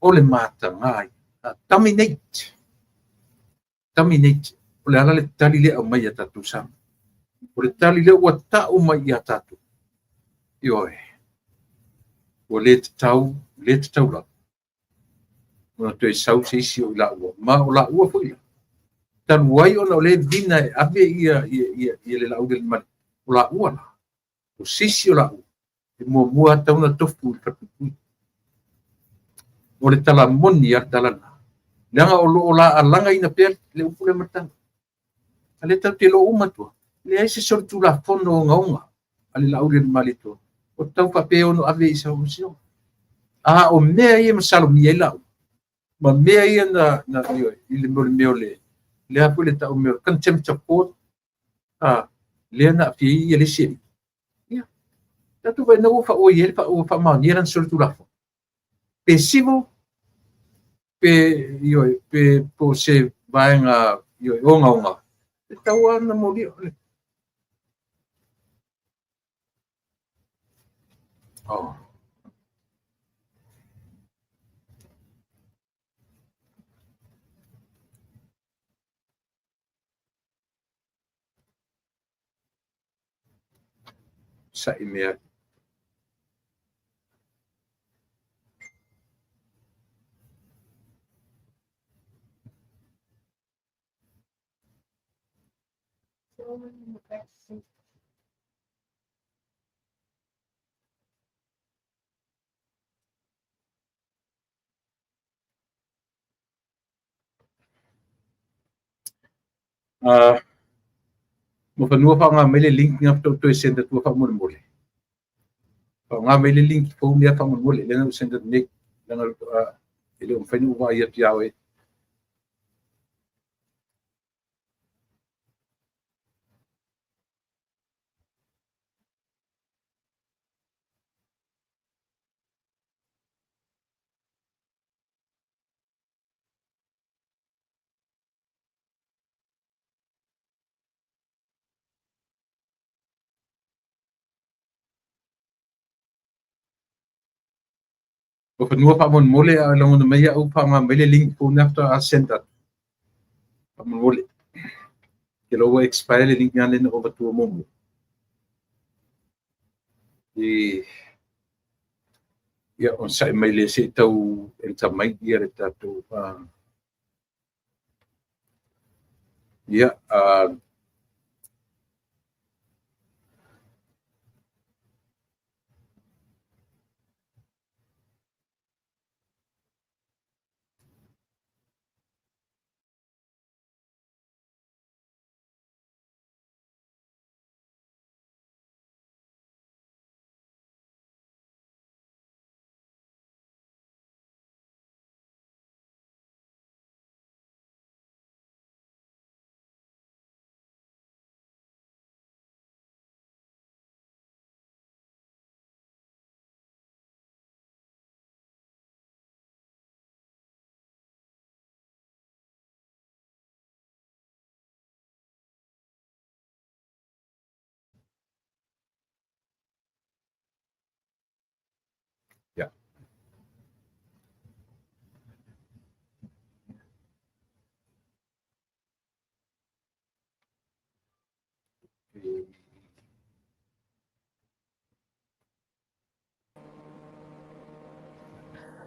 O le mata ngai. Dominate. Dominate. O le ala le tali le au mai a tātou sama. O le tali le ua tau mai ia tātou. Ioe. Ua le tatau, le tatau la. Ona toe sau se isi o i la ua. Ma o la ua foi la. Talu ai ona o le vina e ave ia le lau le mali. O la ua la. O sisi o la ua. E mua mua tauna tofu i fatupui. O le tala moni a tala na. Leanga o lo o la alanga ina pea le upu le matala. A le tau te lo umatua. Le ai se soli la fono o ngaunga. A le lau le mali toa. O tau pape ono ave i sa umasio. A o mea ia masalo mi ai lau. Ma mea ia na i le mea o le le apu le tau mea contempt of court. A lea na fi ia le siri. Ia. Tatu vai na ua fa o ia fa o fa ma ni ran soli la fono. Pe civil pe io pe po se vaenga io onga onga. E tau ana mo li. Oh. Sa i mea. Mo whanua wha ngā maile link ngā whakatau toi senda tua wha mole mole. Wha ngā maile link fō mea wha mole mole, lena u senda nei, lena e le umwhainu uwa ia piao e. O whanua wha mole mole a langona mai au wha ngā maile link fō nafta a senda. Wha mole mole. Ke loa expire le link ngā lena o vatua momo. I ia on sai mai le se tau el ta mai ia le tātou. Ia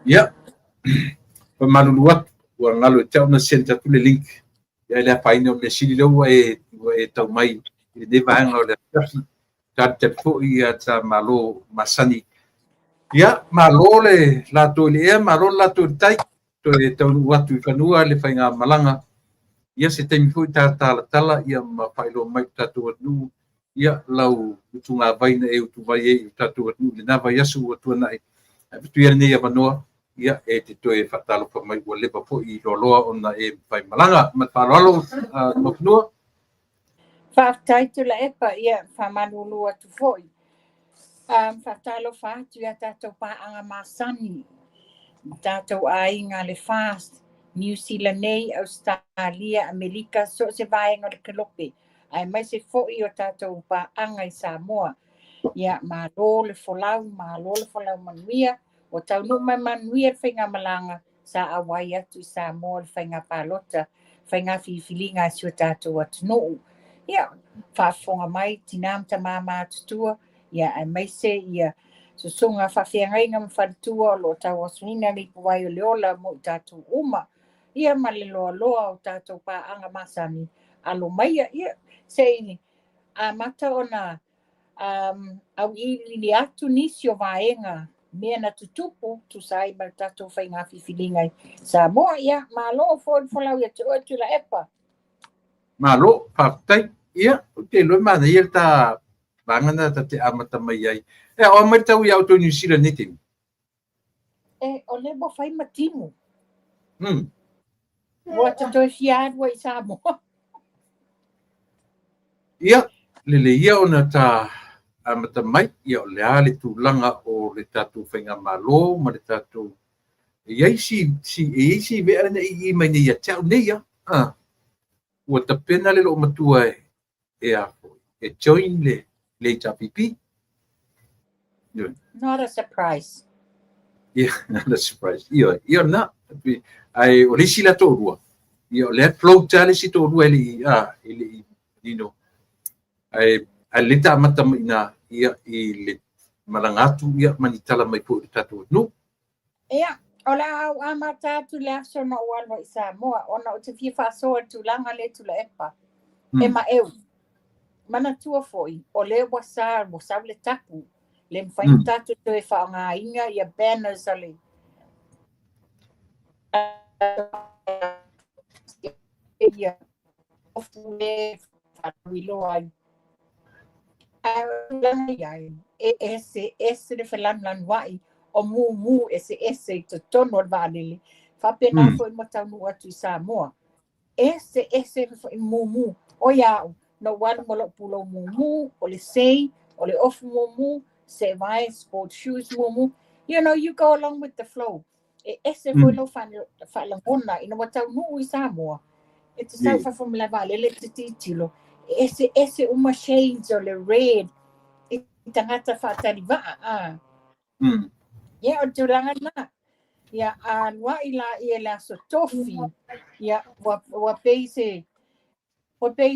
Ia, faamalulu atu, ua galo ia te au ona send atu le link. Ia, e le afaina, o le mea sili lea ua e tau mai i lenei vaega o le afiafi. Talitali foi ia ta malo masani. Ia, malo le latou i le ea, malo le latou i le tai. Toe taunuu atu i fanua le faigamalaga. Ia, se taimi foi ta talatala ia ma faailoa mai i le tatou atunuu ia lau utugavai na e utuvai ai i le tatou atunuu i lena vaiaso ua tuanai. Ae avatu ia lenei avanoa, ia e te toe faatalofa mai, ua leva foi i loaloa ona e faimalaga. Ma le faaaloalo, Muafanua. Faafetai, Tuilaepa, ia faamalulu atu foi. Faatalofa atu ia tatou paaga masani, tatou aiga le FAST, Niu Sila nei, Ausetalia, Amerika, so o se vaega o le kelope, aemaise foi o tatou paaga i Samoa. Ia, malo le folau, malo le folau manuia. Ua taunuu mai manuia le faigamalaga sa auai atu i Samoa le faiga palota, faiga filifiliga a si o tatou atunuu. Ia, faafofoga mai tina ma tama matutua, ia aemaise ia susuga faafeagaiga ma faletua o lo o tauasuina le ipuvai o le ola mo i tatou uma. Ia ma le loaloa o tatou paaga masani, alo maia, ia se i amata ona auiliili atu nisi o vaega mea na tutupu tusa ai ma le tatou faiga filifiliga i Samoa. Ia, malo foi le folau ia te oe, Tuilaepa. Malo, faafetai. Ia, ou te iloa e manaia le ta vaega na ta te amata mai ai. E ao mai le tau ia outou i Niu Sila i lenei taimi? E, o lea ua fai ma timu. Ua ta toe fia alu ai i Samoa. Ia, lelei ia ona ta amata mai, ia o le a le tulaga o le tatou faigamalo ma le tatou. E i ai si vea na i mai nei ia te au nei ia. Ah, ua tapena le loomatua e a foi, e join le HRPP. Not a surprise. Yeah, not a surprise. Ia, ia na. Ai o le isi la toalua. Ia, o lea float le isi toalua e le i e le i nino. Ai le ta amata mai na ia i le malaga atu ia ma ni tala mai foi i le tatou atunuu. Ia, o le a au amata atu le aso na ou alu ai i Samoa, ona ou te fia faasoa i le tulaga lea, Tuilaepa. E maeu. Manatua foi, o lea ua sa, ua sau le tapu. Le mafai mm. tatou toe faaaogaina ia banners a le ia ofu e faalauiloa ai. Ae o le tulaga i ai, e ese ese le felanulanuai o mumu eseese i totonu o le vaalele. Faapena foi ma taunuu atu i Samoa. Ese ese foi mumu. O ia au, na ou alu ma lou pulou mumu, o le sei, o le ofu mumu, sevae, sport shoes mumu. You go along with the flow. E ese foi lau faalagona ina ua taunuu i Samoa. E te sau fafo ma le vaalele e te tilotilo. E ese ese uma shades o le red i tagata faatali vaa. Ah. Ia, o le tulaga lena. Ia, a alu ai la ia le aso Tofi, ia, ua pei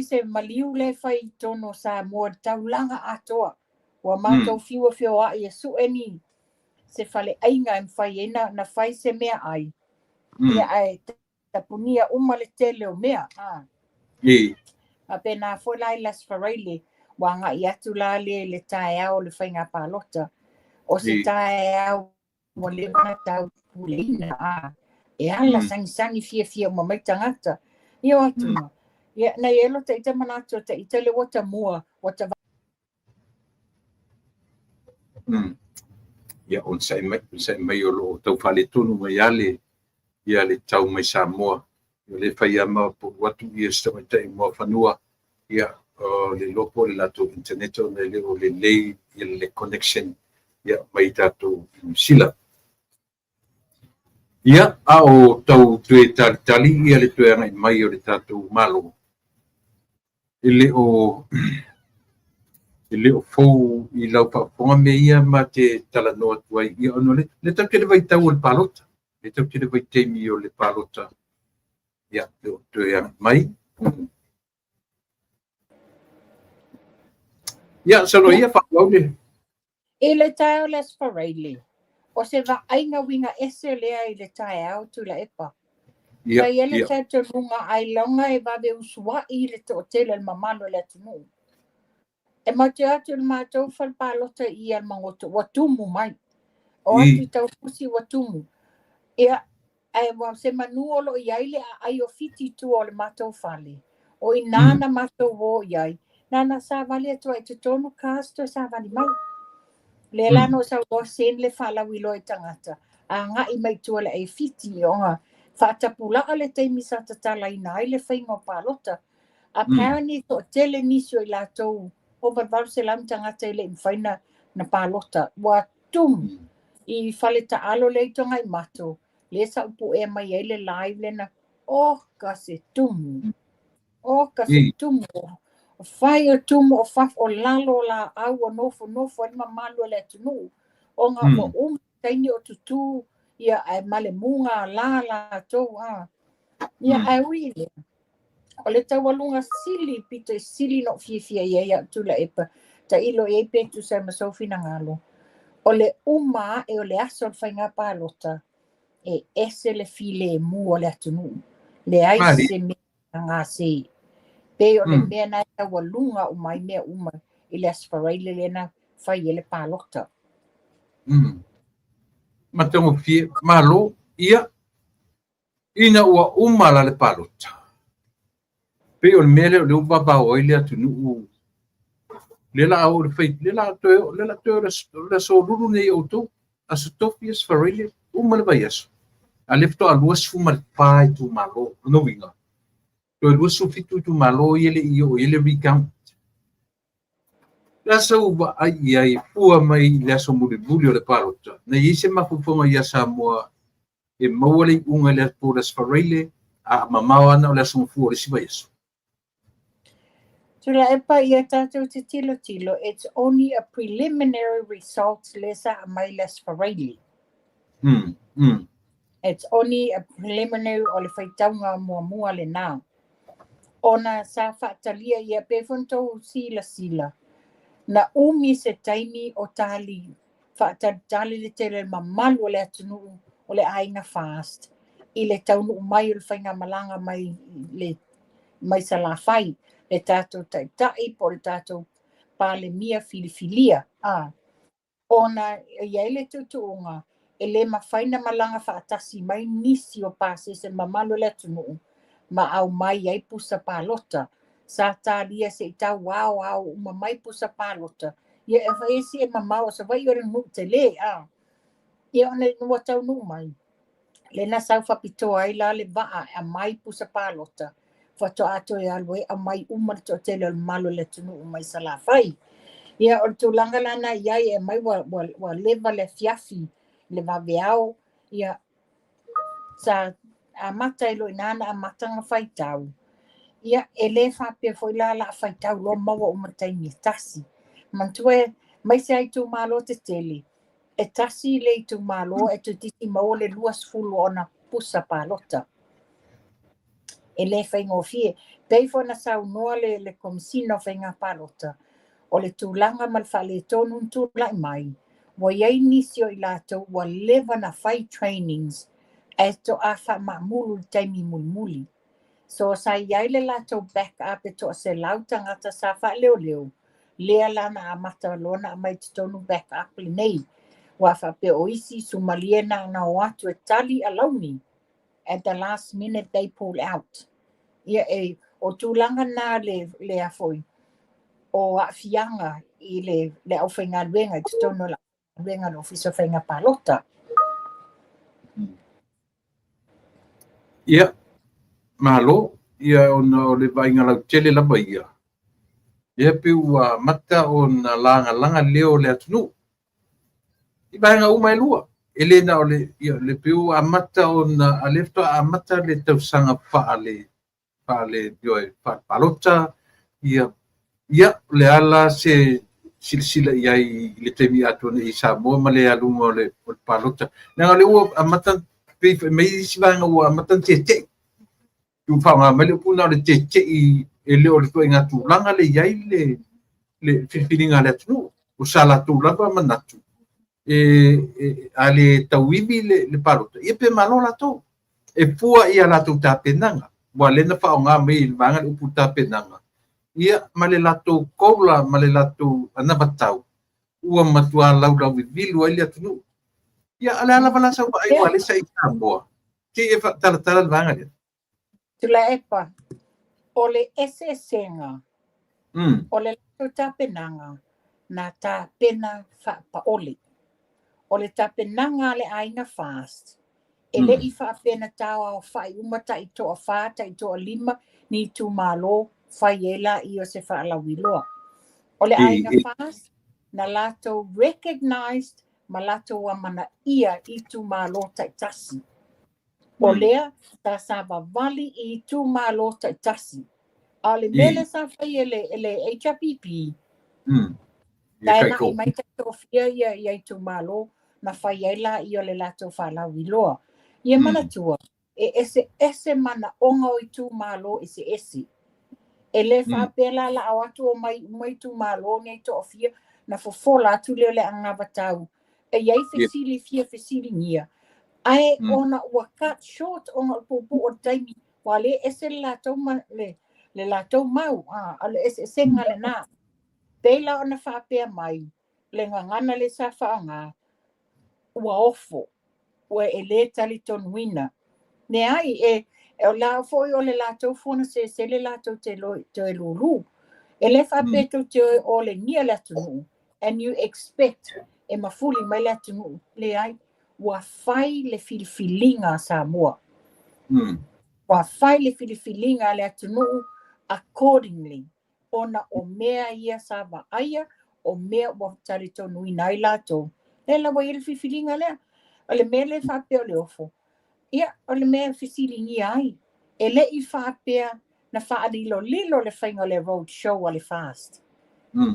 se maliu le fai i totonu o Samoa le taulaga atoa. Ua matou fiu e feoai e sue ni se faleaiga e mafai ai na fai se mea ai. Ia, ae tapunia uma le tele o mea. Ah. Faapena foi la i le Aso Faraile, ua agai atu la le taeao o le faiga palota. O se taeao ua leva ona taupuleina. Ah. E ala sagisagi fiafia uma mai tagata. Ia o atu. Ia, na i elo ta ita manatu ta ita le ua tamua, ua ta Ia, onosai mai, o loo tau faaletonu mai ale ia le tau mai Samoa. O le fai ama po atu ia se tamaitai Muafanua. Ia, o le iloa po o le latou internet ona e le o lelei ia le connection ia mai tatou i Niu Sila. Ia, a o tau toe talitali ia le toe agai mai o le tatou Malo. E le o fou i lau faafofoga mea ia ma te talanoa atu ai. Ia, ona le tatou te le vaitau o le palota. Le tatou te le vaitaimi o le palota. Ia, le o toe agai mai. Ia, saunoa ia faaauau le. I le taeao o le Aso Faraile, O se vaaiga uiga ese lea i le taeao, Tuilaepa. Sa i ai le talitonuga ailoga e vave usuai le toatele o le mamalu o le atunuu. E matou te o atu i le matou fale palota i i Alamagoto, ua tumu mai. O atu i Taufusi ua tumu. Ia, ae ua se manu o lo o i ai le aai o Fiti i tua o le matou fale. O i ina na matou o i ai, na ona savali atu lava i totonu cast toe savali mai. Lea la na ou sau loa send le faalauiloa i tagata, agai mai i tua i le aai o Fiti, ona faatapulaa le taimi sa tatalaina ai le faiga o palota. Apparently toatele nisi o i latou, ova i le 800 ni tagata e le i mafai na palota. Ua tumu i fale taalo lea i Togaimato, lea sa ou puea mai ai le live lena. Oh, ka se tumu. Oh, ka se tumu. O fai o tumu o fafo, o lalo o laau, o nofonofo ai le mamalu o le atunuu. Ona ua uma taimi o tutū, ia ae malemu gala latou. Ia, ae ui i lea, o le taualuga sili, pito i sili na ou fiafia i ai au Tuilaepa, tailo i ai pe tusa ai ma sou finagalo, o le uma ae o le aso o le faiga palota, e ese le filemu o le atunuu. Leai se mea e gase. Pei o le mea na e taualuga uma ai mea uma i le Aso Faraile lea na fai ai le palota. Matagofie, malo. Ia, ina ua uma la le palota, pei o le mea lea o lea ua vavao ai le atunuu, lea la a oo i le fai, lea la toe o, lea la toe o le aso lulu nei outou, aso Tofi, aso Faraile, uma le vaiaso. A lea faatoa 24 itumalo, lona uiga, toe 27 itumalo ia e le i oo i ai le recount. Le a sau vaai i ai fua mai i le aso mulimuli o le palota, na i ai se mafaufauga ia Samoa e maua le iuga i le po o le Aso Faraile, a mamao ana o le Aso Gafua o le isi vaiaso. Tuilaepa, ia tatou te tilotilo, it's only a preliminary results lea sa aumai i le Aso Faraile. It's only a preliminary o le faitauga muamua lena. Ona sa faatalia ia, pei foi ona tou silasila, na umi se taimi o tali faatalitali le tele o le mamalu o le atunuu o le aiga FAST i le taunuu mai o le faigamalaga mai le mai Salafai, le tatou taitai po o le tatou Palemia filifilia. Ona e i ai le tuutuuga e le mafai na malaga faatasi mai nisi o pasese mamalu o le atunuu ma aumai ai pusa palota. Sa talia se i tau ao ao uma mai pusa palota. Ia e fai si e mamao o Savaii o le nuu tele. Ia ona ua taunuu mai. Lena sau faapitoa ai la le vaa e aumai pusa palota. Faatoa toe alu ai aumai uma le toatele o le mamalu o le atunuu mai Salafai. Ia o le tulaga la na i ai e aumai ua leva le afiafi le vaveao. Ia sa amata ai loa i ina na amata ona faitau. Ia e le faapea foi la la faitau loa maua uma i le taimi e tasi. Manatua aemaise lava itumalo tetele, e tasi le itumalo e toeitiiti maua le 20 ona pusa palota. E le faigofie. Pei foi ona saunoa le Komesina o Faiga Palota, o le tulaga ma le faaletonu na tulai mai, ua i ai nisi o i latou ua leva na fai trainings ae toa faamaamulu i le taimi mulimuli. So sa i ai le latou back up e toa 100 tagata sa faaleoleo, lea la na amata loa na aumai totonu back up lenei. Ua faapea o isi sumalie na o atu e tali alauni. At the last minute they pull out. Ia e, o tulaga na le afoi, o aafiaga i le aufaigaluega i totonu o le galuega a le Ofisa o Faiga Palota. Ia, malo, ia ona o le vaaiga lautele lava ia, lea pei ua amata ona lagalaga leo o le atunuu i vaega uma e lua. E le na o le, ia, le pei ua amata ona, a lea faatoa amata le tausaga faale, faale, ioe, faale-palota, ia, ia, o le a la se silasila i ai i le taimi atoa nei i Samoa ma le aluga o le palota. Leaga o lea ua amata, pei fai mai isi vaega ua amata ona tete'i. Ua faaaoga mai le upu na o le tete'i e le o le ituaiga tulaga le i ai le filifiliga a le atunuu. O sa latou lava manatu. E a le tauivi le palota, ia pe malo latou. E fua i a latou tapenaga, ua lea na faaaoga mai i le vaega le upu tapenaga, ia ma le latou koula ma le latou anavatau, ua matua laulauvivilu ai le atunuu. Ia, a o le a lava la sau vaai ua alesa i Samoa, se i e faatalatala le vaega lea. Tuilaepa, o le eseesega o le latou tapenaga na tapena faapaole. O le tapenaga a le aiga FAST, e le i faapea na taoaofai uma tai toafa, tai toalima ni itumalo fai ai laia o se faalauiloa. O le aiga FAST, na latou recognized ma latou amanaia itumalo taitasi. O lea sa savavali i itumalo taitasi. A o le mea lea sa fai e le HRPP, na e na'i mai taitofia ia itumalo na fai ai laia o le latou faalauiloa. Ia manatua, e eseese manaoga o itumalo eseese. E le faapea la la o atu o mai uma itumalo nei toafia na fofola atu lea o le anavatau. E i ai fesili fia fesiligia. Ae ona ua cut short ona o le puupuu o le taimi, ua le ese le latou, ma, le latou mau, a o le eseesega lena. Pei la ona faapea mai, le gagana le sa faaaoga, ua ofo, ua e le talitonuina. Leai, e o la foi o le latou fuana sesele latou te toe lulu. E le faapea tou te olegia le atunuu, and you expect e mafuli mai le atunuu. Leai, ua fai le filifiliga a Samoa. Ua fai le filifiliga a le atunuu accordingly. Ona o mea ia sa vaaia, o mea ua talitonuina ai latou. Lea la ua i ai le filifiliga lea. O le mea le faapea o le ofo. Ia, o le mea e fesiligia ai. E le i faapea na faalilolilo le faiga o le road show a le FAST.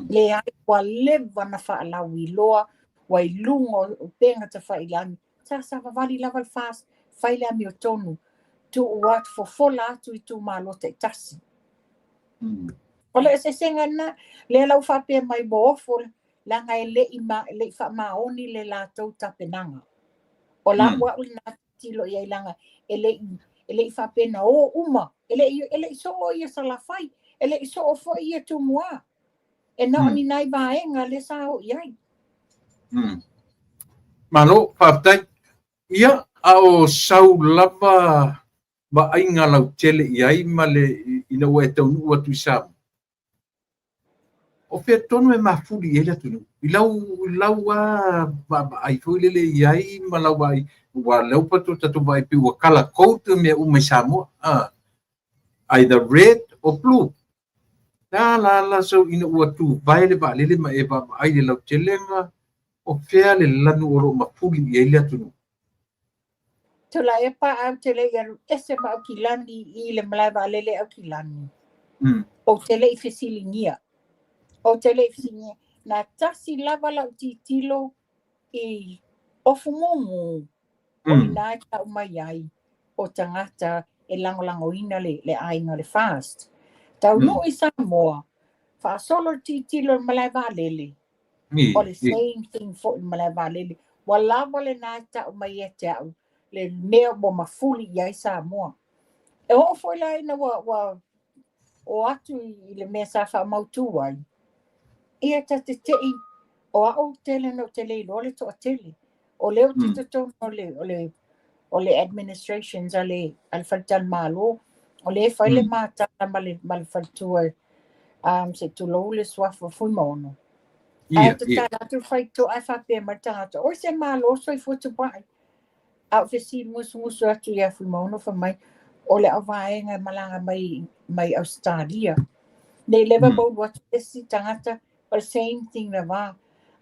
Leai, ua leva na faalauiloa, ua i luga o upega tafailagi. Sa savavali lava le FAST, fai le amiotonu, tuu atu, fofola atu itumalo taitasi. O le eseesega lena, lea la ua faapea mai ua ofo, leaga e le i faamaoni le latou tapenaga. O lau au lena tilo i ai, leaga e le i faapea na o uma, e le i soo ia Salafai, e le i soo foi ia Tumua. E na o ni nai vaega le sa o i ai. Malo, faafetai. Ia, a o sau lava vaaiga lautele i ai ma le ina ua e taunuu atu i Samoa. O fea tonu e mafuli i ai le atunuu? I lau vaavaai foi lele i ai ma lau vaai, ua leu pa tatou vaai pe ua colour code mea uma i Samoa. Either red or blue. La la la sau ina ua tuvae le vaalele ma e vaavaai le lautelega, o fea le lanu o loo mafuli i ai le atunuu? Tuilaepa au te le i alu ese ma Aukilani i le malae vaalele Aukilani. O te le i fesiligia. O te le i fesiligia. Na tasi lava lau titilo i ofu mumu o ina e tau mai ai o tagata e lagolagoina le aiga le FAST. Taunuu i Samoa, faasolo le titilo i le malae vaalele. O le same thing foi i le malae vaalele. Ua lava lena e tau mai ia te au le mea ua mafuli i ai Samoa. E oo foi la ina ua o atu i le mea sa faamautu ai, ia ta tetei o au tele na o te le iloa le toatele. O lea o te totonu o le administrations a le faletalimalo, o lea e fai le matala ma le faletua se tulou le suafa Fuimaono. Ae tatala atu faitoa ae faapea mai le tagata, oi se malo soifua tupai. A o fesili musumusu atu ia Fuimaono fai mai, o le auvaega e malaga mai Australia. Nei leva maulu atu esi tagata, o le same thing lava.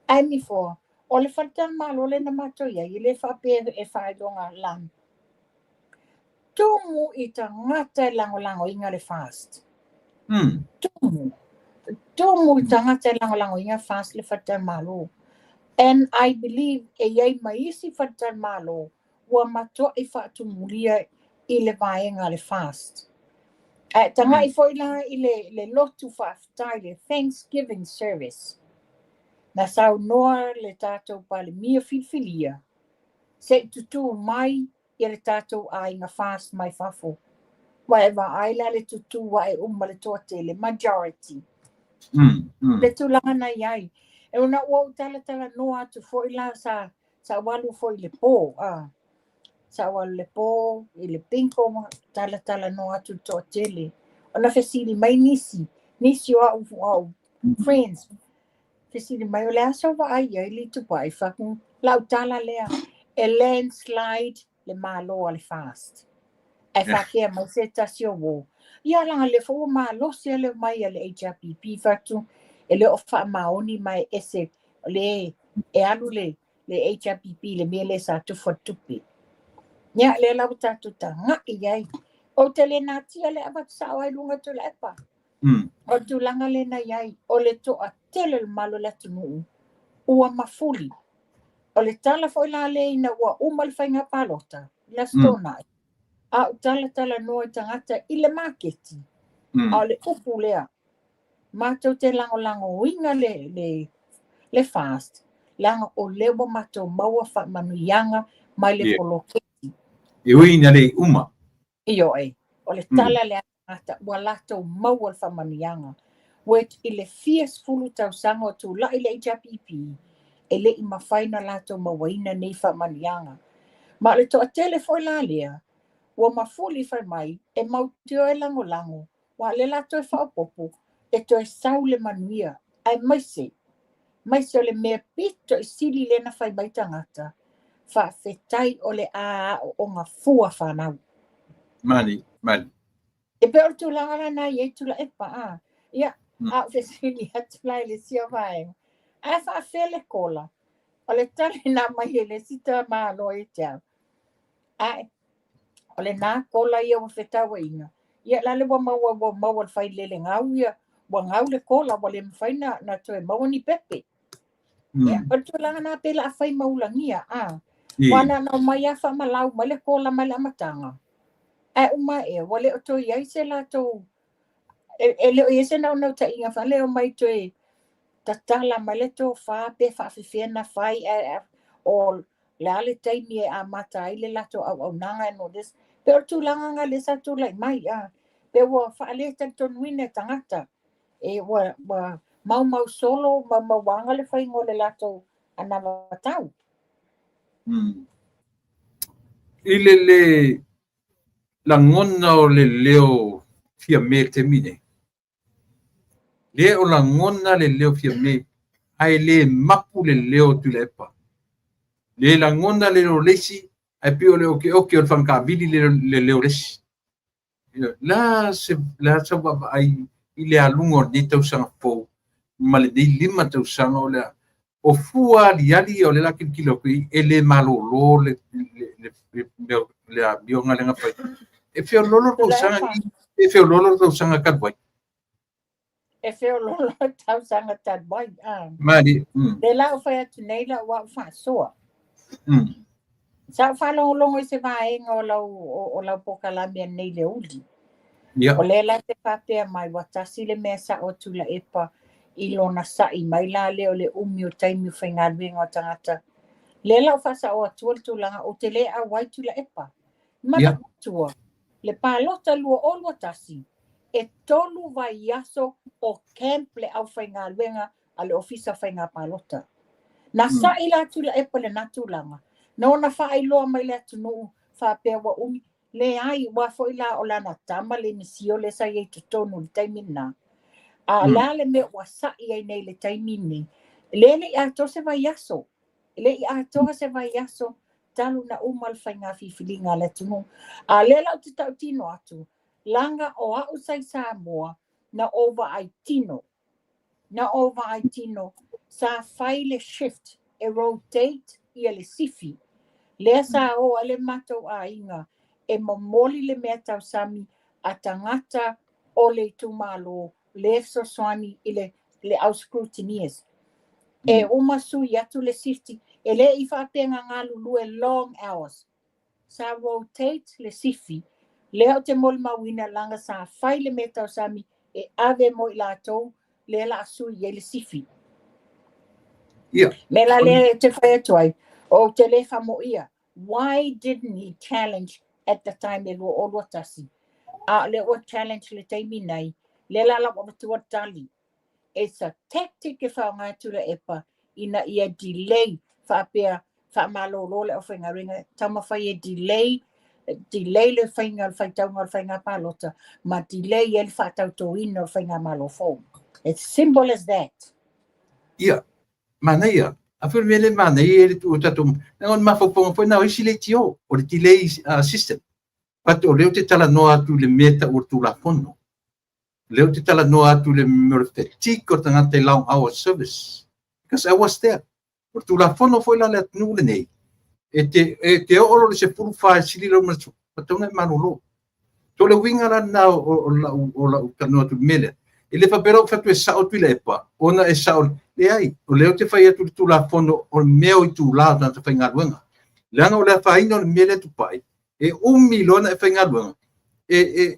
Ae ni foa, o le faletalimalo le na matou i ai, e le faapea e faailoga lanu. Tumu i tagata e lagolagoina le FAST. Tumu i tagata e lagolagoina FAST le faletalimalo. And I believe e iai mai isi faletalimalo ua matuai faatumulia i le vaega le FAST. Ae tagai foi la i le lotu faafetai, le Thanksgiving service. Na saunoa le tatou Palemia filifilia se i tutū mai ia le tatou aiga FAST mai fafo. Ua e vaai la le tutū ae uma le toatele, majority. Le tulaga na i ai. E ona ua ou talatalanoa atu foi la sa sa ou alu foi i le po, a. Sa ou alu i le po i le bingo ma talatalanoa atu i le toatele. Ona fesili mai nisi, nisi o au friends, fesili mai o le a sou vaai i ai Leitupai? Fai atu lau tala lea, e landslide le malo a le FAST. Ae faapea mai se tasi o uo, ia leaga o lea foi ua malosi le omai a le HRPP. Fai atu e le o faamaoni ma e ese le e alu le HRPP le mea lea sa tufa le tupe. Ia, lea la ua tatou tagai i ai. Ou te le natia le avatu sao ai luga Tuilaepa. O le tulaga lea na i ai, o le toatele o le mamalu o le atunuu ua mafuli. O le tala foi la lea ina ua uma le faiga palota, le Aso Toonai, a ou talatalanoa i tagata i le maketi, a o le upu lea, matou te lagolagoina le FAST, leaga o lea ua matou maua faamanuiaga mai le poloketi. E ui ina le uma. Ioe, o le tala lea tagata ua latou maua le faamanuiaga. Which i le fia 10 tausaga o tulai le HRPP, e le i mafai na latou mauaina nei faamanuiaga. Ma o le toatele foi la lea, ua mafuli fai mai, e mautioa e lagolago, ua le latou e faaopoopo, e toe sau le manuia. Ae maise, maise o le mea pito i sili lea na fai mai tagata, faafetai o le a aooga fua fanau. Mani, mani. E pei o le tulaga lena i ai Tuilaepa, a. Ia, a ou fesili atu la i le isi o vaega, ae faafefea le kola? O le tali na mai e le isi tamaloa ia te au. Ae, o lena kola ia ua fetauaiga. Ia la le ua maua le fai lele gau ia, ua gau le kola, ua le mafai na toe maua ni pepe. Ia, o le tulaga na pe la a fai maulagia, a. Ua na mai a faamalau mai le kola mai le amataga. Ae uma e, ua le o toe i ai se latou, e le o i ai se naunautaiga faale o mai toe tatala mai le tofa pe faafefea na fai, o le a le taimi e amata ai le latou auaunaga and all this. Pe o le tulaga nga lea sa tulai mai, a. Pe ua faaletalitonina e tagata. E ua maumau solo, maumauaga le faiga o le latou anavatau. I le lagona o le leo Fiame le taimi nei. Le o lagona le leo Fiame, ae le mapu le leo Tuilaepa. Le lagona le leo leisi, ae pei o le oke oke o le fagakavili le leo lesi. La se la sa vaavaai i le aluga o lenei tausaga fou ma lenei 5 tausaga o le o fua aliali o le la kilokilo atu i e le malolo le amioga lea na fai. E feololo le tausaga e feololo le tausaga talu ai. E feololo le tausaga talu ai. A. Mali. Le la o fai atu nei la ua faasoa. Sa ou faalogologo i se vaega o lau polokalame nei le uli. O lea la te faapea mai ua tasi le mea sao Tuilaepa i lona sa'i mai la lea o le umi o taimi o faigaluega o tagata. Lea la o faasao atua le tulaga ou te le auai Tuilaepa. Manatua, le palota 2021, e 3 vaiaso o camp le aufaigaluega a le Ofisa Faiga Palota. Na sa'i la Tuilaepa lena tulaga. Na ona faailoa mai le atunuu faapea ua umi. Leai, ua foi la o lana tama le misio le sa i ai totonu i le taimi lena. A la le mea ua sa'i ai nei le taimi nei. Le le i atoa se vaiaso. Le i atoa se vaiaso talu na uma le faiga filifiliga a le atunuu. A lea la ou te tautino atu, laga o au sa i Samoa, na ou vaai tino. Na ou vaai tino, sa fai le shift, e rotate ia le sifi. Lea sa o ai le matou aiga e momoli le mea tausami a tagata o le itumalo le fesoasoani i le au scrutineers. E uma sui atu le sifi, e le i faapea galulue long hours. Sa rotate le sifi. Lea ou te molimauina laga sa fai le mea tausami e ave mo i latou lea la a sui ai le sifi. Ia. Me la le te fai atu ai, o te le whamoia. Why didn't he challenge at the time e 2021? A le o challenge le taimi nei, le la la wa tua tali. It's a tactic e whaonga atu le epa ina ia delay whaapea whaamalolo le o whainga taumawhai e delay delay le whainga whaitaunga o whainga palota ma delay e le whaatautoina o whainga malo fou. It's simple as that. Ia, manaia. A foi mele manaia e le tu tatou na on mafaufauga foi na o isi leitio o le delay system. But o leo te talanoa atu le mea o le Tulafono. Leo te talanoa atu le mea o le fatigue o tagata i long hour service. Because I was there. O le Tulafono foi la le atunuu lenei. E te oo lo le 14 sili lo ma tauna e malolo. To le winga la na o lau talanoa atu le mea lea. E le faapea lau fatu e sao atu i le epa, ona e sao, leai, o leo te fai atu le Tulafono o le mea o itulā o tagata faigaluega. Leaga o le afaina o le mea lea tupai, e umi loa na e faigaluega, e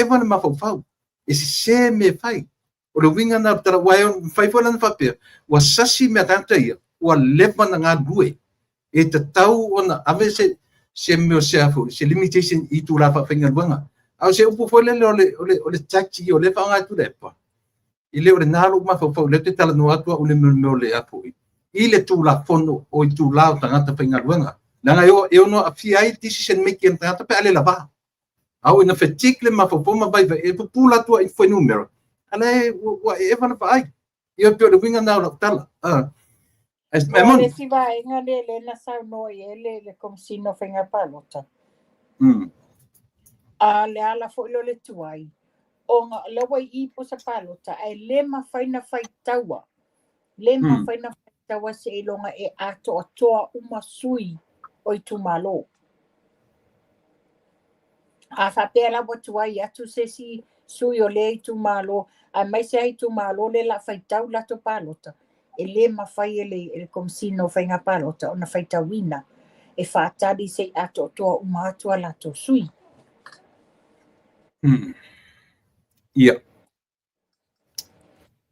eva le mafaufau, e sese me fai. O le uiga na tala, ua e fai foi lana faapea, ua sasi mea tagata ia, ua leva na galulue. E tatau ona ave se mea se afo, se limitation i tula faafaigaluega. A o se upu foi lele o le tactic o le faaaoga atu le epa. I le o le nā lou mafaufau, lea te talanoa atu au le mea o le afo i le Tulafono o itulā o tagata faigaluega. Leaga e ono aafia ai decision making a tagata pe a le lava. A oo ina fatigue le mafaufau ma vaivai, e pupula atu ai fuainumera, ala e ua e eva le vaai. Ia pe o le uiga na o lau tala. Ah. E O le si vaega le na saunoa i e le Komesina o Faiga Palota. A le ala foi lo le tuai, o nga le wai i po sa palota, ai le mawhai na whai taua. Le mawhai na whai taua se ilonga e ato atoa uma sui o i tumalo. A whapea la watu ai atu se si sui o le i tumalo, a mai se ai tumalo le la whai tau lato palota. E le mawhai e le Komesina o Faiga Palota ona whaitauina e whaatali se ato atoa uma atu a lato sui. Ia.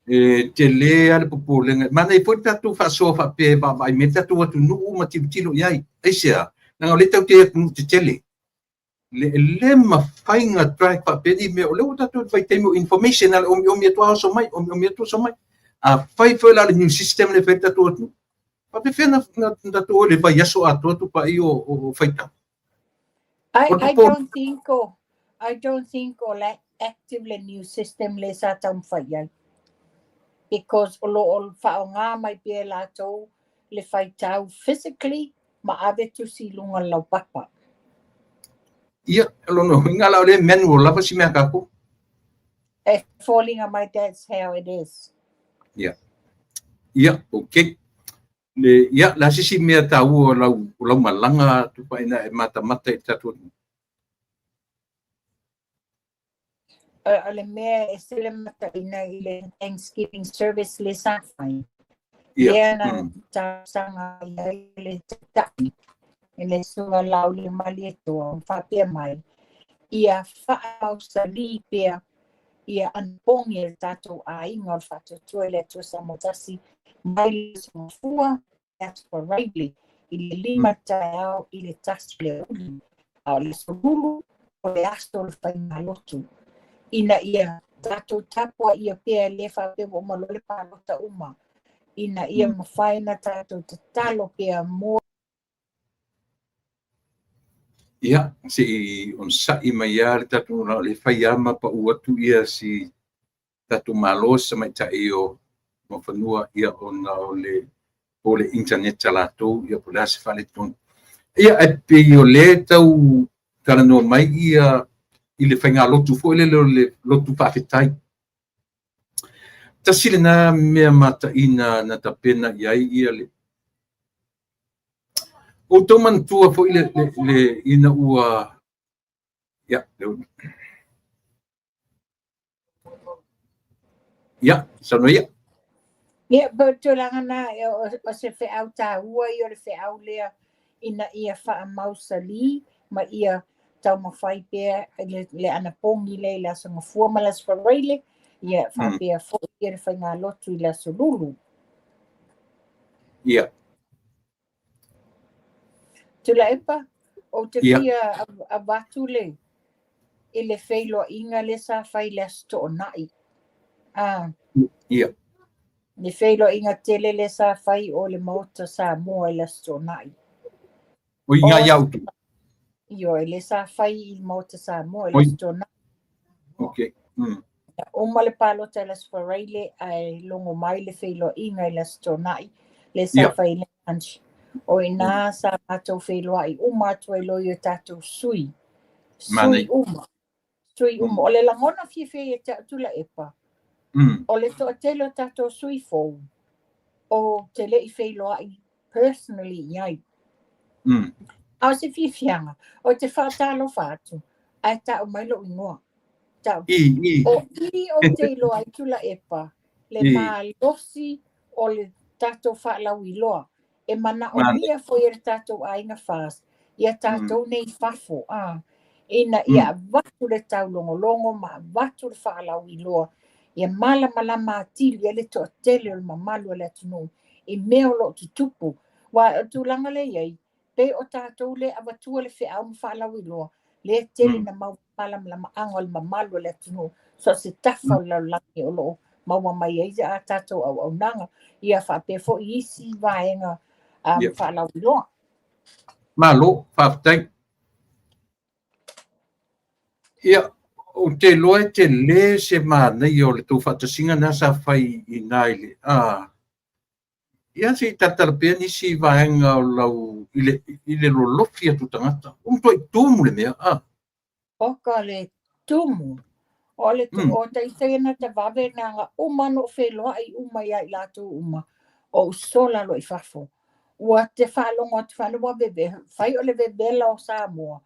E te le a le popolega. Mana i foi tatou faasoa faapea e vaavaai me tatou atunuu ma tilotilo i ai. Aisea, leaga o le tau te atunuu tetele. Le le mafai na track faapea ni mea, o lea ua tatou vaitaimi o information na le omiomi atu oso mai, omiomi atu oso mai. A fai foi la le new system le fai tatou atunuu. Faapefea na tatou o le vaiaso atoa tupai o faitau. I don't think o I don't think o la active le new system le sa taumafai ai. Because o lo o whaonga mai pea latou le whaitau physically ma ave tusi i lunga lau papa. Ia, lono huinga la o le manual lava si mea kako. E falling mai that's how it is. Ia. Ia, okay. Le, ia, la sisi mea tāua o lau malaga tupai na e matamata i tatou. O le mea e sele mataina i le Thanksgiving service le sa fai. Lea na talosaga ai ai le taitai i le susuga Lauli Malietoa faapea mai, ia faamausali pea ia anapogi e le tatou aiga o le Faatuatua i le Atua Samoatasi mai le Aso Gafua le Aso Faraile i le 5 taeao i le 1 le aoauli. A o le Aso Lulu o le aso o le faigalotu. Ina ia tatou tapuaia pea le faapea ua uma loa le palota uma. Ina ia mafai na tatou tatalo pea mo Ia, se i onosai mai a le tatou o le fai a ma pau atu ia si tatou malo se tamaitai o Muafanua ia ona o le internet a latou ia po o le a se faaletonu. Ia, e pei o le tau talanoa mai ia i le faigalotu foi lele o le lotu faafetai. Tasi lena mea mataina na tapena i ai ia le outou manatua foi le ina ua ia le ia saunoa ia. Ia, po tulaga na o se feau tāua ia o le feau lea ina ia faamausali ma ia taumafai pea le anapogi lea i le Aso Gafua ma le Aso Faraile, ia faapea foi ia le faigalotu i le Aso Lulu. Ia. Tuilaepa, ou te fia avatu le i le feiloaiga lea sa fai i le Aso Toonai. Ah. Ia. Le feiloaiga tele lea sa fai o le Maota Samoa i le Aso Toonai. O i ngā iau tu. Ioe, lea sa fai i le Maota Samoa i le Aso Toonai. Okay. Uma le palota i le Aso Faraile ae logo mai le feiloaiga i le Aso Toonai lea sa fai i le lunch. O i ina sa matou feiloai uma atu ai loa i o tatou sui. Sui uma. Sui uma. O le lagona fiafia ia te au Tuilaepa, o le toatele o tatou sui fou, ou te le i feiloai personally i ai. A o se fiafiaga, ou te faatalofa atu, ae tau mai lou igoa. Tau. O i ou te iloa ai Tuilaepa, le malosi o le tatou faalauiloa, e manaomia foi e le tatou aiga FAST, ia tatou nei i fafo, a, ina ia avatu le taulogologo ma avatu le faalauiloa, ia malamalama atili ai le toatele o le mamalu o le atunuu i mea o lo o tutupu. Aua o le tulaga lea e i ai, pei o tatou lea e avatua le feau ma faalauiloa, lea e tele na maua malamalamaaga o le mamalu o le atunuu, so o se tafa o le lalolagi o lo o maua mai ai a tatou auaunaga, ia faapea foi isi vaega faalauiloa. Malo, faafetai. Ia, ou te iloa e tele se manaia o le tou faatasiga lena sa fai i ina i le, a, ia se i talatala pea nisi vaega o lau, i le lolofi atu o tagata. Ua matuai tumu le mea, a. Oka le tumu. O le o ita ia na ta vave na na uma ona ou feiloai uma ia i latou uma, o ou sola loa i fafo. Ua te faalogo atu faana ua veve, fai o le vevela o Samoa,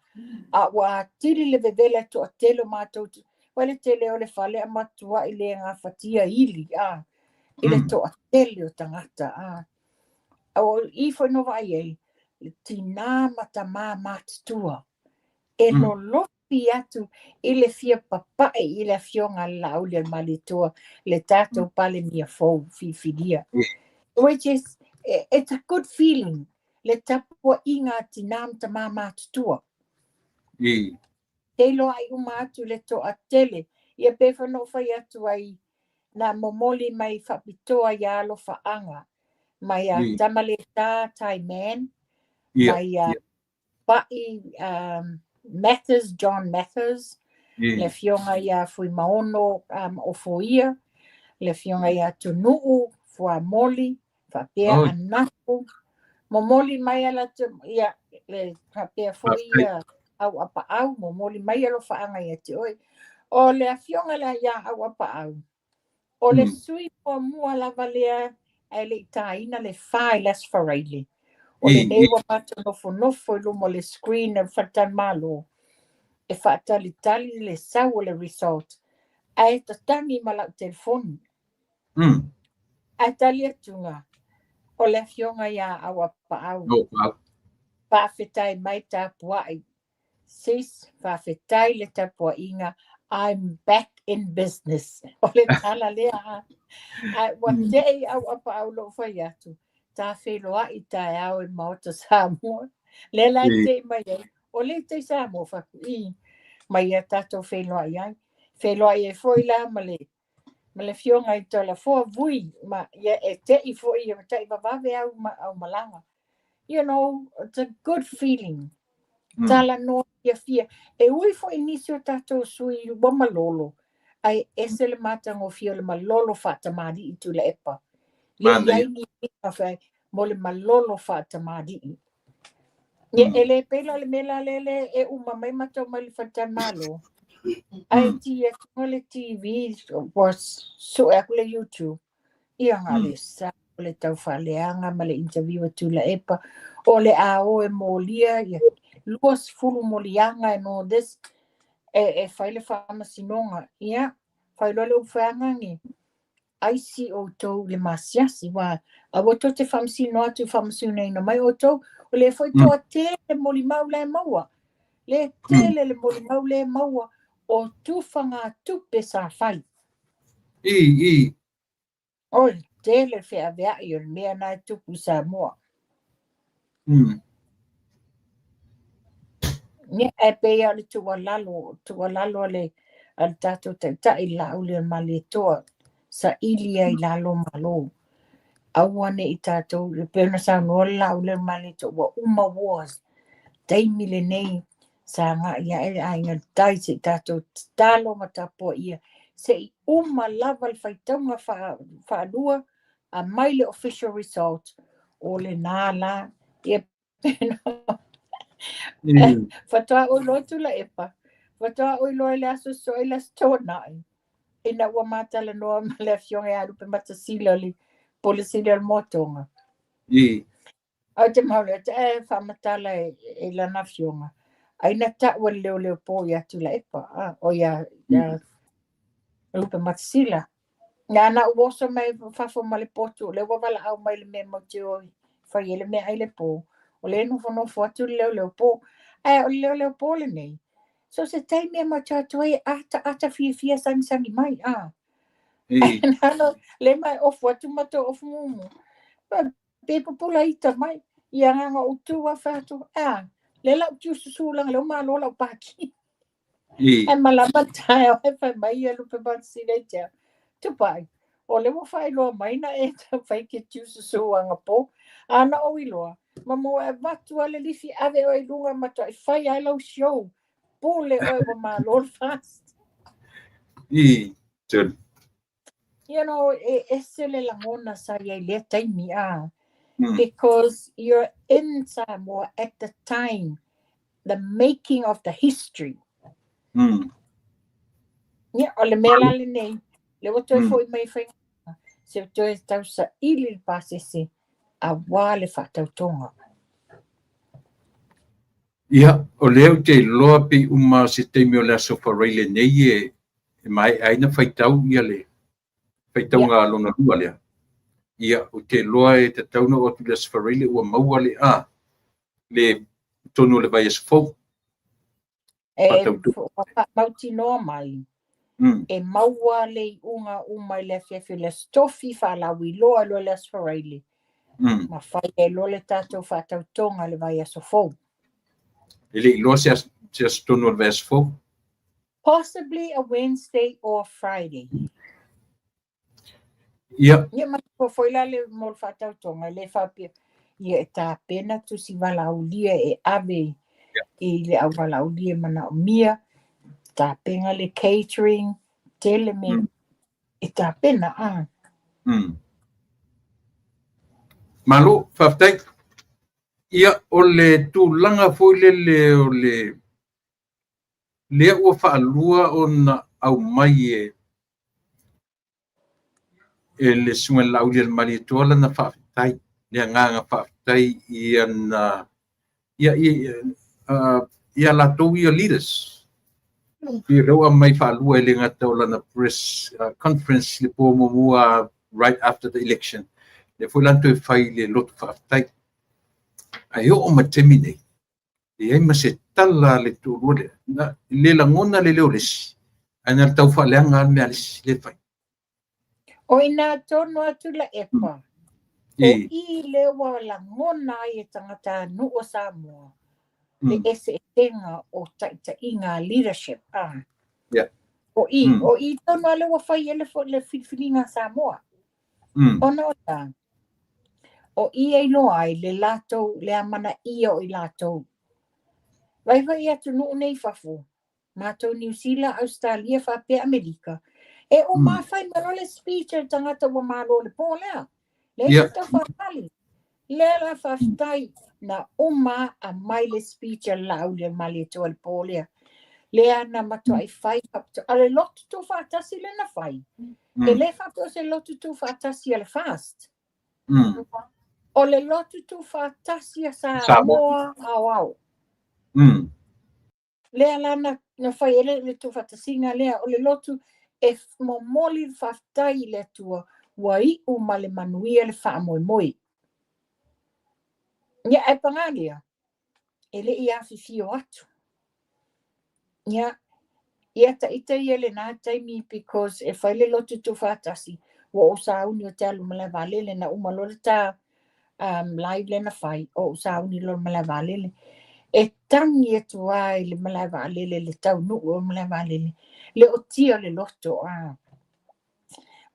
a ua atili le vevela e toatele o matou, ua le tele o le fale a matuai le gafatia ili, a, i le toatele o tagata, a. A o i foi na vaai ai, le tinā ma tamā matutua, e lolofi atu i le fia papae i le afioga a le Laaulialemalietoa, le tatou Palemia fou filifilia. Which is, it's a good feeling, le tapuaiga a tinā ma tamā matutua. Te iloa ai uma atu le toatele, ia pei foi ona ou fai atu ai, na momoli mai faapitoa ia alofaaga, mai a Tamaleta Taiman, mai a Pa'i Mathers, John Mathers, le afioga ia Fuimaono Ofoia, le afioga ia Tunu'u Fuamoli, faapea Anapu, momoli mai a latou, ia, le faapea foi ia Auapaau, momoli mai alofaaga ia te oe. O le afioga lea ia Auapaau, o le sui muamua lava lea ae le i taina le fa i le Aso Faraile. O lenei ua matou nofonofo i luma o le screen o le faletalimalo e faatalitali le sau o le result, ae tatagi ma lau telefoni. Ae tali atuga, o le afioga ia Auapaau. Faafetai mai tapuai. Sis, faafetai le tapuaiga, I'm back in business. O le tala lea. Ae ua tei Auapaau lou fai atu, ta feiloai taeao i le Maota Samoa. Lea la e tei mai ai, o le tai Samoa faku i, mai ia tatou feiloai ai. Feiloai ai foi la ma le ma le afioga i Toalafoa Vui, ma ia e tei foi ia tai vavave au, ma, au malaga. You know, it's a good feeling. Tala noa fiafia. E ui foi nisi o tatou sui ua malolo, ae ese le matagofie o le malolo faatamalii Tuilaepa. Le i ai ni uiga mo le malolo faatamalii. Ia, e le pei la o le mea la lea le e uma mai matou mai le faletalimalo, ae ti atu le TV, ua sue atu le YouTube, ia na le sa o le taufaaleaga ma le interview a Tuilaepa, o le a o e molia, ia 20 moliaga and all this, e fai le faamasinoga. Ia, fai loa le upu feagagi, aisi outou i le masiasi, wa aua tou te faamasino atu i faamasinoina mai outou, o lea foi toatele molimau la e maua. Le tele le molimau le maua o tufagatupe sa fai. I. Oi. Tele le feaveai o le mea na e tupu i Samoa. Ia, ae pei o le tuualalo, tuualalo a le tatou taitai Laaulialemalietoa, saili ai i lalo malo. Aua ne i tatou, e pei ona saunoa le Laaulialemalietoa, ua uma wars. Taimi lenei, sa agai ae le aiga i le tai se i tatou tatalo ma tapuaia. Se i uma lava le faitauga faalua, aumai le official result, o lena la. Ia, faatoa ou iloa Tuilaepa, faatoa ou iloa i le aso Soa i le Aso Toonai, ina ua matalanoa ma le afioga ia Lupematasila le Pule Sili o le Motoga. Ou te mauli atu e faamatala e lana afioga. Ai na tau e le leoleo po ia Tuilaepa, o ia Lupematasila. Na na ou oso mai fafo ma le potu, o lea ua valaau mai le mea matou te o fai ai le meaai le po. O lea e nofonofo atu le leoleo po. Ae o le leoleo po lenei, so se taimi e matou atu ai ata ata fiafia sagisagi mai. Le mai ofu atu matou ofu mumu. Pe pupula ita mai. Ia nganga o tu a whatu. Le lau tiu susu langa leo malo lau paki. Ae malama taeao e fai mai ia Lupematasila i te au. Tupai, o le ua faailoa mai na e fai ke tiu susu anga po. A na ou iloa, ma mo e avatu a le lifi ave oe i luga matuai fai ai lau show. Pule oe ua malo le FAST. Tolu. E ese le lagona sa i ai lea taimi, Because you're in Samoa at the time, the making of the history. Ia, o le mea la lenei, le ua toe foi mai faiga, se toe tausaili le pasese auā le faatautoga. Ia, o lea ou te iloa pe uma se taimi o le aso Faraile nei e maea ai na faitau ia le faitauga lona lua lea. Ia, ou te iloa e tatau ona oo atu i le aso Faraile ua maua le le tonu o le vaiaso fou. E faamautinoa mai, e maua le iuga uma i le afiafi o le Aso Tofi, faalauiloa loa le Aso Faraile. Ma fai ai loa le tatou faatautoga le vaiaso fou. E le iloa se aso tonu o le vaiaso fou? Possibly a Wednesday or a Friday. Ia. Ia, ma foi la le mo le faatautoga, le faapea, ia e tapena tusi valaaulia e ave i le au valaaulia manaomia, tapena le catering, tele me e tapena. Malo, faafetai. Ia, o le tulaga foi lele o le lea ua faalua ona aumai e le susuga i le Laaulialemalietoa lana faafetai, le agaga faafetai ia na ia ia ia latou ia leaders. Ia lea ua aumai faalua e le gata o lana press conference le po muamua right after the election. Le foi lan toe fai le lotu faafetai. Ae oo ma taimi nei, e i ai ma se tala le toalua lea, na le lagona le leo o le isi, ae na le tau faaleaga le mea a le isi le fai. O ina tonu atu Tuilaepa, o i le ua lagona ai e tagata nuu o Samoa, le eseesega o taitaiga leadership. O i, o i tonu a le ua fai e le filifiliga a Samoa. Ona o la, o i e iloa ai le latou, le amanaia o i latou. Vai vai atu nuu nei fafo, matou Niu Sila, Australia, faapea Amerika, e uma fai mai loa le speech a le tagata ua malo le po lea. Le tau faafali. Lea la faafetai na uma aumai le speech a le Laaulialemalietoa le po lea. Lea na matuai fai a le lotu tuufaatasi le na fai. E le faapea o se lotu tuufaatasi a le FAST. O le lotu tuufaatasi a Samoa aoao. Lea la na fai e le tuufaatasiga lea, o le lotu e momoli le faafetai i le Atua ua iu ma le manuia le faamoemoe. Ia, ae paga lea, e le i afifio atu. Ia, ia taita ia lena taimi because e fai le lotu tuufaatasi, Ua ou sauni ou te alu i le malae vaalele na uma loa le ta live lea na fai, ou sauni loa i le malae vaalele. E tagi atu lava i le malae vaalele, le taunuu o le malae vaalele, le ootia o le loto, a.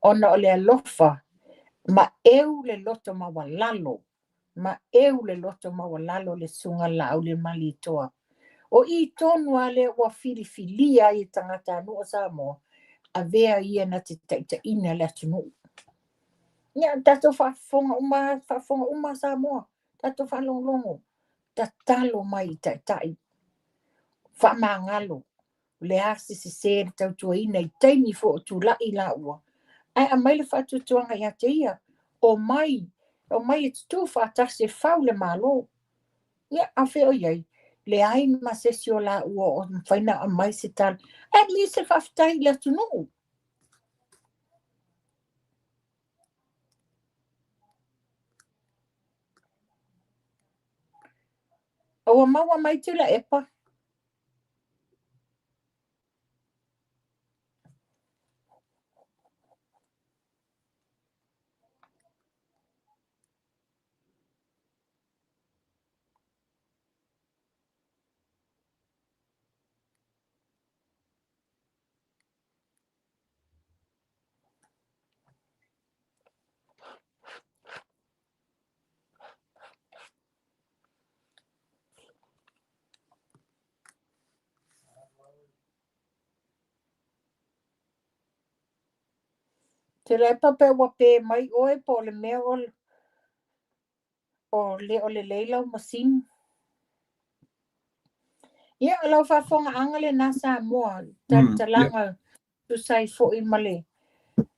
Ona o le alofa, ma eu le loto maualalo, ma eu le loto maualalo le Susuga Laaulialemalietoa. O i tonu lava lea ua filifilia ai e tagatanuu o Samoa, avea ia na te taitaiina le atunuu. Ia, tatou faafofoga uma, faafofoga uma Samoa, tatou faalogologo, tatalo mai i taitai, faamagalo, o le a se sese le tautuaina i taimi foi o tulai laua, ae aumai le faatuatuaga ia te ia, omai, omai e tutū faatasi e fau le Malo. Ia, a o fea o i ai? Leai ma se isi o laua o mafai ona aumai se tala, at least e faafetai i le atunuu. Ua maua mai Tuilaepa. Tuilaepa pe ua pe mai oe po o le mea o le o lelei lau masini. Ia, o lau faafofogaaga lena Samoa, talatalaga tusa ai foi ma le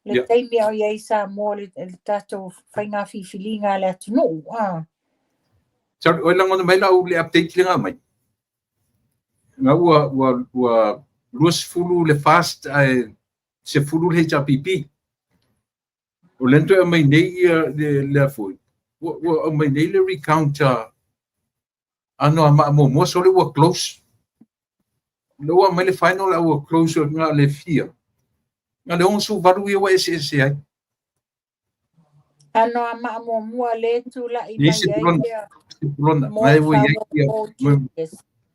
taimi a o i ai Samoa i le tatou faiga filifiliga a le atunuu. Sorry, oi lagona mai lau le update le mai. Nga ua 20 le fast ae 10 le HRPP. O le toe aumai nei ia le foi. Ua aumai nei le recount ano a muamua sole ua close. Le ua aumai le final a ua close nga le fia. Nga le 68 ia ua ese ese ai. Ano a maa muamua le tulai mai ai ia. Sepulona. Mai ua iai ia.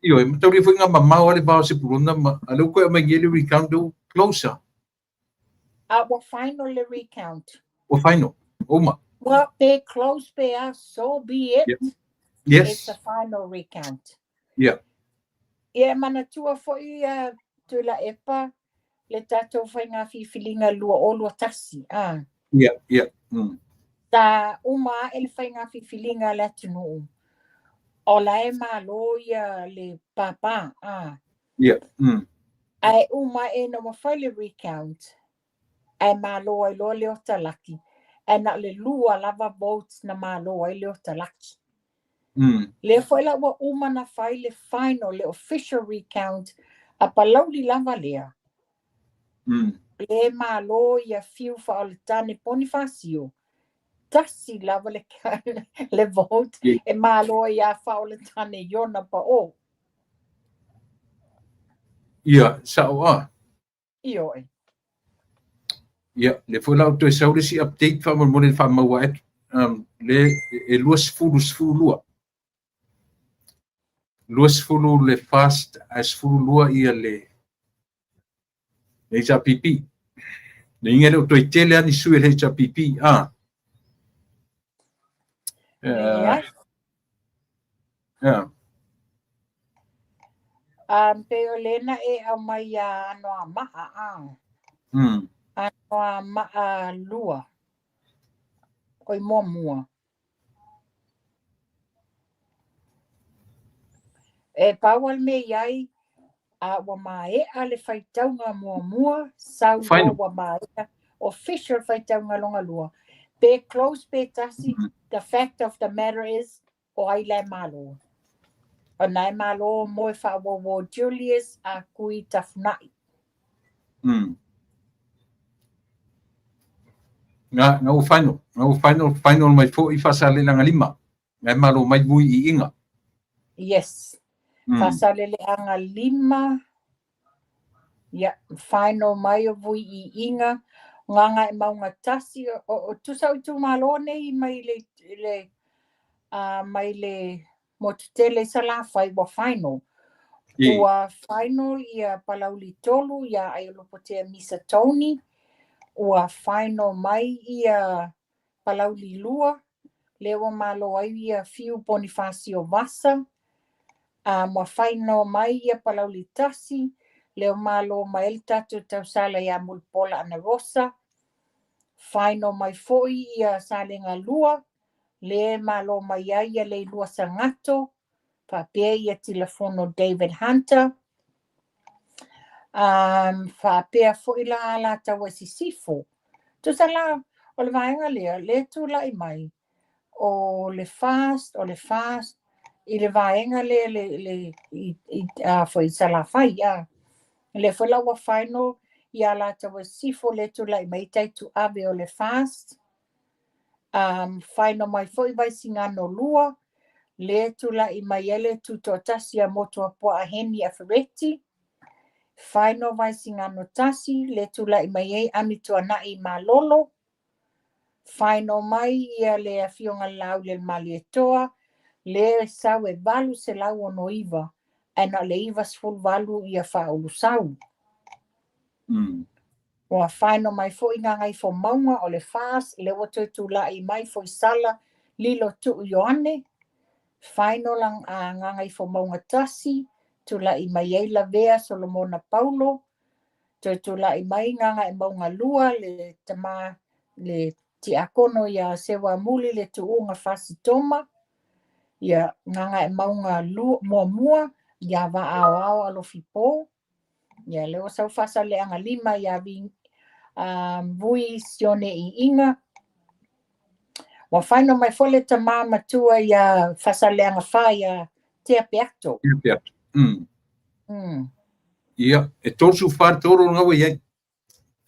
Io, e matauri foi nga mamao ale vao Sepulona ma a le koe aumai nei le recount ua closer. Ua final le recount. Ua final. Uma. Well, pe close pe a, so be it. Yeah. Yes. It's a final recount. Yeah. Ia, e manatua foi Tuilaepa le tatou faiga filifiliga 2021. Ah. Yeah. Ta uma ae le faiga filifiliga a le atunuu. O la e malo ia le pāpā. Ah. Yeah. Ae uma ae ina ua fai le recount, ae malo ai loa Leota Laki. Ae na o le lua lava votes na malo ai Leota Laki. Lea foi la ua uma na fai le final, le official recount, a Palauli lava lea. Le malo ia Fiu Faaoletane Ponifasio. Tasi lava le vote e malo ia Faaoletane Iona Pao. Ia, sao a. Ioe. Ia, le foi la o toe sau le si update faamolemole le faamaua atu. Le e 20 12. 20 le fast ae 12 ia le HRPP. Le inga le o toe tele ani sui le HRPP. Ah. Yeah. Yeah. Pe o lena e au mai ia Anoamaa a. Anoamaa lua. Oi muamua. E pau al me iai a ua maea le faitauga muamua, sau Final. Ua maea official faitauga longa lua. Pe close pe tasi, the fact of the matter is, o ai le malo. O nai malo mo e whaawawao Julius a kui tafunai. Nga ua final. Nga ua final, final mai foi Faasaleleaga 5. Nga malo mai mui i inga. Yes. Faasaleleaga 5. Ya, final mai o vui i inga. Gagaemauga 1, o tusa o itumalo nei mai le mai le motu tele i Salafai ua final. Ua final ia Palauli 3 ia Aiolupotea Misa Tony, ua final mai ia Palauli 2, lea ua malo ai ia Fiu Bonifacio Vasa, ua final mai ia Palauli 1, lea ua malo mai ai le tatou tausala ia Mulipola Anarosa, final mai foi ia Salega 2, lea malo mai ai ia Leilua Sagato, faapea ia Tilafono David Hunter, faapea foi la Alataua i Sisifo. Tusa la, o le vaega lea, lea tulai mai, o le FAST, o le FAST, i le vaega lea le i foi Salafai, lea foi la ua final ia Alataua i Sisifo, lea tulai mai Taituave o le FAST, final mai foi Vaisigano 2, lea tulai mai ai le tutoatasi a Motuapuaa Heni Afereti, final Vaisigano 1, lea tulai mai ai Amituanai Malolo, final mai ia le afioga Lauli le Malietoa, lea sau e 869, ae na o le 98 ia faaulusau. Ua final mai foi Gagaifomauga o le FAST, lea ua toe tulai mai foi Sala Lilo Tuu Ioane, final Gagaifomauga 1, tulai mai ai Lavea Solomona Paulo, toe tulai mai Gagaemauga 2, le tama le tiakono ia Sewa Muli le tuuga Fasitoma, ia Gagaemauga 1, ia Vaaoao Alofipo, ia lea ua sau Faasaleaga 5 ia Vui Sione Iiga, ua final mai foi le tama matua ia Faasaleaga 4 ia Tea Peato. Tea Peato. Ia, e 34 tolu ngā wai ai.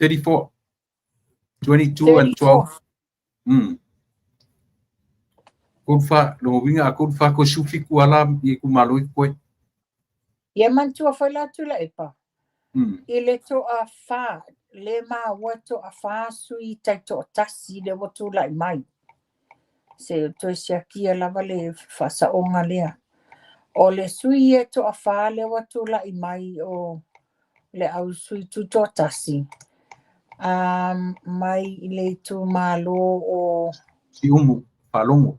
34. 22 and 12. Koru wha, longa winga a koru wha koe sufiku ala i ku malo i koe. Ia mantua foi la tula epa. I le toa wha, le maua toa wha sui tai toa tasi le ua tulai mai. Se toe siakia lava le whasaonga lea. O le sui e toa wha le ua tulai mai o le au sui tu toa tasi. Mai i le itumalo o Siumu, Whalongo.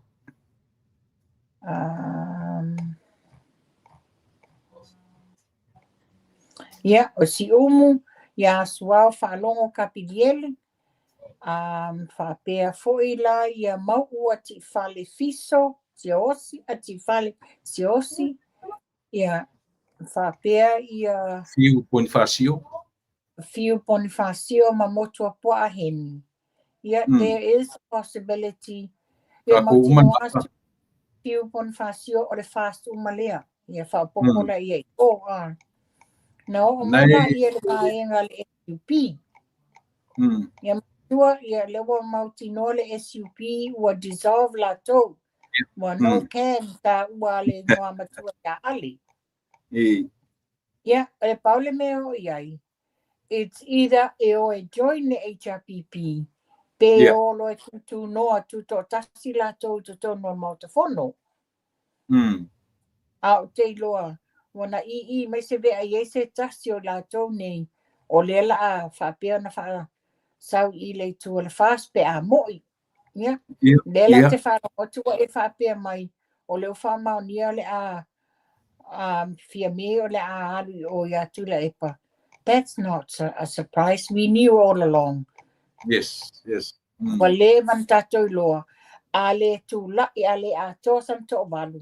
Ia, o Siumu, ia Suao Whalongo Kapiliele, whaapea foi la ia maua ti whale fiso, siosi, a ti whale siosi, ia whaapea ia Fiu Bonifacio. Fiu Bonifacio ma motua pua heni. Ia, there is a possibility. Ia mautinoa Fiu Bonifacio o le FAST umalea. Ia whaopopola ia i o. Na o mai la ia le vaenga le SUP. Ia matua, ia lewa mautinoa le SUP ua dissolve la tau. Ua no can ta ua le ngoa matua ia ali. Ia, le paule mea o iai. It's either e o e join le HRPP, pe o lo e tūtū noa tūtoa tasi la tau totonu o mautafono. A o te iloa, ua na i mai se vea i se tasi o la tau nei, o lea la a whaapea na wha sau i le tu o le FAST pe a moi. Ia, lea la te wharogotu e whaapea mai, o leo whaamaonia le a fia me o le a alu o ia tula epa. That's not a surprise. We knew all along. Yes, yes. Ua le man tātou loa. A le tūlai, a le atoa san to'o valu.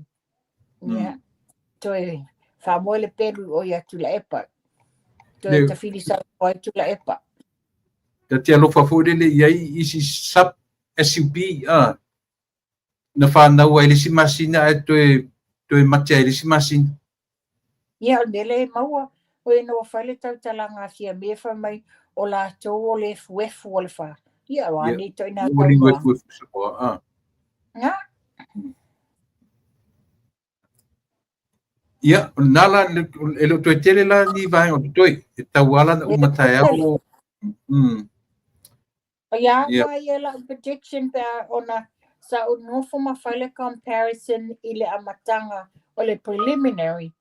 Ia, toe whaamoe le pelu o ia tula epa. Toe tawhiri sa o ia tula epa. Ta te alofa foi lele i ai isi sub SUP, na whanau ai le si masina e toe mate ai le si masina. Ia, o mele maua, o e noa whaile tautalanga fia me wha mai o la tau o le fuefu o le wha. Ia, o ane toi nā tau noa. Fuefu. Ngā? Ia, o nā la, e lo toe tele la ni vaenga o toi, e tau ala na umatai au. O ia atoa ia la'u prediction pe a ona sa ou nofo ma fai le comparison i le amataga o le preliminary,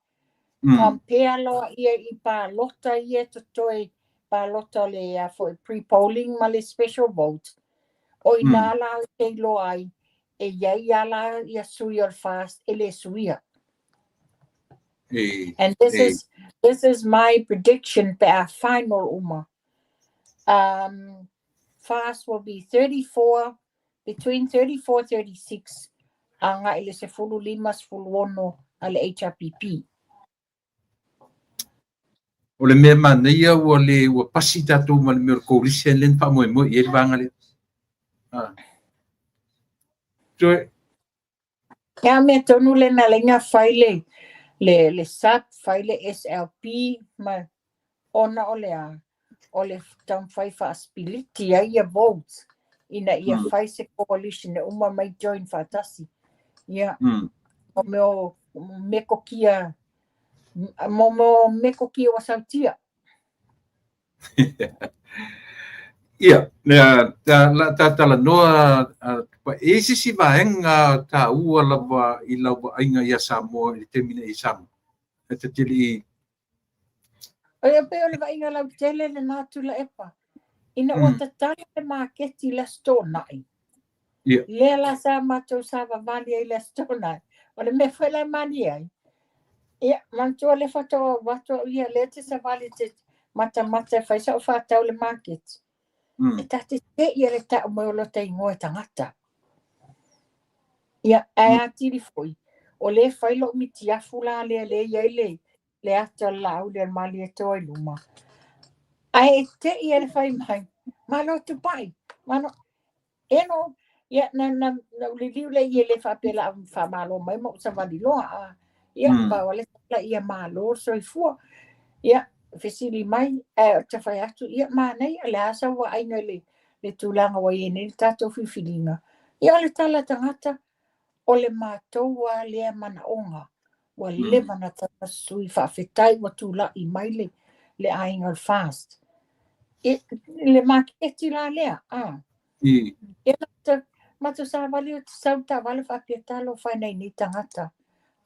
compare loa ia i palota ia totoe, palota o le a foi pre-polling ma le special vote, o ina la ou te iloa ai e i ai lava la ia sui o le FAST e le suia. And this is this is my prediction pe a final uma. FAST will be 34, between 34 36 agai i le 15 16 a le HRPP. O le mea manaia ua le ua pasi tatou ma le mea o le coalition lea na faamoemoe i ai le vaega lea. Ah. Toe. Ia mea tonu le na laina fai le SUP, fai le SLP ma ona o le a, o le taumafai faasipiliti ai ia votes ina ia fai se coalition e uma mai join faatasi. Ia, o mea o metokia, mo mea o metokia ua sautia. Ia, lea la ta talanoa e i ai se isi vaega taua lava i lau vaaiga ia Samoa i le taimi nei i Samoa. E ta te le i O ia pei o le vaaiga lautele lena Tuilaepa. Ina ua tatala le maketi i le Aso Toonai, lea la sa matou savavali ai i le Aso Toonai, o le mea foi la e malie ai, ia, manatua lea faatoa ou alu atu au ia, lea te savali te matamata e fai sau faatau i le maketi, e ta te te'i le ta'u mai o lota igoa e tagata. Ia, ae atili foi, o lea e fai lo'u mitiafu la lea lea e i ai le ata o le Laauli o le Malietoa i luma. Ae e te'i e le fai mai, malo Tupai, malo. E no, ia, na ou liliu lea i e le faapea o le a faamalo mai ma ou savali loa. A, ia, pau lava le tala ia malo le soifua. Ia, fesili mai, ae ou te fai atu, ia, manaia, o le a sau vaaiga i le tulaga ua i ai nei le tatou filifiliga. Ia, o le tala a tagata, o le matou lava lea manaoga ua leva na tamasui faafetai ua tula'i mai le aiga o le FAST. I le maketi la lea, a. Ia matou savali o sau taavale faapea talofa e nai nei tagata,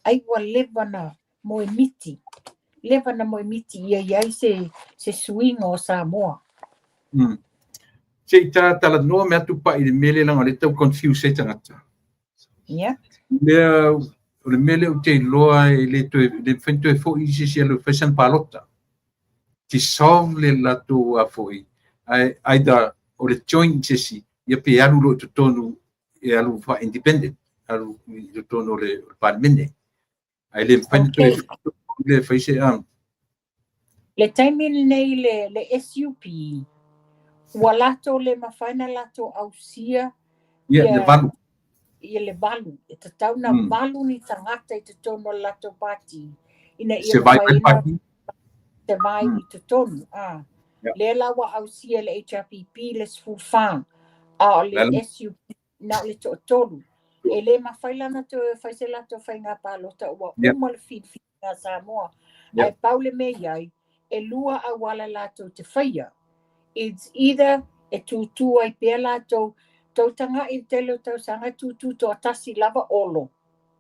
ai ua leva na moemiti, leva na moemiti ia i ai se suiga o Samoa. Se i ta talanoa me atu pa'i i le mea lea leaga o lea e tau confuse ai tagata. Lea, o le mea lea ou te iloa e le toe, le mafai ona toe foi se isi e alu e fai sana palota. Dissolve le latou a foi, ae either o le join se isi, ia pe alu loa i totonu, e alu faa-independent, alu i totonu o le Palemene. Ae le mafai ona toe le fai se a. Le taimi lenei le SUP, ua latou le mafai ona latou ausia Ia, le valu. Ia le valu. E tatau ona valu ni tagata i totonu o le latou pati ina ia Survive mafai ona party. Survive i totonu. A. Lea la ua ausia e le HRPP le 14, a o le SUP na o le toatolu. E le mafai la ona toe fai se latou faiga palota ua uma le filifiliga a Samoa. Ae pau le mea i ai, e lua auala latou te faia. It's either e tūtū ai pea latou, tou taga'i i le tele o tausaga e tūtū toatasi lava Olo.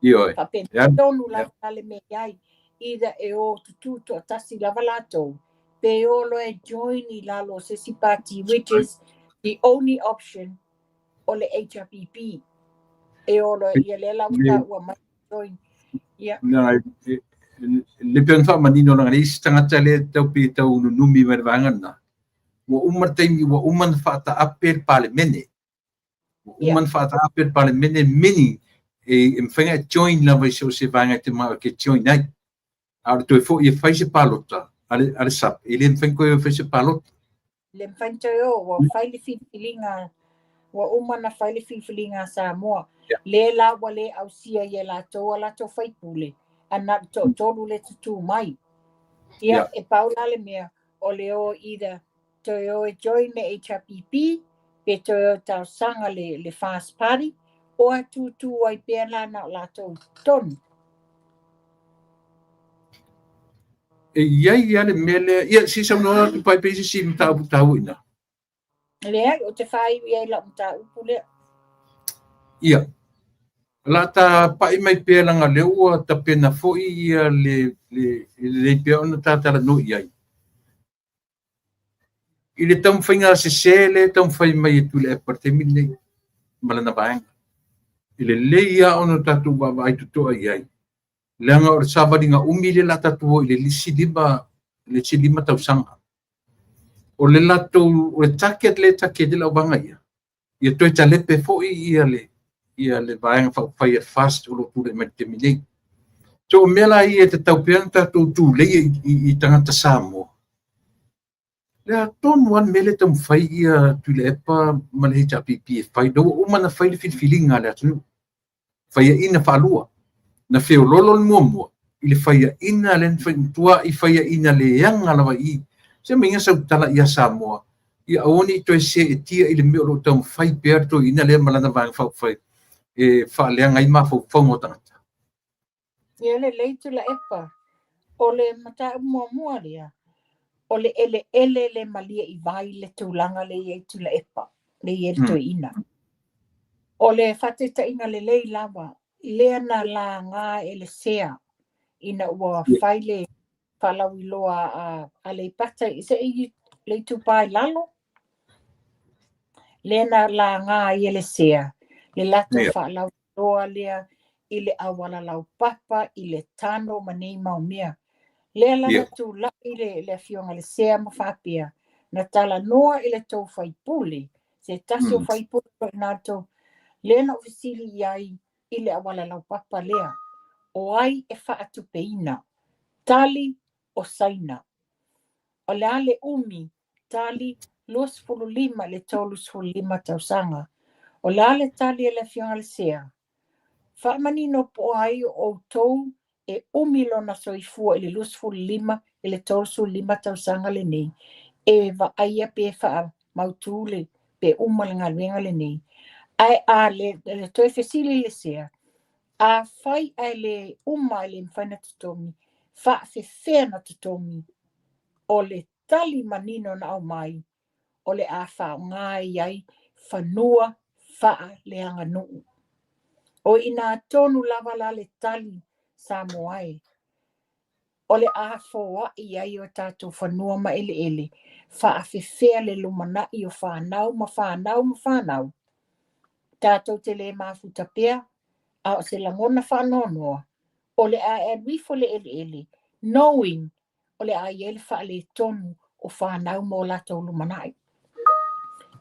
Ioe. Faapena tonu lava le mea i ai. Either e o tutū toatasi lava latou, pe o loa e join i lalo o se isi party, which is the only option o le HRPP. E o loa ia lea la ua taua mai join. Ia. Na, le pei ona faamanino leaga le isi tagata lea tau pe tau nunumi mai le vaega lena. Ua uma le taimi ua uma ona faataape le Palemene. Ua uma ona faataape le Palemene meaning e mafai ona e join lava i so o se vaega e te manao e te join ai. A o le toe foi e fai se palota a le SUP, e le mafai ona toe o e fai se palota. Le mafai ona toe o, ua fai le filifiliga, ua uma ona fai le filifiliga a Samoa. Lea la ua le ausia ai e latou a latou faipule, a na o le toatolu le tutū mai. Ia, e pau la le mea, o le o either toe o e join le HRPP, pe toe o e talosaga le FAST Party, o a tūtū ai pea la na o latou tonu. E i ai lava le mea lea, ia se i saunoa atu pai pe i se isi mataupu taua i ina. Leai, ou te faaiu i ai lau mataupu lea. Ia, o le a ta pai mai pea leaga o lea ua tapena foi ia le lelei pea ona ta talanoa i ai. I le taumafaiga sese lea e taumafai mai e Tuilaepa i le taimi lenei ma lana vaega. E lelei lava ona tatou vaavaai totoa i ai, leaga o le savaliga umi lea o le a tatou o i le isi 5 tausaga. O le latou, o le target lea e target ai le auvaega ia, ia toe talepe foi ia le Vaega Faaupufai a le FAST o lo o tulai mai i le taimi nei. So o mea la ia e tatau pea ona tatou tuleia i tagata Samoa, le a tonu lava le mea lea e taumafai ia Tuilaepa ma le HRPP e fai, lea ua uma ona fai le filifiliga a le atunuu, faiaina faalua. Na feololo le muamua i le faiaina lea na matuai faiaina leaga lava i i. Se maiga sau tala ia Samoa, ia aua ne i toe seetia i le mea o lo o taumafai pea le toeaina lea ma lana Vaega Faaupufai e faaleaga ai mafaufauga o tagata. Ia lelei Tuilaepa, o le mataupu muamua lea, o le eleele le malie i vai le tulaga le i ai Tuilaepa, le i ai le toeaina. O le faataitaiga lelei lava, lea na laga e le sea ina ua fai le faalauiloa a Aleipata se i le Itupa i Lalo, lea na laga ai e le sea le latou faalauiloa lea i le auala laupapa, i le tano ma nei mau mea. Lea la na tulai le afioga le sea ma faapea, na talanoa i le tou faipule, se tasi o faipule na tou, lea na fesili i ai i le auala laupapa lea, o ai e faatupeina, tali o Saina. O le a le umi, tali 25 le 35 tausaga. O le a le tali e le afioga le sea, faamanino po ai o outou e umi lona soifua i le 25 i le 35 tausaga lenei, e vaaia pe faamautu le pe uma le galuega lenei. Ae a le toe fesili le sea, a fai ae le uma e le mafai na totogi, faafefea na totogi, o le tali manino na aumai, o le a faaaoga ai fanua faaleaganuu. O ina tonu lava la le tali Samoa e, o le a foai ai o tatou fanua ma eleele, faafefea le lumanai o whanau ma whanau ma whanau. Tatou te le mafuta pea, a o se lagona whaanoanoa, o le a e alu ifo le eleele, knowing o le a i ai le faaletonu o whanau mo latou lumanai.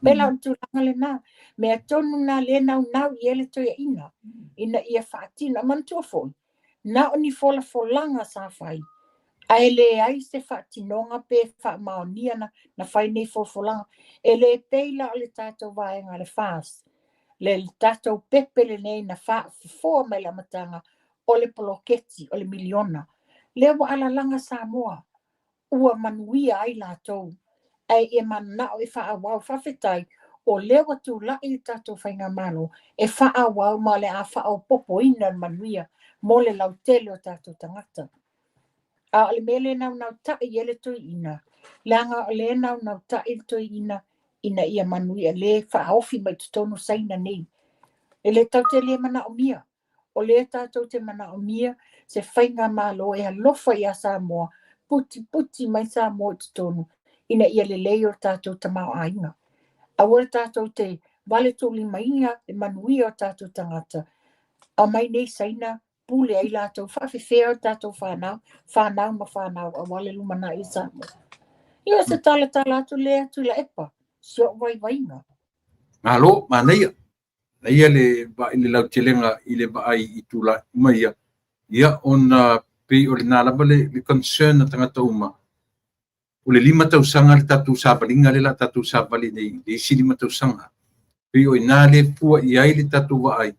Pela o le tulaga lena, mea tonu na le naunau i ai le toeaina, ina ia faatina, manatua foi, na o ni folafolaga sa fai, ae leai se faatinoga pe faamaonia na fai nei folafolaga. E le pei la o le tatou vaega le FAST, le tatou pepe lenei na faafofoa mai le amataga o le poloketi o le miliona. Lea ua alalaga Samoa, ua manuia ai latou, ae ia mananao e faaauau. Faafetai, o lea ua tulai le tatou faigamalo e faaauau ma le a faaopoopoina le manuia mo le lautele o tatou tagata. A o le mea le naunautai i ai le toeaina, leaga o le naunautai le toeaina ina ia manuia le faaofi mai totonu Saina nei. E le tatou te le manaomia, o lea tatou te manaomia se faigamalo e alofa ia Samoa, putiputi mai Samoa i totonu, ina ia lelei o tatou tamaoaiga. Aua le tatou te vale tuulimaina le manuia o tatou tagata. Aumai nei Saina pule ai latou faafefea o tatou whanau, whanau ma whanau, aua le lumanai i Samoa. Ia se talatala atu lea Tuilaepa, si ou vaivaiga. Malo, manaia. Manaia le le lautelega i le vaai i tulaga uma ia. Ia ona pei o lena lava le concern a tagata uma. O le 5 tausaga le tatou savaliga le la tatou savali nei, le isi 5 tausaga. Pei o ina le fua i ai le tatou vaai,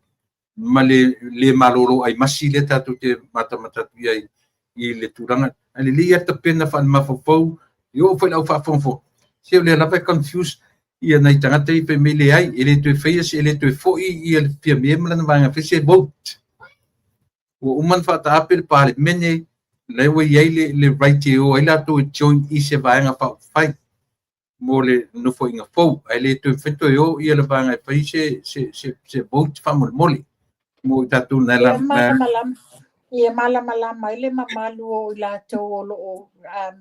ma le malolo ai masi le tatou te matamata atu i ai i le tulaga. Ae lelei lava tapena faale-mafaufau, i oo foi i le au faafogafoga, se o lea lava e confuse ia nai tagata i fai mai leai, e le toe faia se, e le toe foi ia le Fiame ma lana vaega fai se vote. Ua uma ona faataape le Palemene, lea ua i ai le right e o ai latou e join i se vaega faaupufai. mo le nofoaiga fou, ae le toe mafai toe o ia le vaega e fai se se se se vote faamolemole mo i tatou na Ia malamalama, ia malamalama ai le mamalu o i latou o lo o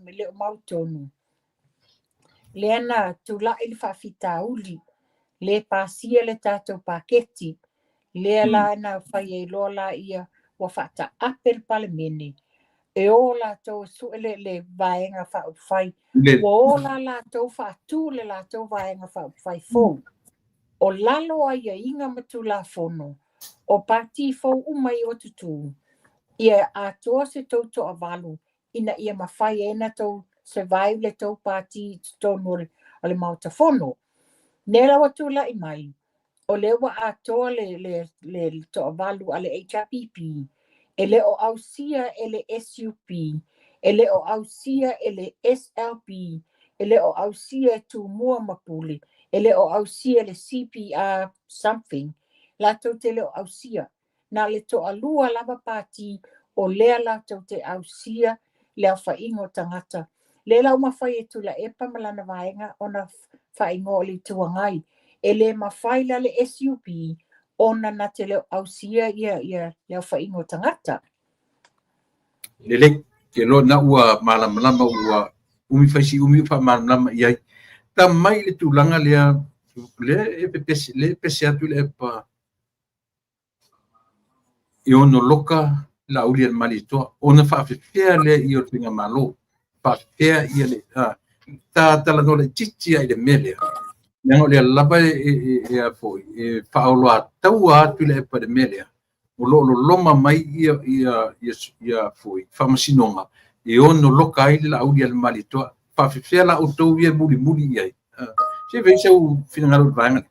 le o mautonu. Lea na tulai le faafitauli, le pasia le tatou paketi, lea la na fai ai loa laia ua faataape le Palemene, e o latou e sue le Vaega Faaupufai. Ua o la latou faatu le latou Vaega Faaupufai fou. O lalo o aiaiga ma Tulafono, o pati fou uma ia ua tutū, ia atoa se tou toavalu ina ia mafai ai ona tou survive le tou pati i totonu o le Maota Fono. Lea la ua tulai mai, o lea ua atoa le toavalu a le HRPP, e le o ausia e le SUP, e le o ausia e le SLP, e le o ausia e Tumua ma Pule, e le o ausia e le CPR something, latou te le o ausia. Na o le toalua lava pati o lea latou te ausia le aofaiga o tagata. Lea la ua mafai e Tuilaepa ma lana vaega ona faaigoa o le Itu Agai. E le mafai la le SUP ona na te le o ausia ia ia le aofaiga o tagata. Lelei, ke loa na ua malamalama ua umi fai si umi o faamalamalama i ai. Ta mai le tulaga lea, lea e pepese, lea e pese atu le epa e ono loka Laauli a le Malietoa, ona faafefea lea ia o le faigamalo, faafefea ia le ta talanoa laitiiti lava i le mea lea, leaga o lea lava e a foi, e faaoloataua atu Tuilaepa i le mea lea, o lo o loloma mai ia foi faamasinoga e ono loka ai le Laauli a le Malietoa. Faafefea la outou ia e mulimuli i ai? Se i fai sou finagalo i le vaega lea.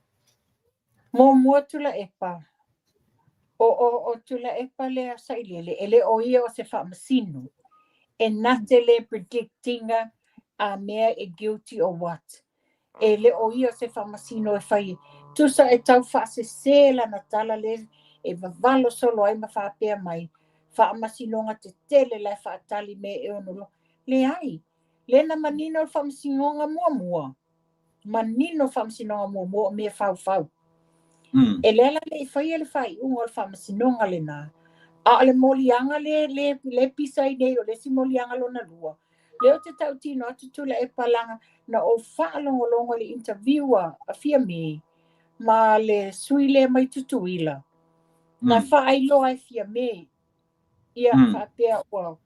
Muamua Tuilaepa, o Tuilaepa lea sailele, e le o ia o se faamasino, e na te le predict ina a mea e guilty or what. E le o ia o se faamasino e fai, tusa e tau faasese lana tala le e vavalo solo ai ma faapea mai, faamasinoga tetele la e faatali me e ono loa. Leai, lea na manino le faamasinoga muamua, manino faamasinoga muamua o mea faufau. E lea la le i faia le faaiuga o le faamasinoga lena, a o le moliaga le pisa ai nei o le isi moliaga lona lua. Lea ou te tautino atu Tuilaepa laga na ou faalogologo i le interview a Fiame ma le sui lea mai Tutuila. Na faailoa e Fiame ia faapea ua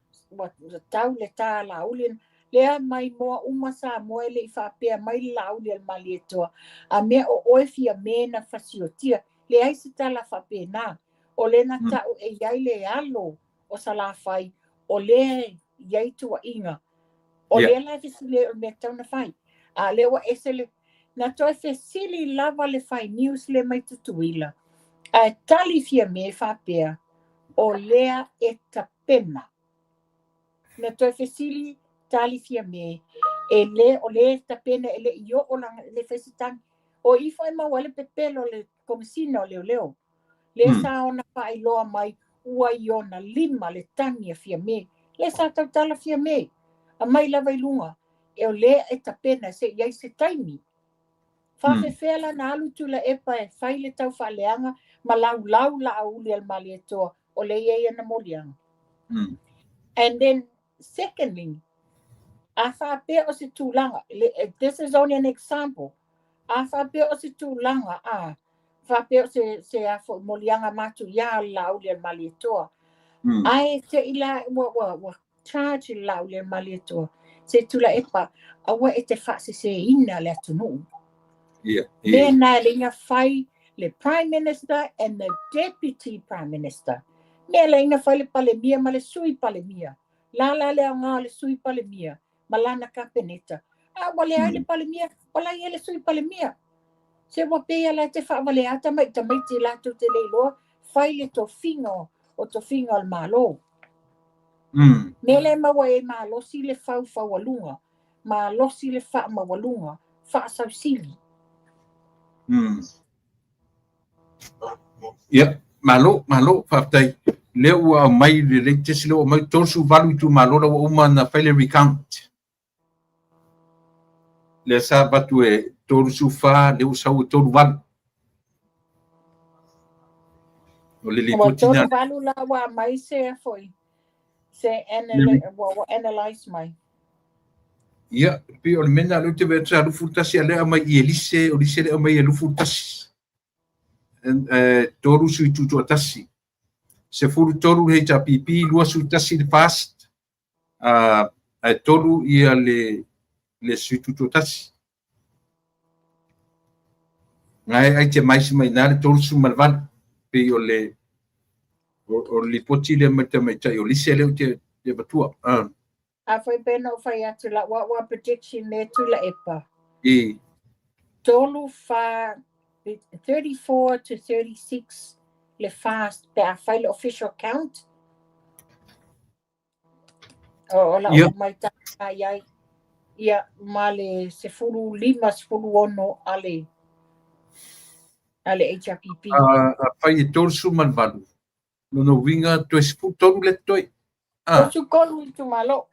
tau le tā Laauli lea mai moa uma Samoa e le i faapea mai le Laauli a le Malietoa a mea o oe Fiame na fasiotia. Leai se tala faapena. O lea na tau e iai le alo o Salafai o lea iai tuuaiga. O lea la e fesili ai o le mea tatau na fai. A lea ua ese le na toe fesili lava le fai news le mai Tutuila. Ae tali Fiame faapea o lea e tapena. Na toe fesili tali Fiame e le o le tapena e le i oo lana le fai se tagi. O ifo e maua ai le pepelo le Komesina o Leoleo. Le sa ona faailoa mai ua i ona lima le tagi a Fiame. Le sa tautala Fiame. A mai lava i luga. E o lea e tapena se i ai se taimi. Faafefea la na alu Tuilaepa e fai le tau faaleaga ma laulau Laauli a le Malietoa o lea e i ai ana moliaga. And then, secondly, a faapea o se tulaga, this is only an example, a faapea o se tulaga, a faapea o se a foi moliaga matuia le Laauli a le Malietoa, ae se i la, ua charge le Laauli a le Malietoa, se Tuilaepa, aua e te faaseseina le atunuu. Mea na e le ina fai le Prime Minister and the Deputy Prime Minister. Mea le ina fai le Palemia ma le Sui Palemia. La la le aoga o le Sui Palemia ma lana kapeneta. A ua leai le Palemia, o la ia le Sui Palemia. Se ua pei la te faavale ata mai tamaiti latou te le iloa fai le tofiga o tofiga o le Malo. Mea le maua e malosi le faufaualuga, malosi le faamaualuga, faasausili. Ia, malo, malo, faafetai. Lea ua aumai le latest, lea ua aumai 38 itumalo la ua uma ona fai le recount. Lea sa avatu e 34, lea ua sau e 38. O le Ua lipoti na. 38 la ua aumai se foi se ua analyze mai. Ia, pei o le mea lena lea ou te vaai atu sa 21, a o lea e aumai i Elise, o Elise lea e aumai e 21. 3 sui tutoatasi. 13 le HRPP, 21 le FAST, ae 3 ia le sui tutoatasi. Na e itemize mai ina le 38, pei o le lipoti lea mai le tamaitai o Lise lea ou te avatua. A foi pe na ou fai atu la ua prediction le Tuilaepa. I. 3, 4, 34 to 36 le FAST pe a fai le official count. O la o mai ta ai. Ia, ma le 15, 16 a le HRPP. A fai e 38, lona uiga toe 13 le toe. 33 itumalo.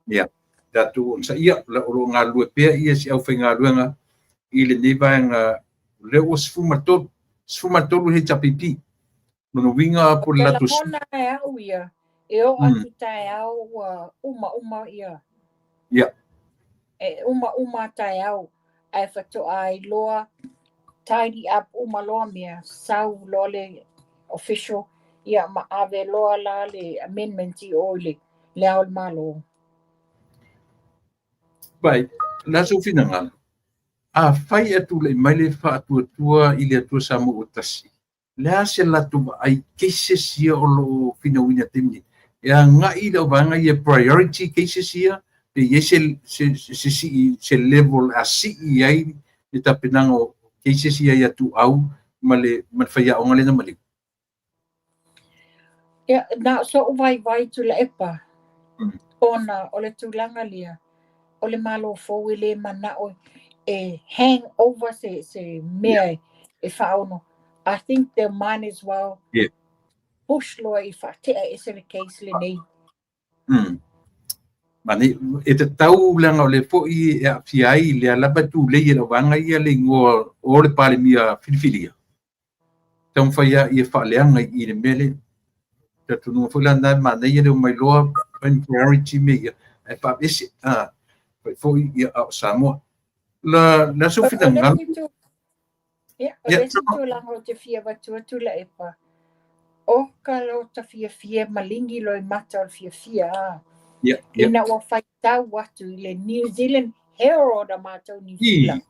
Ia, tatou onosaia, o lo o galulue pea ia si aufaigaluega i lenei vaega, lea ua 13, 13 le HRPP. Lona uiga po o le latou. O te lagona e au ia, e oo atu taeao ua uma ia. Ia. E uma taeao, ae faatoa iloa tidy up uma loa mea, sau loa le official, ia ma ave loa la le amendment i o i le ao o le Malo. Bai, la sou finagalo, a fai e tulai mai le faatuatua i le Atua Samoa ua tasi, le a se latou vaai cases ia o lo o finauina i le taimi nei? E agai i lau vaega ia priority cases ia, pe i ai se level a sii ai le tapenaga o cases ia ia Tuau ma le faiaoga lea na maliu? Ia, na o so'u vaivai Tuilaepa, ona o le tulaga lea, o le Malo fou e le mana'o e hang over se mea e faaono. I think they might as well push loa i faate'a ese le case lenei. Mani, e tatau leaga o le foi e aafia ai lea lava e tulei e lau vaega ia le igoa o le Palemia filifilia. Taumafai lava ia faaleaga i le mea lea. Talitonuga foi la lena e manaia le omai loa priority mea ia, ae faavese. Fai foi ia a o Samoa. La sou finagalo. Ia, o le isi tulaga ou te fia avatua Tuilaepa, o ka lota fiafia maligi loa i mata o le fiafia. Ina ua faitau atu i le New Zealand Herald a matou New Zealand.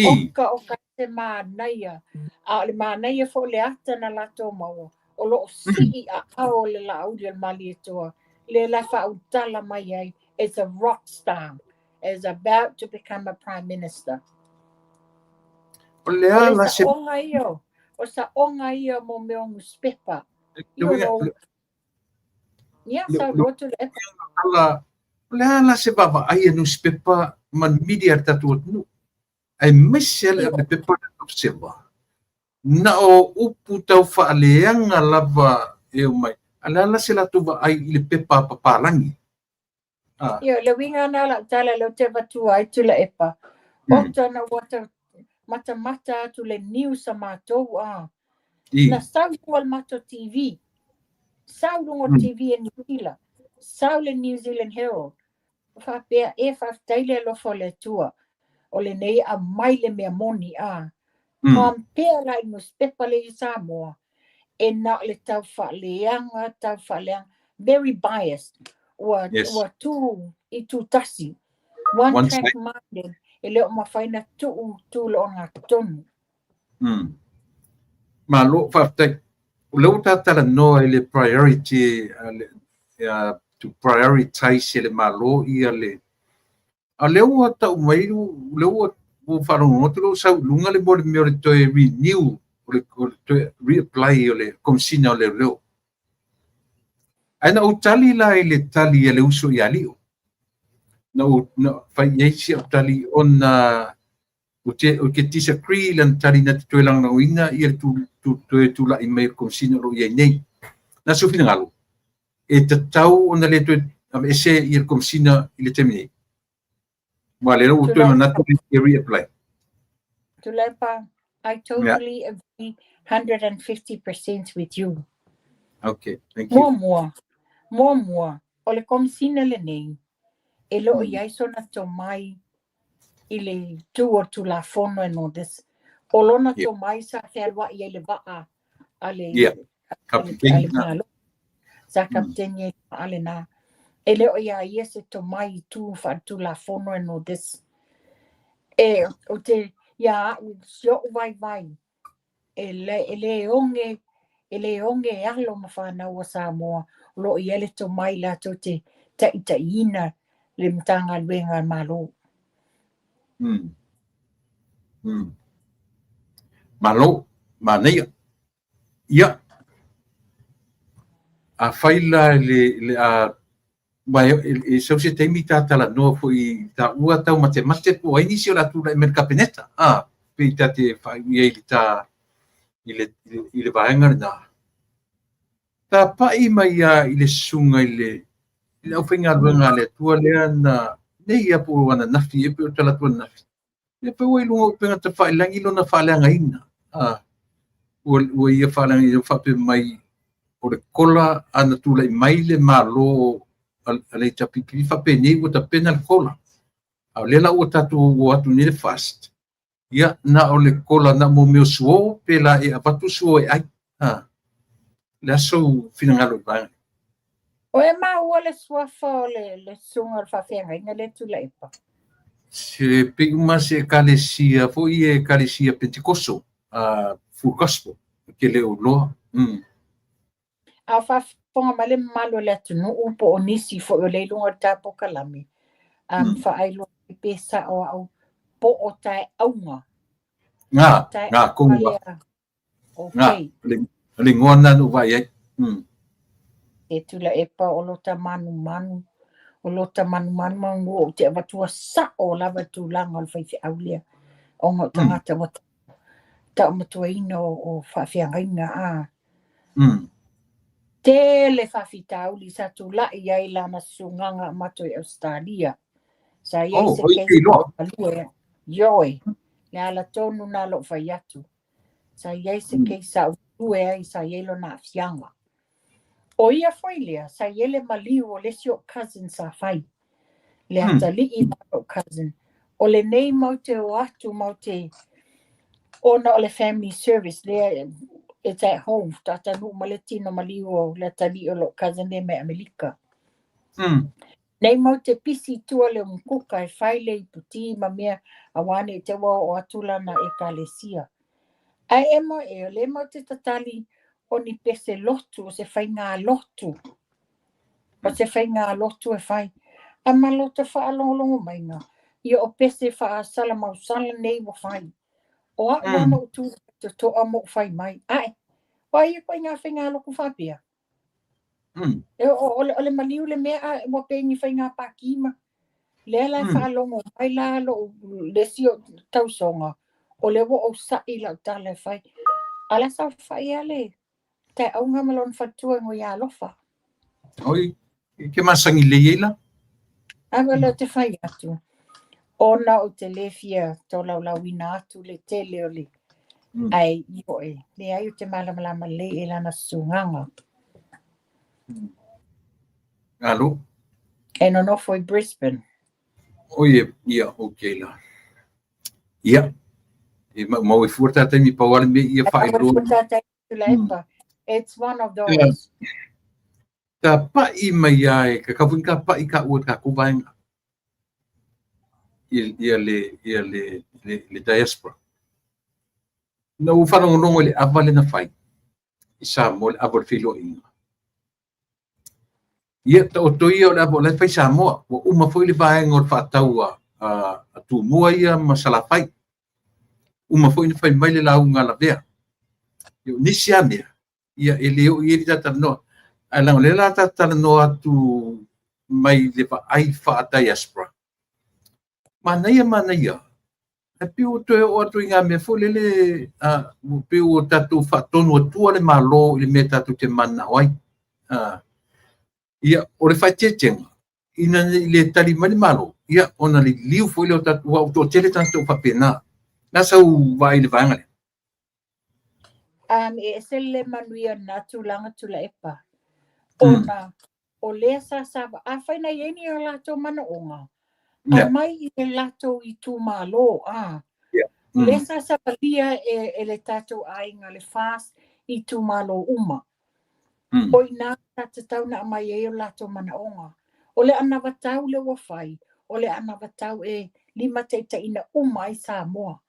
Oka oka se manaia. A o le manaia foi le ata na latou maua, o loo sii aao le Laauli o le Malietoa, le la faautala mai ai as a rock star, as about to become a prime minister. O le a la se saoga ia, o saoga ia mo mea o newspaper. Ia, saunoa Tuilaepa. O le a la se vaavaai a newspaper ma media a le tatou atunuu, aemaise le pepa le Observer. Na o upu tau faaleaga lava e omai. A le a la se latou vaai i le pepa a papalagi? Ia, le uiga na lau tala lea ou te avatua ai Tuilaepa. Ota na ua matamata atu le news a matou a. Na sau i luga o le matou TV. Sau i luga o le TV e Niu Sila. Sau le New Zealand Herald. Faapea e faafetai le alofa o le Atua. O lenei aumai le mea moni a. Compare la i newspaper le i Samoa. E na o le tau faaleaga, very biased. Ua tu i tutasi. One track minded. E le o mafai na tuu tu le ogatotonu. Malo, faafetai. O lea ua tatalanoa i le priority, to prioritize le Malo ia le. A lea ua tau mai, lea ua faalogologo atu lea ua sau i luga le mea o le toe renew, o le toe reapply o le Komesina o Leoleo. Ae na ou tali la i le tali a le uso ia Lio. Na ou fai i ai si au tali ona ou te disagree lana tali na te toe lagolagoina ia le toe tulai mai o le Komesina o lo o i ai nei. Na sou finagalo, e tatau ona le toe aveese ia le Komesina i le taimi nei. Ma le ua toe manatu e reapply. Tuilaepa, I totally agree 150% with you. Okay, thank you. Muamua, muamua, o le Komesina lenei, e le o i ai sona tomai i le itu o le Tulafono and all this. O lona tomai sa fealuai ai le vaa a le, a le Malo. Sa kapiteni ai le vaa lena. E le o ia ia se tomai i itu faale-Tulafono and all this. E, ou te, ia au, si ou vaivai, e le, e le oge, e le oge alo ma fanau a Samoa o lo o i ai le tomai latou te taitaiina le Matagaluega a le Malo. Malo, manaia. Ia, afai la le, le a ma e sau se taimi ta talanoa foi i taua taumatemate po o ai nisi o le a tulai mai i le Kapeneta, a, pei ta te faaiu i ai i le ta i le, i le vaega lena. Tapa'i mai lava i le susuga i le i le aufaigaluega a le Atua lea na nei ia po o ananafi ea pei o talaatu ananafi. Ia pei ua i luga o upega tafailagi lona faaleagaina. A, ua, ua ia faaleagaina faapea mai o le kola a na tulai mai le Malo a le HRPP faapenei ua tapena le kola. A o lea la ua tatou o atu nei le FAST, ia na o le kola na mo mea o suo pe la e avatu suo e ai. Ha. Le aso finagalo i vaega. O e maua le suafa o le, le susuga o le faafeagaiga lea Tuilaepa? Se pei uma se ekalesia foi e ekalesia Pentekoso, Full Gospel, ke le o loa. A o faafofoga mai le mamalu o le atunuu po o nisi foi o lea i luga o le ta polokalame, faailoa mai pe sao au po o taeauga. Ngā, ngā, tonu lava. Ngā, o le igoa lena na ou vaai ai. E Tuilaepa o lota manumanu, o lota manumanu manu ou te avatua sao lava i le tulaga o le faifeau lea, ona o tagata ua taumatuaina o faafeagaiga a. Tele faafitauli sa tulai ai lana susugaga a matou i Ausetalia. Sa i ai se case galue. Ioe, le ala tonu na lou fai atu. Sa i ai se case sa ou galue ai, sa i ai lona aafiaga. O ia foi lea, sa i ai le maliu o le isi o cousin sa fai. Le atalii la lou cousin. O lenei matou te o atu, matou te, ona o le family service lea, it's at home, tatanuu ma le tino maliu o le atalii o lou cousin lea mai Amelika. Nei matou te pisi i tua le umukuka e fai le iputi ma mea aua ne i te ua oo atu lana ekalesia. Ae emo e, o lea matou te tatali o ni pese lotu, o se faiga lotu. O se faiga lotu e fai. A ma lota faalogologo maiga, ia o pese faasalamausala nei ua fai. O au lava na ou tu totoa ma ou fai mai. Ae, o ai e koe ngā faiga lotu faapea? E o, o le maliu le mea a ua pei ni faiga pākī ma. Lea la e faalogo mai la lou le isi o tausoga, o lea ua ou sa'i lau tala e fai. A la saofai lava le taeauga ma lona faletua e ngoi alofa. Oi, ke masani lelei ai la. Ae o lea ou te fai atu, ona ou te le fia tolaulauina atu le tele o le ae ioe, leai ou te malamalama lelei i lana susugaga. Alo. E nonofo i Brisbane. Oi, ia, okay la. Ia, e maumau e fua tā taimi pau ale me ia faailoa. It's one of those. Ta pa'i mai a e ka kau ka pa'i ka ua takou vaega. Ia le, ia le, le, le diaspora. Na ou faalogologo i le ava lea na fai i Samoa, le ava o le feiloaiga. Ia, taoto ia o le ava o la e fai Samoa. Ua uma foi le vaega o le faatau a, a, a Tumua ia ma Salafai. Uma foi na fai mai le lauga a Lavea. Ia, o nisi lava mea, ia e le oo i ai le ta talanoa. Ae leaga o lea la ta talanoa atu mai le vaai faa-diaspora. Manaia, manaia. Ae pei ua toe oo atu i ngā mea foi lele, a, ua pei ua tatou faatonu atua le Malo i le mea tatou te mananao ai. A, ia, o le faaeteetega, Ina ne i le tali mai le Malo, ia, ona liliu foi lea o tatou, aua ua toatele tagata ua faapena. O le a sau vaai i le vaega lea? E ese le manuia o lena tulaga Tuilaepa, ona o lea sa sa, afai na i ai ni o latou manaoga, aumai i le latou itumalo, a. Lea sa savalia e le tatou aiga le FAST i itumalo uma. O i ina sa tatau ona aumai ai o latou manaoga. O le anavatau lea ua fai, o le anavatau e limataitaiina uma ai Samoa.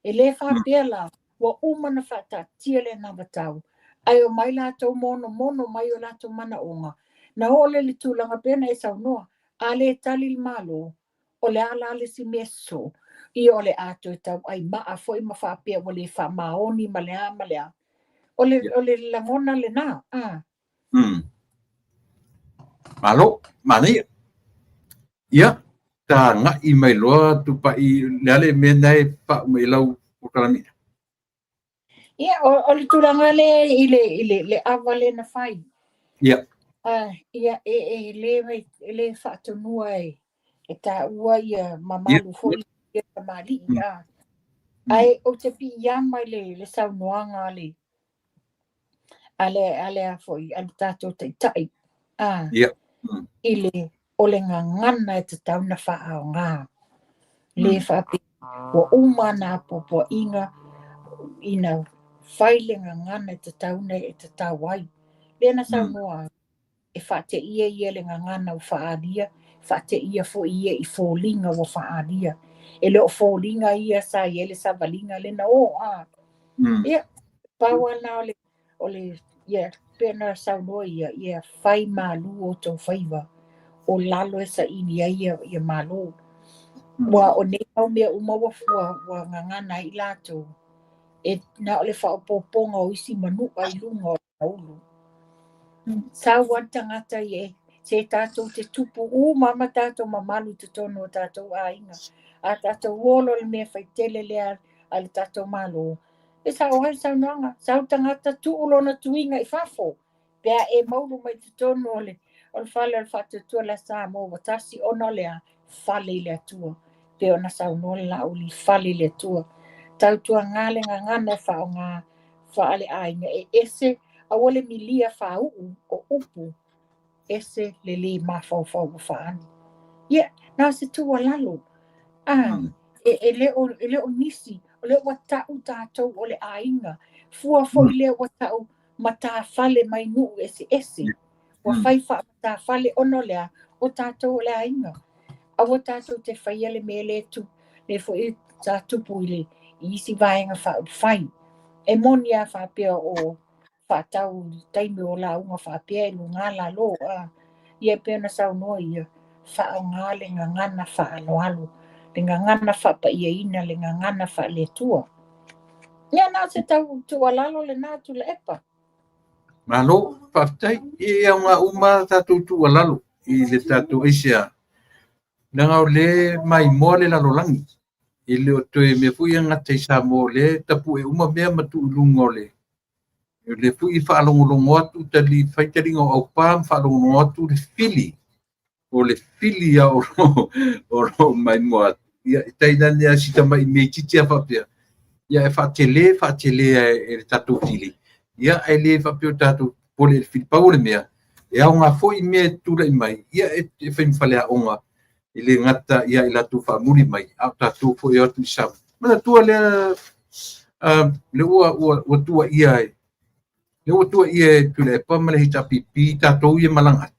E le faapea la, ua uma ona faataatia le anavatau, ae omai latou monomono mai o latou manaoga, na oo lea i le tulaga pei ona e saunoa, a le tali le Malo, o le a la le isi mea sosoo? Ia o le a toe tauai maa foi ma faapea ua le faamaoni ma le a ma le a. O le lagona lena. Malo, manaia. Ia, tagai mai loa Tupai, le a le mea lena e faauma i lau polokalame? Ia, o le tulaga lea i le ava lea na fai. Ia. Ia, e le faatonua e taua ia mamalu foi ia tamalii. Ae ou te piiama i le saunoaga a le foi, a le tatou taitai. I le o le gagana e tatau na faaoga. Le faapea, ua uma na puapuaʻiga ina fai le gagana e tatau na e tatau ai. Lea na saunoa e faateia ia le gagana ua faaalia, faateia foi ia i foliga ua faaalia. E le o foliga ia sa i ai le savaliga le na o. Ia, pau lava o le ia, pei ona saunoa ia, ia fai malu o tou faiva, o lalo e saili ai ia malo. Ua o nei mau mea uma ua gagana ai latou, e na o le faaopoopoga o isi manu'a i luga o le aulu. Sau a le tagata i e, se tatou te tupu uma ma tatou mamalu i totonu o tatou aiga. A tatou olo le mea faitele lea a le tatou malo. E sao ai le saunoaga, sau tagata tuu lona tuiga i fafo, pe a e maulu mai totonu o le fale o le faatuatua le Samoa ua tasi ona o le fale i le Atua. Pe ona saunoa le lauli fale i le Atua. Tautuaga le gagana e faaaoga faale aiga e ese aua le milia fāu'u o upu ese le lē mafaufau ua faaalu. Ia, na o se tuualalo. E le o nisi, o lea ua ta'u tatou o le aiga. Fua foi lea ua ta'u matafale mai nuu eseese. Ua fai faamatafale ona o lea, o tatou o le aiga. Aua tatou te faia le mea lea tu, le foi sa tupu i le isi vaega faaupufai. E moni a faapea o faatau taimi o lauga faapea e luga lalo. Ia pei ona saunoa ia, faaaoga le gagana faaaloalo, le gagana faapaiaina, le gagana faaleatua. Ia na o se tau tuualalo lena Tuilaepa. Malo, faafetai. E aoga uma tatou tuualalo i le tatou aisea. Leaga o le maimoa le lalolagi. E le o toe mea foi e gata i Samoa, o le tapue uma mea ma tuu i luga o le le foi faalogologo atu tali fai taliga o aupa ma faalogologo atu le fili. O le fili a o lo maimoa atu. Ia, e tainane a sita mai meititi a faapea. Ia, e faatele e le tatou fili. Ia, e le faapea o tatou pole le fili pau o le mea. E aoga foi mea e tulai mai. Ia, e fai ma faleaoga. E le gata ia i latou faamuli mai. A o tatou foi o atu i Samoa. Manatua lea, le ua tua ia e. Le ua tua ia e Tuilaepa ma le HRPP tatou ia malaga atu.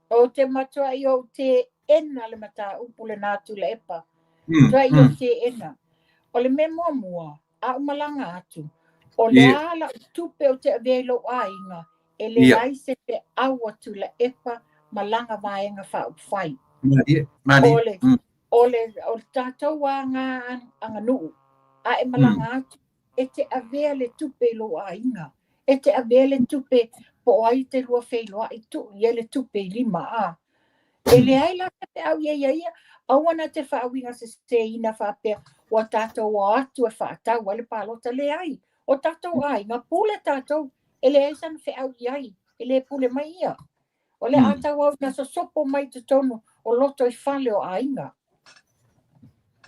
O te matua i o te ena le mataupu le nā Tuilaepa. Tua i o te ena. O le mea muamua, a o malaga atu, o le ala o tupe o te avea i lou aiga, e le ai se te au a Tuilaepa malaga vaega faaupufai. O le tatou aga aganuu, a e malaga atu, e te avea le tupe i lou aiga. E te avea le tupe po o ai te lua feiloai tuu i ai le tupe i lima a. E leai la se feau ia ia ia, aua na te faauiga seseina faapea, ua tatou o atu e faatau ai le palota leai. O tatou aiga, pule tatou, e leai sana feau i ai, e le pule mai ia. O le a tauau ina sosopo mai i totonu o loto i fale o aiga.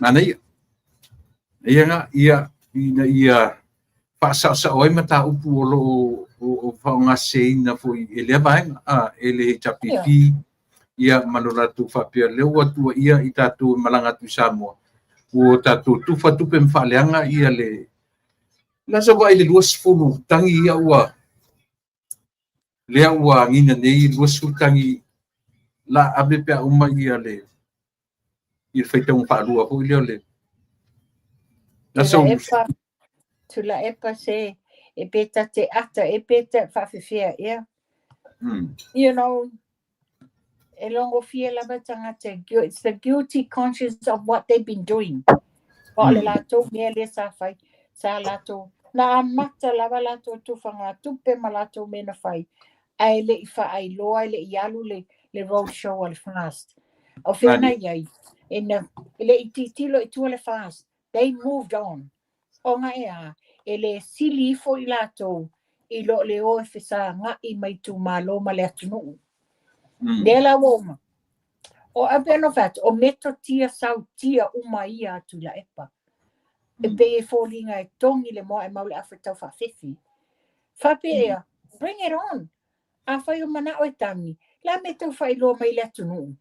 Manaia. Ia na, ia, ina ia faasaosao ai mataupu o lo o faaaogaseseina foi e lea vaega, e le HRPP, ia ma lo latou faapea lea ua tuuaia i tatou e malaga atu i Samoa, ua tatou tufa tupe ma faaleaga ia le la sa vaai i le 20 tagi ia ua lea ua agiga nei 20 tagi la ave pe a uma ia le i le faitauga faalua foi lea o le Tuilaepa, Tuilaepa se e pe ta te ata e pe ta faafefea ea. You know, e logofie lava tagata, it's the guilty conscience of what they've been doing. O le latou mea lea sa fai, sa latou, na amata lava latou tufagatupe ma latou mea na fai, ae le i faailoa, e le i alu le road show a le FAST. O fea na i ai, e le i tilotilo i tua le FAST, they moved on. Ona e a, e le sili ifo i latou i lo le o e fesaga'i ma itumalo ma le atunuu. Lea la ua uma. O a pei ona fai atu, o metotia sautia uma ia a Tuilaepa. E pei e foliga e togi le moa e mau le afa e tau faafefe. Faapea ea, bring it on. Afai o manao e tagi, la me tau faailoa mai le atunuu.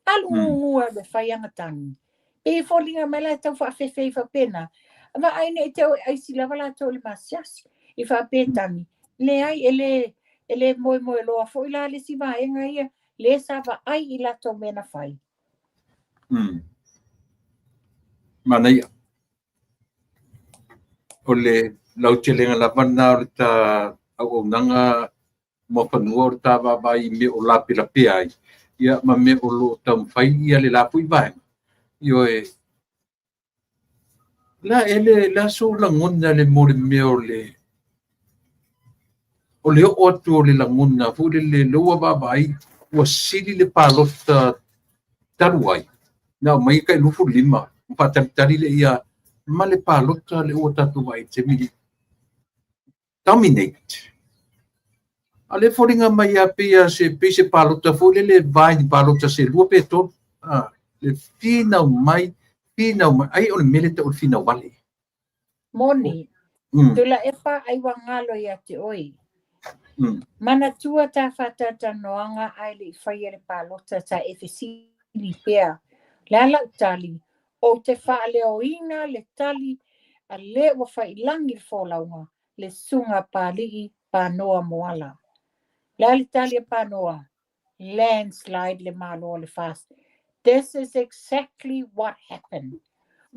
Alu gugu alu e fai ana tagi. Pei e foliga mai la e tau faafefe ai faapena. Vaai nei te o e aisi lava latou i le masiasi. I faapea tagi. Leai, e le moemoeloa foi la le isi vaega ia, le sa vaai i latou mea na fai. Manaia. O le lautelega lava lena o le ta auaunaga muafanua o le ta vaavaai i mea o lapelapea ai, ia ma mea o lo o taumafai ia le la foi vaega. Ioe, la e le la so lagona le mo le mea o le oo atu o le lagona foi le le ua vaavaai ua sili le palota talu ai na mai kai 25 ma faatalitali le ia ma le palota le ua tatou vaai taimi dominate a le foliga mai a pei a se pei se palota foi le le vai ni palota se lua pe tolu a le finau mai finau mai ai o le mele ta o le finau vale. Moni, Tuilaepa ai ua galo ia te oe. Manatua ta faatalatalanoaga ae le i faia le palota sa e fesili pea. Le a lau tali, ou te faaleoina le tali a le ua failagi le folauga, le susuga Papali'i Panoa Moala. Le a le tali a Panoa, landslide le Malo o le FAST. This is exactly what happened.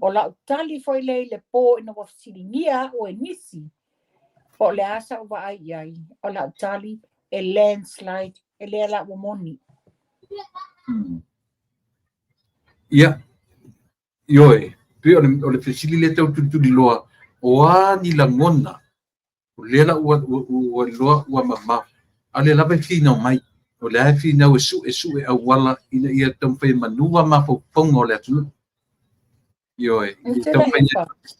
O lau tali foi lea i le po ina ua fesiligia au e nisi, po o le a sau vaai i ai, o lau tali e landslide, e lea la ua moni. Ia, ioe, pe o le fesili le tau tulituli loa, o a ni lagona, o lea la ua iloa ua mamao, a le lava e finau mai, o le a e finau e sue sue auala ina ia taumafai e manuva mafaufauga o le atunuu. Ioe, i taumafai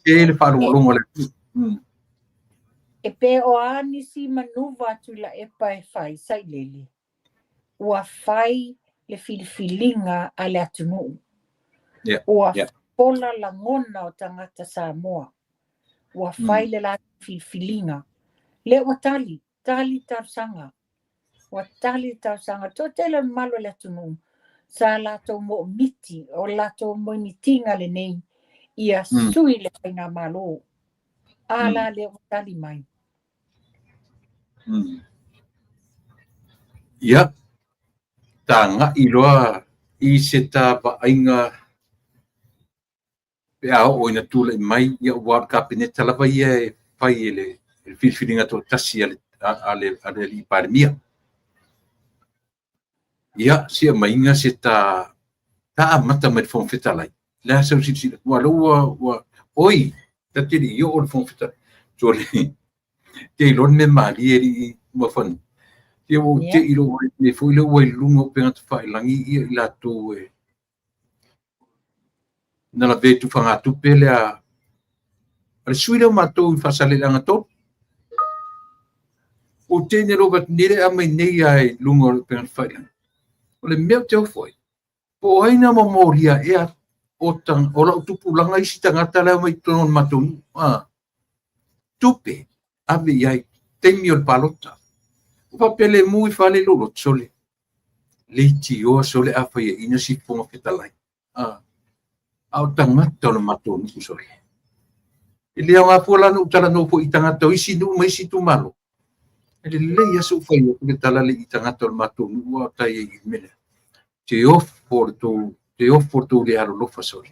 e le faalogologo o le atunuu. E pe o a nisi manuva Tuilaepa e fai sailele, ua fai le filifiliga a le atunuu. Ua fola lagona o tagata Samoa. Ua fai le latou filifiliga. Lea ua tali, tali talosaga. Ua tali talosaga. Toatele o le mamalu o le atunuu, sa latou moomiti, o latou moemitiga lenei, ia sui le faigamalo. A la lea ua tali mai. Ia, taga'i loa i se ta vaaiga pe a oo ina tulai mai ia ua o le Kapeneta lava ia e fai e le filifiliga toatasi a le alii Palemia. Ia, si aumaiga se ta amata mai le Fofoga Fetalai. Le a sau silasila, ua lea ua oi, ta te le i oo le Fofoga Fetalai. Sole, te iloa le mea malie i Muafanua. Ia ua ou te i lou nei foi lea ua i luga o upega tafailagi ia i latou e na lave tufagatupe lea a le sui lea o matou i Faasaleleaga 3. Ua teine lou fai atu, Nei le aumai nei lava i luga o le upega tafailagi. O le mea ou te ofo ai, po o ai na momolia ea o, o lau tupulaga isi tagata la e omai i totonu o le matou nuu. Tupe ave i ai taimi o le palota. Ua faapea le mu i fale i lou loto sole. Leitioa sole a faiaina si Fofoga Fetalai. A o tagata o le matou nuu sole. E le aoga fua la na ou talanoa foi i tagata o isi nuu ma isi itumalo. E lelei lava so'u fai atu le tala lea i tagata o le matou nuu a o tai ai i le mea lea. Te ofo le tou, te ofo le tou le alolofa sole.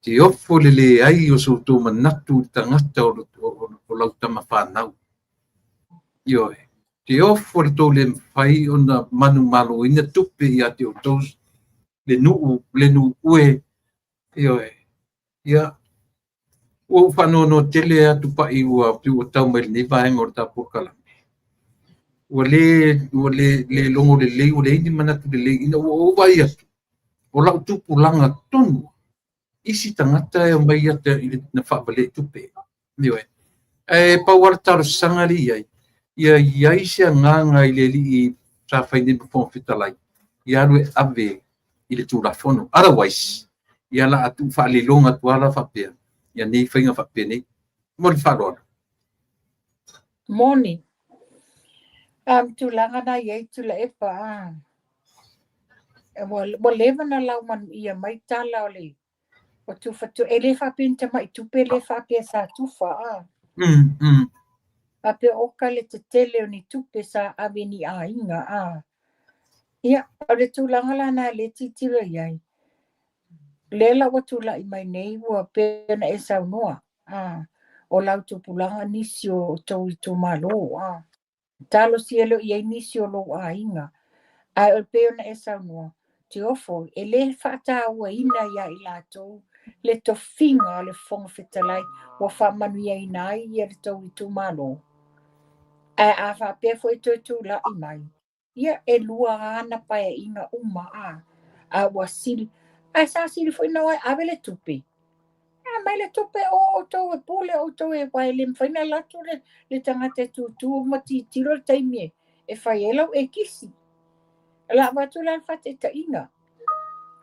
Te ofo le leai o so outou manatu i le tagata o lau tama fanau. Ioe. Te ofo le tou le mafai ona manumaloina tupe ia te outou le nuu, le nuu ue. Ioe. Ia, ua ou faanoanoa tele atu pai ua pei ua tau mai lenei vaega o le ta polokalame. Ua le logo lelei, ua leai ni manatu lelei ina ua ou vaai atu o lau tupulaga tonu isi tagata e omai ia te i na faavalia i tupe. Ioe. Ae pau lava le talosaga lea i ai, ia i ai se agaga i le alii sa fai nei ma Fofoga Fetalai, ia alu e ave i le Tulafono. Otherwise, ia la a tuu faaliloga atu lava la faapea, ia nei faiga faapenei. Mo le faaaloalo. Moni. Tulaga na i ai Tuilaepa, a. Ua leva ona laumanuia mai tala o le o tufa tu, e le faapea ni tamai tupe le faapea sa tufa, a. Faapea oka le tetele o ni tupe sa ave ni aiga, a. Ia, o le tulaga la na le tilotilo i ai. Lea la ua tulai mai nei ua pei ona e saunoa, a, o lau tupulaga nisi o tou itumalo, a. Talosia lea i ai nisi o lou aiga. Ae o pei ona e saunoa, te ofo, e le faatauaina ia i latou le tofiga o le Fofoga Fetalai ua faamanuiaina ai ia le tou itumalo. Ae a faapea foi toe tulai mai, ia e lua ana paeaiga uma, a. A ua sili, ae sa sili foi na oe ave le tupe. A mai le tupe o outou e pule outou e uae le mafai na alu atu le tagata e tutu ma tilotilo le taimi e fai ai lau ekisi. La avatu la le faataitaiga.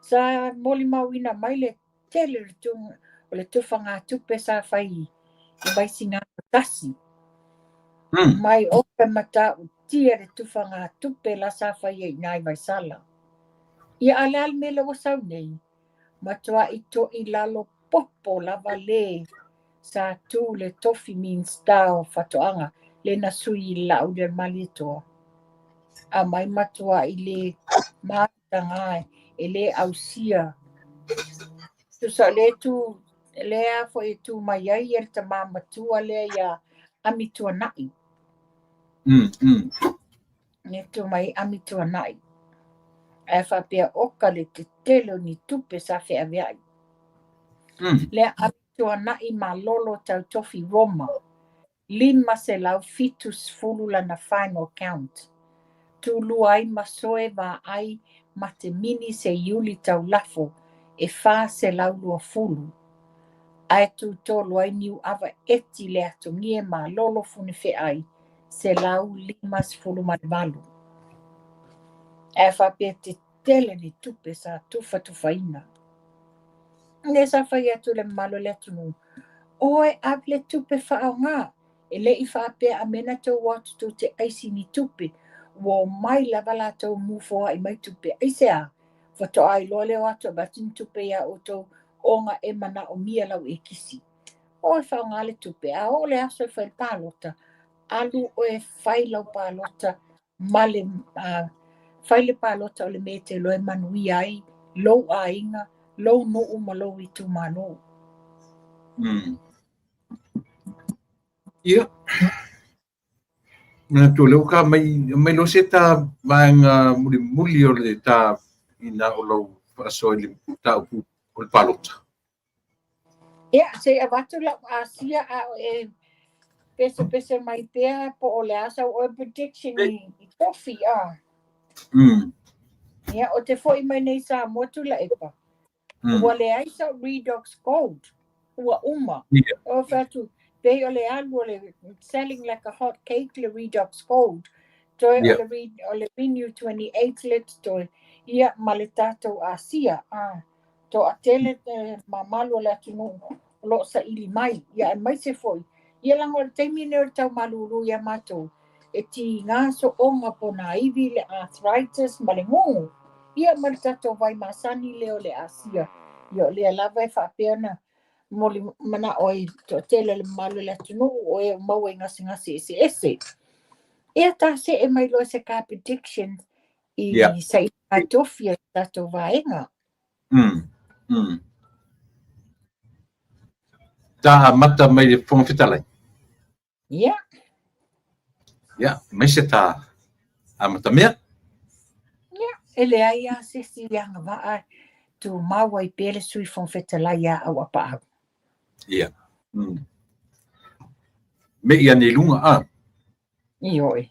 Sa molimauina mai le tele o le tufagatupe sa fai i Vaisigano 1. Mai ope matautia le tufagatupe la sa fai ai i Vaisala. Ia a le a le mea lea ua sau nei, matuai to'i lalo popo lava le sa tu le tofi Minista o Faatoaga le na sui i Laaulialemalietoa. A mai matuai le mataga e le ausia. Tusa le tu lea foi tu mai ai ia le tama matua lea ia Amituanai. Ne tu mai Amituanai. Ae faapea oka le tetele o ni tupe sa feaveai. Lea Amituanai malolo tau tofi Roma. 570 lana final count. Tūlua ai masoe vaai ma te mini se iuli taulafo e 420. Ae tūtolu ai niu ava eti le atogie malolo fune feai 158. Ae faapea te tele ni tupe sa tufatufaina. Ne sa fai atu le malo le atunuu. Oe ave le tupe whaonga. E le i faapea a mena tau atu tau te aisi ni tupe. Ua mai lava latou mufoa i mai tupe. Aise a, whatoa ai loa leo atu avatu ni tupe ia outou onga e mana o mia lau e kisi. Oe whaonga le tupe. A o le aso e whai pālota. Alu oe whai lau pālota ma le, whai le pālota o le me te loe manuia ai, lou aiga, lou nuu ma lou itumalo. Ia. Manatu lea ua ka mai loa se ta vaega mulimuli o le ta ina o lau faasoa i le mataupu o le palota. Ia, se i avatu lau asia a o e pese pese mai pea po o le a sau oe prediction i tofi a. Ia, o te foi mai nei Samoa Tuilaepa. Ua leai sau Redox Gold. Ua uma. O whatu, Pei o le alu o le selling like a hot cake le Redox Gold. Toe o le, o le Renew 28 le totoe, ia ma le tatou Asia. Toatele le mamalu o le atunuu o lo o saili mai, ia aemaise foi, ia leaga o le taimi lenei o le tau malulu ia matou, e tiga sooga ponaivi, le arthritis ma le gugu, ia ma le tatou vai masani lea o le Asia. Ia o lea lava e faapea ona momoli manao ai le toatele o le mamalu o le atunuu o e o maua i gasegase eseese. Ia ta see mai loa se car prediction i sailiga tofi a le tatou vaega. Ta amata mai le Fofoga Fetalai. Ia. Ia, mai se ta amata mea. Ia, e leai lava se isi e agavaa e tumau ai pea le Sui Fofoga Fetalai ia Auapaau. Ia. Me i ane i luga, a? Ioe.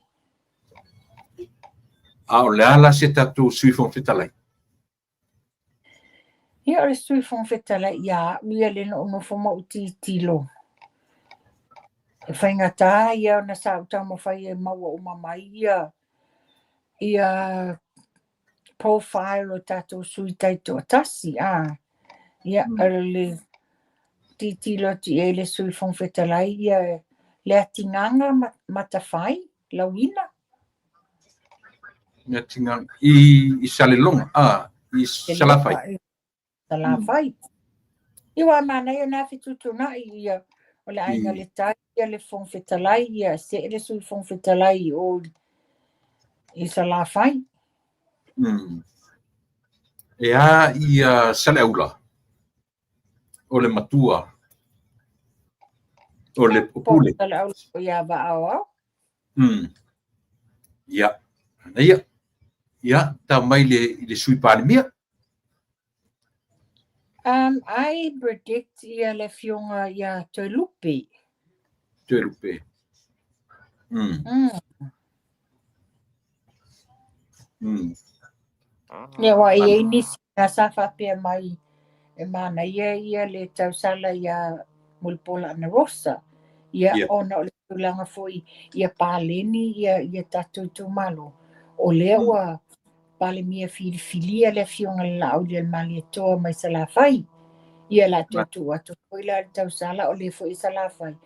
A o le a la se tatou Sui Fofoga Fetalai? Ia o le Sui Fofoga Fetalai ia a'u ia lea na ou nofo ma ou tilotilo. E faigata ia ona sa ou taumafai e maua uma mai ia ia profile o tatou sui taitoatasi a. Ia o le tilotilo atu i ai le Sui Fofoga Fetalai ia Leatigaga Matafai Lauina. Leatigaga i Saleloga, a i Salafai. Salafai. Ia ua manaia na fetuutuunai ia o le Aiga le Tai ia le Fofoga Fetalai ia see le Sui Fofoga Fetalai i o i Salafai. E a ia Saleaula o le matua o le pule. Saleaula o ia Vaaoao. Ia, ia, ia, tau mai le, i le Sui Palemia. I predict ia le afioga ia Toelupe. Toelupe. Ia aua e i ai nisi na sa faapea mai e manaia ia le tausala ia Mulipola Anarosa. Ia ona o le tulaga foi ia paleni ia ia tatou itumalo. O lea ua Palemia filifilia le afioga i le Laaulialemalietoa mai Salafai. Ia la toe tuu atu foi la le tausala o lea foi e Salafai.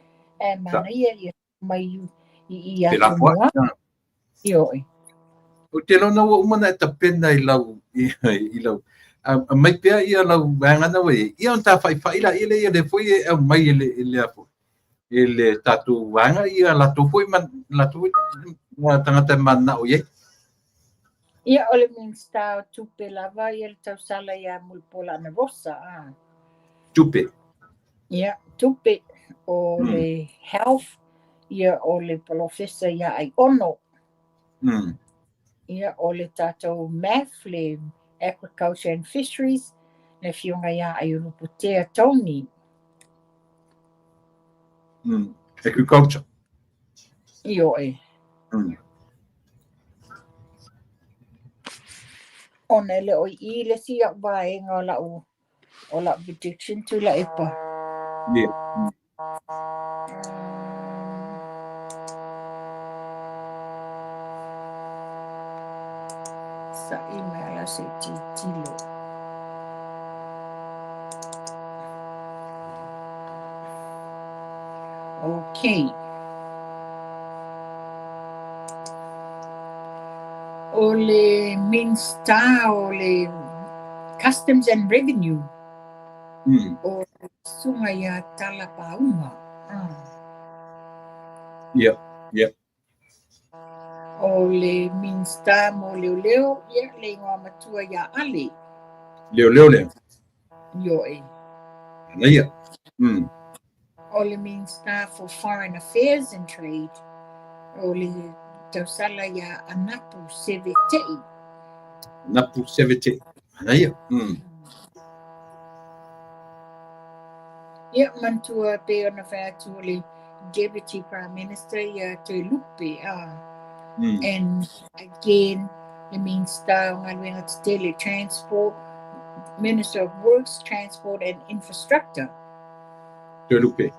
Ae manaia ia mai i i atu moa. Ioe. Ou te iloa ua uma ona e tapena i lau i lau aumai pea ia lau vaega na ua i ai. Ia ona ta faifai la ia lea foi e aumai e le e le e le tatou vaega ia latou foi ma latou foi tagata e mananao i ai. Ia o le Minisita o Tupe lava ia le tausala ia Mulipola Anarosa. A. Tupe. Ia, Tupe o le Health, ia o le Polofesa ia Aiono. Ia o le tatou MAF, le Agriculture and Fisheries, le afioga ia Aiolupotea Tony. Agriculture. Ioe. Ona e le o i i le isi au vaega o lau o lau prediction Tuilaepa. Yeah. Sa'i mai ala se i tilotilo. Okay. O le Minisita o le Customs and Revenue o le Susuga ia Tala Pauga. Ia, ia. O le Minisita mo Leoleo, ia, le igoa matua ia Ale. Leoleo lea. Ioe. Manaia. O le Minisita for Foreign Affairs and Trade, o le tausala ia Anapu Seve Te'i. Anapu Seve Te'i. Manaia. Ia, manatua pei ona fai atu o le Deputy Prime Minister ia Toelupe. And again, le Minisita o Galuega Tetele, Transport, Minister of Works, Transport and Infrastructure. Toelupe.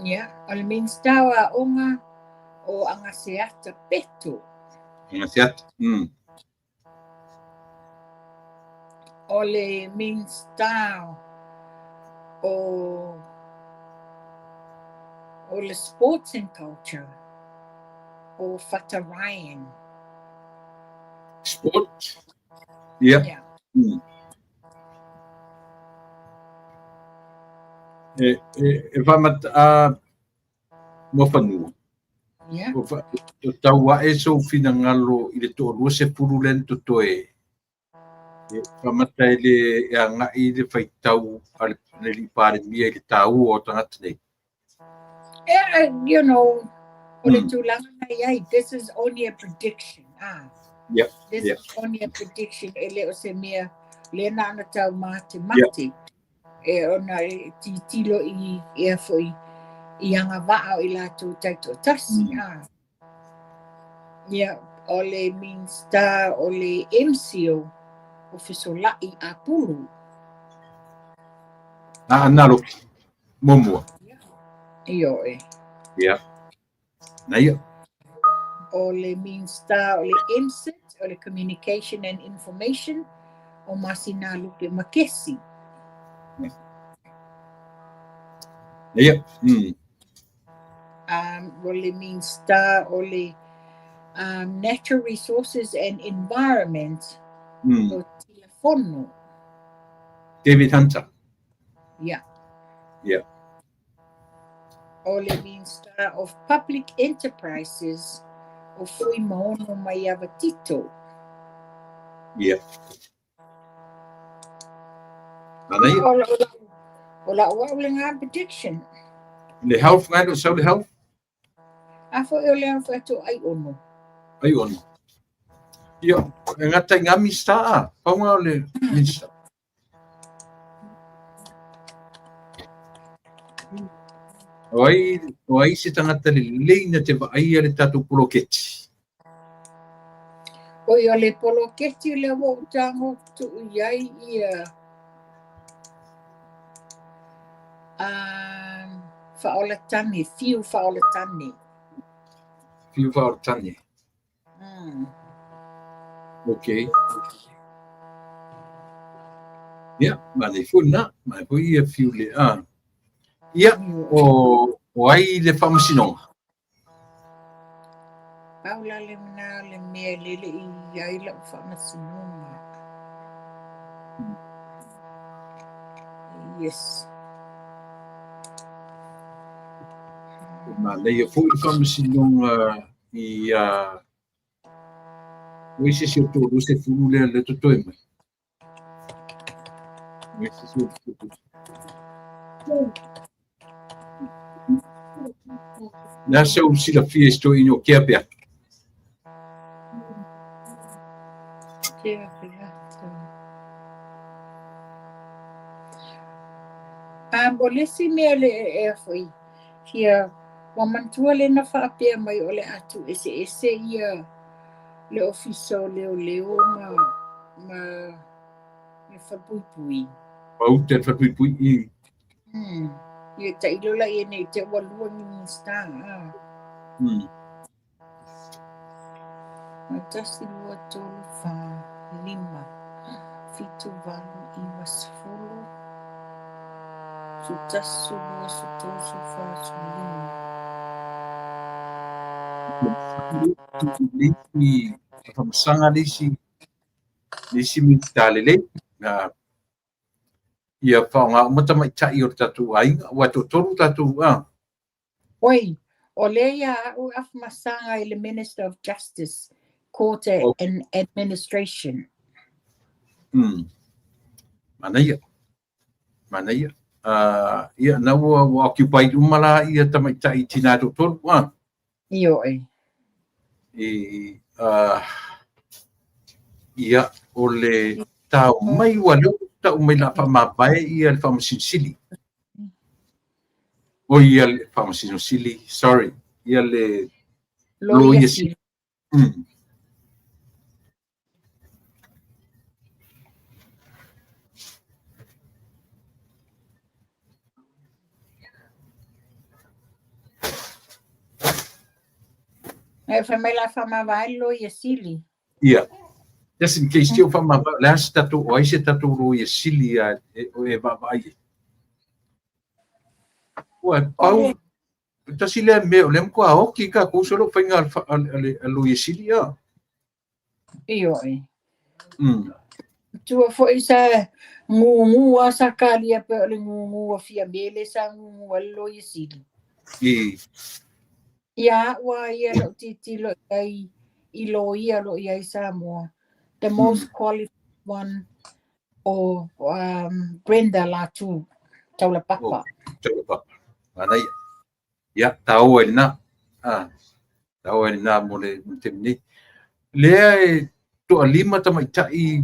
Ia, o le Minista o Aoga o Agaseata Peto. Agaseata. O le Minista o le Sports and Culture o Fata Ryan. Sport? Ia. Yeah. E faamata a Muafanua. Yeah. O tau ae sou finagalo i le 20 lea na totoe. E faamata e le e agai le faitau a le alii Palemia i le taua o tagata nei. Yeah, you know, o le tulaga na i ai, this is only a prediction. Ah. Yeah. This yeah. is only a prediction. E le o se mea le na ana tau mate mate. Yeah. E ona e titilo i ea foi i agavaa o i latou taitoatasi. Ah. Ia, o le Minista o le MCO o Fesolai Apulu. Aana Loki, muamua. Ioe. Ia. Na ia. O le Minista o le MSIT, o le Communication and Information, o Masinalupe Makesi. Na ia. O le Minista o le Natural Resources and Environment, o Tilafono. David Hunter. Yeah. Yeah. O le Minista of Public Enterprises, o Fuimaono Maiava Tito. Yeah. Manaia. O lau au le ngā prediction. Le health ngai lo sau le health? A foi o le au whato ai ono. Ai ono. Ia, e ngata i ngā minista a, paunga o le minista. O ai se tagata lelei na te vaaia le tatou poloketi? Oi, o le poloketi le ua ou tago tuu i ai ia Faaolatane, Fiu Faaolatane. Fiu Faaolatane. Okay. Ia, manaia foi lena, manaia foi ia Fiu le a. Ia, o ai le faamasinoga? Pau la le lena le mea e lele i ai lau faamasinoga. Yes. Manaia foi le faamasinoga i o se isi o 20 lea le totoe mai. O se isi o 20. Le a sau silafia i se toeaina o Kea Peato? Kea Peato. O le isi mea le ea foi, fia ua manatua le na faapea mai o le a tuueseese ia le ofisa o leoleo ma le falepuipui. Pauta le falepuipui. Ia tailo la ia nei te ua lua ni Minista. 1, 2, 3, 4, 5, 7, 8, 9, 10, 11, 12, 13, 14, 15. Le isi faamasanga le isi Minista lelei. Ia faaaoga uma tamaitai o le tatou aiga, ua toatolu tatou a. Oi, o le ia au afamasaga i le Minister of Justice, Court and Administration. Manaia. Manaia. Ia, na ua occupied uma la ia tamaitai tina toatolu a. Ioe. Ia, o le tau mai ua leo tau mai la faamavae ia le Faamasino Sili. O ia le Faamasino Sili, sorry, ia le Loia Sili. E fai mai la faamavae le Loia Sili. Ia. Just in case te o faamavae, o le a se tatou, o ai se tatou Loia Sili a e, e vaavaai ai. Ua pau, tasi lea mea o lea matua oti tatou so lou faiga a le Loia Sili a. Ioe. Tua foi sa gugu a sa kalia pe o le gugu a Fiame le sa gugu a le Loia Sili. I. Ia ua ia lou tilotilo i ai i loia lo i ai Samoa. The most qualified one o Brenda Latu Taulapapa. Taulapapa. Manaia. Ia, taua i lena. Ah, taua i lena mo le taimi nei. Lea e toalima tamaitai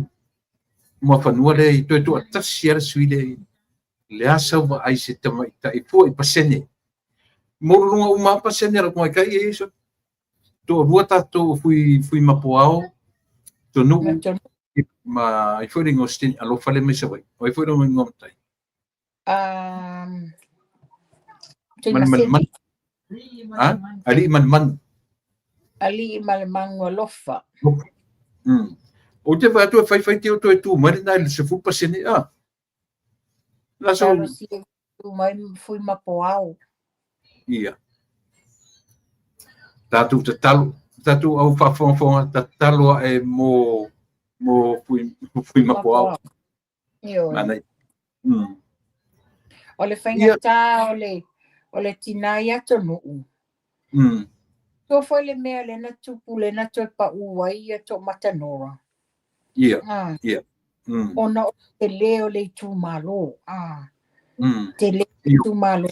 Muafanua lea i toe toatasi lava le sui lea. Le a sau vaai se tamaitai fua i pasene. Maualuluga uma lava pasene a le tamaitai e iso. Toalua tatou o Fui Mapuao, Tonu'u, ma ai foi le igoa o Alofa le mai Savaii. O ai foi le igoa matai? Manumanumanu. Ha? Alii Manumanu. Alii Malemanu Alofa. Ou te vaai atu e faifai te o toe tu mai lena i le 10% a. La so. Tu mai Fui Mapuao. Ia. Tatou tatalo, tatou au faafogafoga tatalo ae mo Fui Mapuao. Ioe. Manaia. O le faigata o le tinā ia Tonu'u. Tua foi le mea lena tupu lena toe pa'u ai ia Toomata Nora. Ia. Ah. Ia. Ona o telē o le itumalo. Ah. Telē itumalo.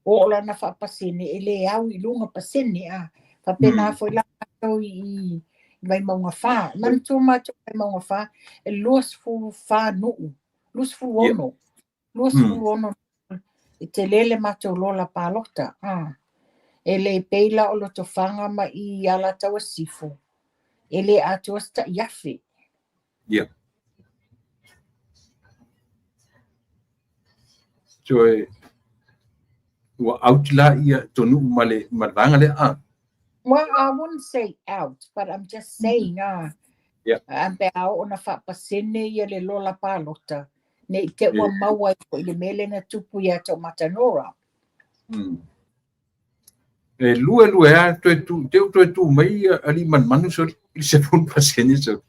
O o lana faapasene e lē au i luga pasene a. Faapena foi la matou i Vaimauga 4. Manatua matou Vaimauga 4 e 24 nuu. 26. 26 e telē le matou lola palota. Ah. E le pei la o Lotofaga ma i Alataua Sisifo. E le atoa se ta'iafe. Ia. So e ua out la ia Tonu'u ma le vaega lea a. Well, I wouldn't say out, but I'm just saying, ah, pe a oo na faapasene ia le lola palota, ne i te ua maua ai foi le mea lea na tupu iā Toomata Nora. E lua lua a toe tu, te toe tu mai Alii Manumanu so i le 10% so.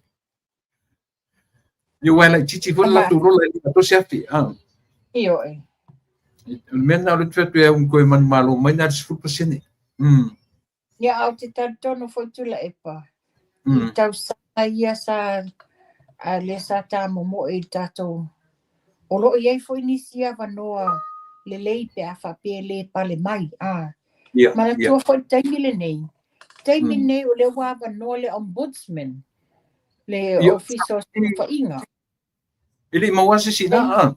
Ia ua laitiiti foi le latou lola e le atoa se afe. Ah. Ioe. O le mea lena o le te fai atu e au koe manumalo mai na le 10%. Ia au te talitonu foi Tuilaepa. I tausaga ia sa a lea sa tamomoe i le tatou o loo i ai foi nisi avanoa lelei pe a faapea e lē pale mai a. Ia. Manatua foi le taimi lenei. Taimi lenei o lea ua avanoa le ombudsman, le ofisa o sulufaiga. E le i maua se isi na a.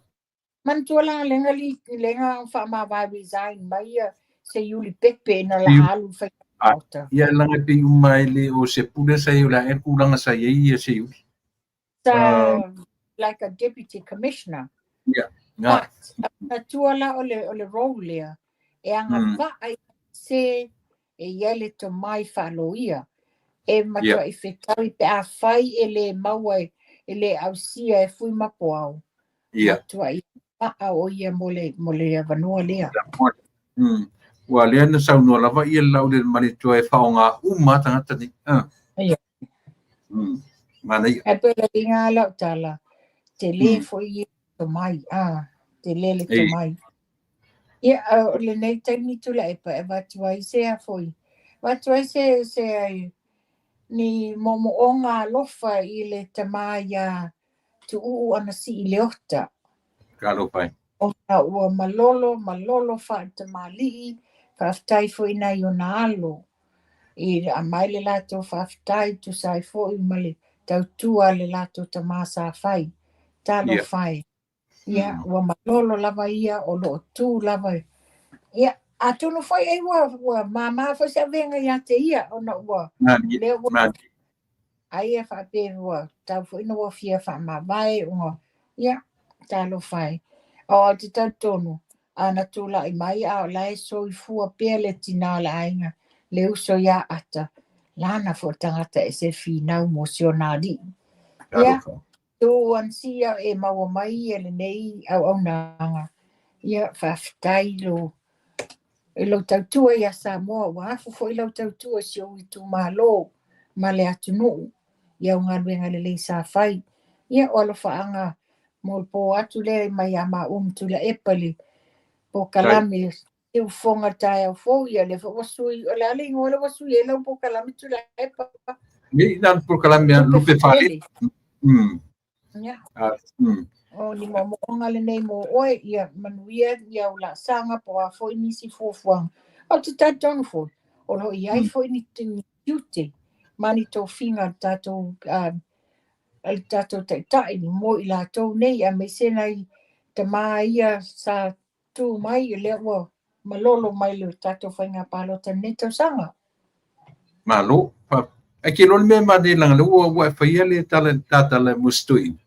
Manatua la lega li lega faamavae resign mai ia Seiuli Pepe ina la alu i le faiga palota. Ia laga pei uma e le o se pule sa i o le a e tulaga sa i ai ia Seiuli. Sa like a deputy commissioner. Ia. Nga. But manatua la o le role lea e agavaa i se e i ai le tomai faaloia. E matuai fetaui pe a fai e lē maua e lē ausia e Fui Mapuao. Ia. Matuai vaa o ia mo le avanoa lea. Ua lea na saunoa lava ia le Laaulialemalietoa e faaaoga uma tagata nei. Ah. Ia. Manaia. Ae pei o le uiga lau tala, telē foi ia tomai, ah, telē le tomai. Ia, o lenei taimi Tuilaepa e avatu ai se a foi. Avatu ai se ai ni moomooga alofa i le tamā iā Tuuu Anasii Leota. Talofa e. Ona ua malolo, malolo faatamalii, faafetai foi nai ona alo. I aumai le latou faafetai, tusa ai foi ma le tautua a le latou tamā sa fai. Talofa e. Ia, ua malolo lava ia o loo tu lava. Ia, atonu foi ai ua māmā foi se avega ia te ia, ona ua lea ua ai e faapea ua tau foi na ua fia faamavae ua ia, talofa e. O te talitonu, a na tulai mai a o la e soifua pea le tinā o le aiga, le uso ia Ata. Lana foi o le tagata e se finau mo si ona alii. Ia, tuuansia e maua mai ia lenei auaunaga. Ia, faafetai lo i lou tautua ia Samoa, ua afu foi lau tautua i si ou itumalo ma le atunuu i au galuega lelei sa fai. Ia, o alofaaga mo le po atu lea mai ia maua ma Tuilaepa i le polokalame Siufofoga i le taeao fou. Ia, lea foi ua sui, o le a le igoa lea ua sui ai lau polokalame Tuilaepa? Nei, na o le polokalame a Lupe Lupe Faalele. Faalele. Ia. Ah. O ni moomooga lenei mo oe, ia manuia ia au laasaga po o a foi nisi fuafuaga. Ou te talitonu foi, o lo o i ai foi ni tiute ma ni tofiga a le tatou taitai mo i latou nei, aemaise nai tama ia sa tu mai, lea ua malolo mai le tatou faiga palota i lenei tausaga. Malo. Ae ke iloa le mea e manaia leaga o lea ua e faia le tala tatala mo se toeaina.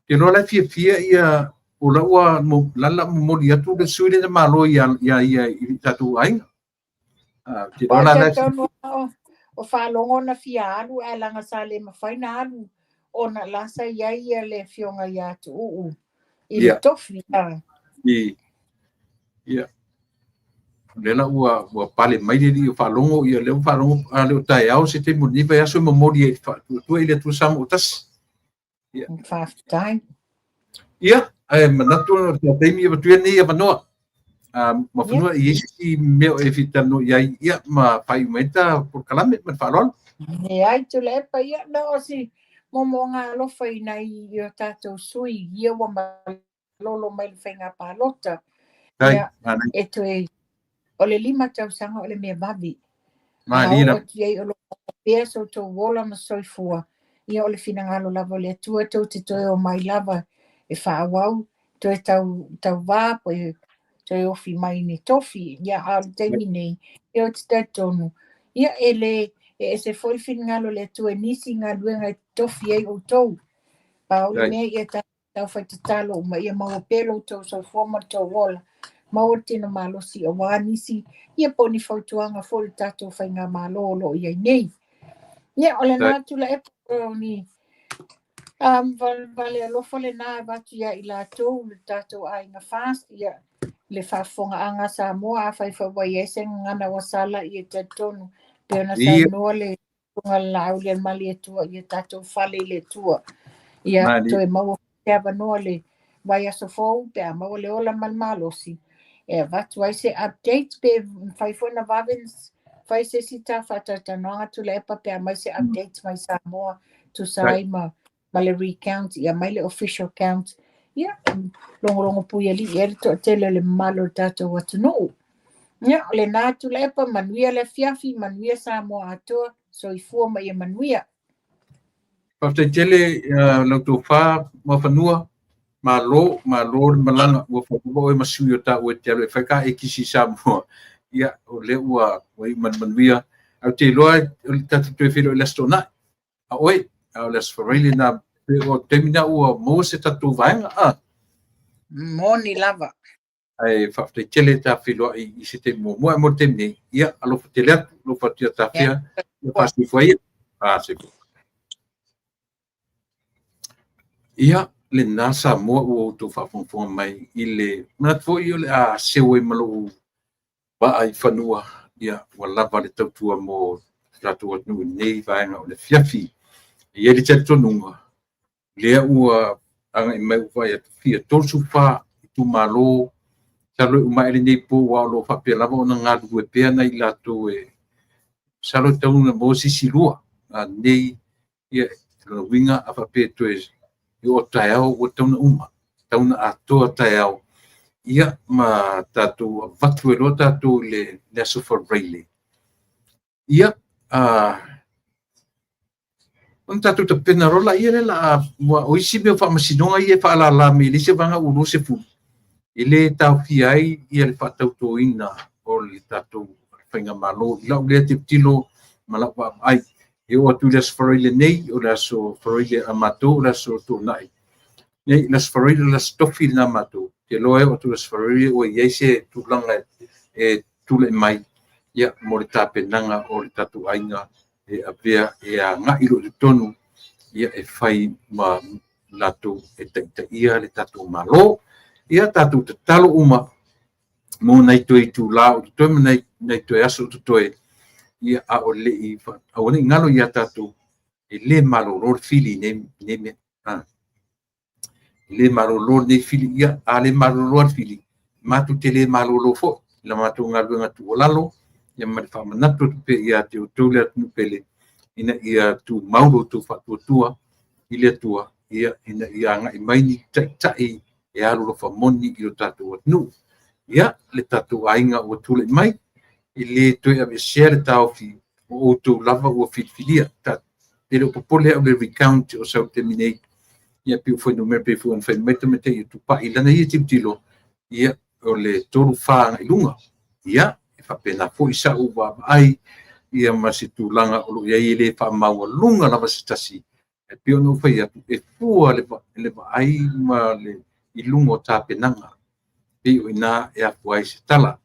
Ke iloa la e fiafia ia o la ua la la momoli atu le sui lea na malo ia ia ia i tatou aiga. Ah, ke iloa O la la talitonu o faalogo na fia alu ae leaga sa le mafai na alu ona la sa i ai ia le afioga ia Tuuu i le tofi. Ia. O lea la ua pale mai le alii o faalogo, ia lea ua faalogo a le o taeao se taimi o lenei vaiaso e momoli ai i le faatuatua i le Atua Samoa o tasi. Ia. Faafetai. Ia, ae manatu o le taimi e avatu ia lenei avanoa. Muafanua i ai se isi mea o e fia talanoa i ai, ia, ma faaiu mai ai ta polokalame ma le faaaloalo. Leai, Tuilaepa, ia, na o si moomooga alofa i nai o tatou sui ia ua malolo mai le faiga palota. Ia, e toe, o le 5 tausaga o le mea vave. A oo atu i ai o lo o pea so outou ola ma soifua, ia o le finagalo lava o le Atua tou te toe o mai lava e faaauau, toe tauvā po e toe ofi mai ni tofi. Ia, a o le taimi nei, ia ou te talitonu, ia e le, e ese foi le finagalo o le Atua i nisi galuega e tofi ai outou. Pau le mea ia taufai tatalo uma ia maua pea lo outou soifua ma le tou ola, maua le tino malosi aua nisi, ia po o ni fautuaga foi i le tatou faigamalo o lo o i ai nei. Ia, o lena Tuilaepa o ni valevale alofa lena avatu ia i latou le tatou aiga FAST, ia le faafofogaaga a Samoa, afai foi ua i ai se gagana ua sala, ia talitonu pei ona saunoa le Susuga le Laaulialemalietoa, ia tatou fale i le Atua. Ia toe maua se avanoa le vaiaso fou pe a maua le ola ma le malosi e avatu ai se update, pe mafai foi na vave fai se isi ta faatalatalanoaga Tuilaepa pe a mai se update mai Samoa tusa ai ma le recount, ia mai le official count, ia logologo puialii ai le toatele o le mamalu o le tatou atunuu. Ia, o lena Tuilaepa, manuia le afiafi, manuia Samoa atoa, soifua ma ia manuia. Faafetai tele lau tofa Muafanua, malo, malo le malaga, ua fai lava oe ma sui o taua e te alu e fai ka ekisi i Samoa. Ia, o lea ua iu ma le manuia. Ae ou te iloa o le tatou toe feiloai i le Aso Toonai. A oe, a o le Aso Faraile na, o le taimi na ua maua se tatou vaega. Moni lava. Ae faafetai tele ta feiloai i se taimi muamua. Ae mo le taimi nei, ia, alofa tele atu, alofa atu ia tafea, ia faasoifua ia. Soifua. Ia, lena Samoa ua outou faafogafoga mai i le manatu foi o le a seu ai ma lou vaa i fanua, ia, ua lava le tautua mo tatou atunuu i lenei vaega o le afiafi. E i ai le talitonuga, lea ua agai mai ua vaai atu fia 34 itumalo, masalo e uma ae lenei po aua o lo o faapea lava ona galulue pea nai latou e masalo e tatau ona maua se isi lua nei, ia, lona uiga a faapea toe i oo atu taeao ua tatau ona uma, tatau ona atoa taeao, ia, ma tatou avatu ai loa tatou i le Aso Faraile. Ia, ona tatou tapena loa laia lea la a, o isi mea o faamasinoga ia e faalala mai e leai se vaega ua 20, e le taofia ai ia le faatautoina o le tatou faigamalo. I lau lea tilotilo ma lau vaavaai, e oo atu i le Aso Faraile nei, o le Aso Faraile a matou, o le Aso Toonai nei, le Aso Faraile, o le Aso Tofi lena matou, te iloa e oo atu i le Aso Faraile ua i ai se tulaga e tulai mai, ia, mo le tapenaga o le tatou aiga e avea e agai loa i totonu, ia, e fai ma latou e taitaia le tatou Malo. Ia tatou tatalo uma mo nai toe itula o totoe ma nai toe aso o totoe, ia, a o le i aua ne i galo ia tatou, e le malolo le fili i nei mea. E le malolo lenei fili, ia, a le malolo le fili, matou te le malolo foi i la matou galuega tuualalo, ia ma le faamanatu atu pea ia te outou le atunuu pele, ina ia tumau lo outou faatuatua i le Atua, ia, ina ia agai mai ni taitai e alolofa moni i lo tatou atunuu. Ia, le tatou aiga ua tulai mai, e le toe aveesea le taofi o outou lava ua filifilia. E le o popole au i le recount o sau i le taimi nei, ia pei o fuainumera pei foi ona fai mai le tamaitai o Tupai i lana ia tilotilo, ia, o le 3, 4 agai i luga. Ia, e faapena foi sau vaavaai, ia ma se tulaga o lo o i ai e le faamaualuga lava se tasi. E pei ona ou fai atu, e fua le vaai ma le i luga o tapenaga, pei o i ina e afua ai se tala.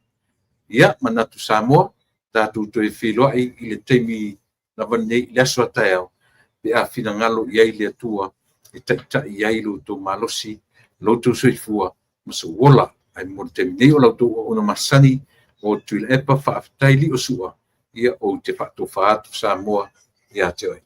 Ia, manatu Samoa, tatou toe feiloai i le taimi lava lenei i le aso a taeao, pe a finagalo i ai le Atua e taitai ai lo outou malosi, lo outou soifua ma sou ola. Ae mo le taimi nei, o la outou auauna masani o Tuilaepa, faafetai Liosua, ia ou te faatofa atu Samoa ia te oe.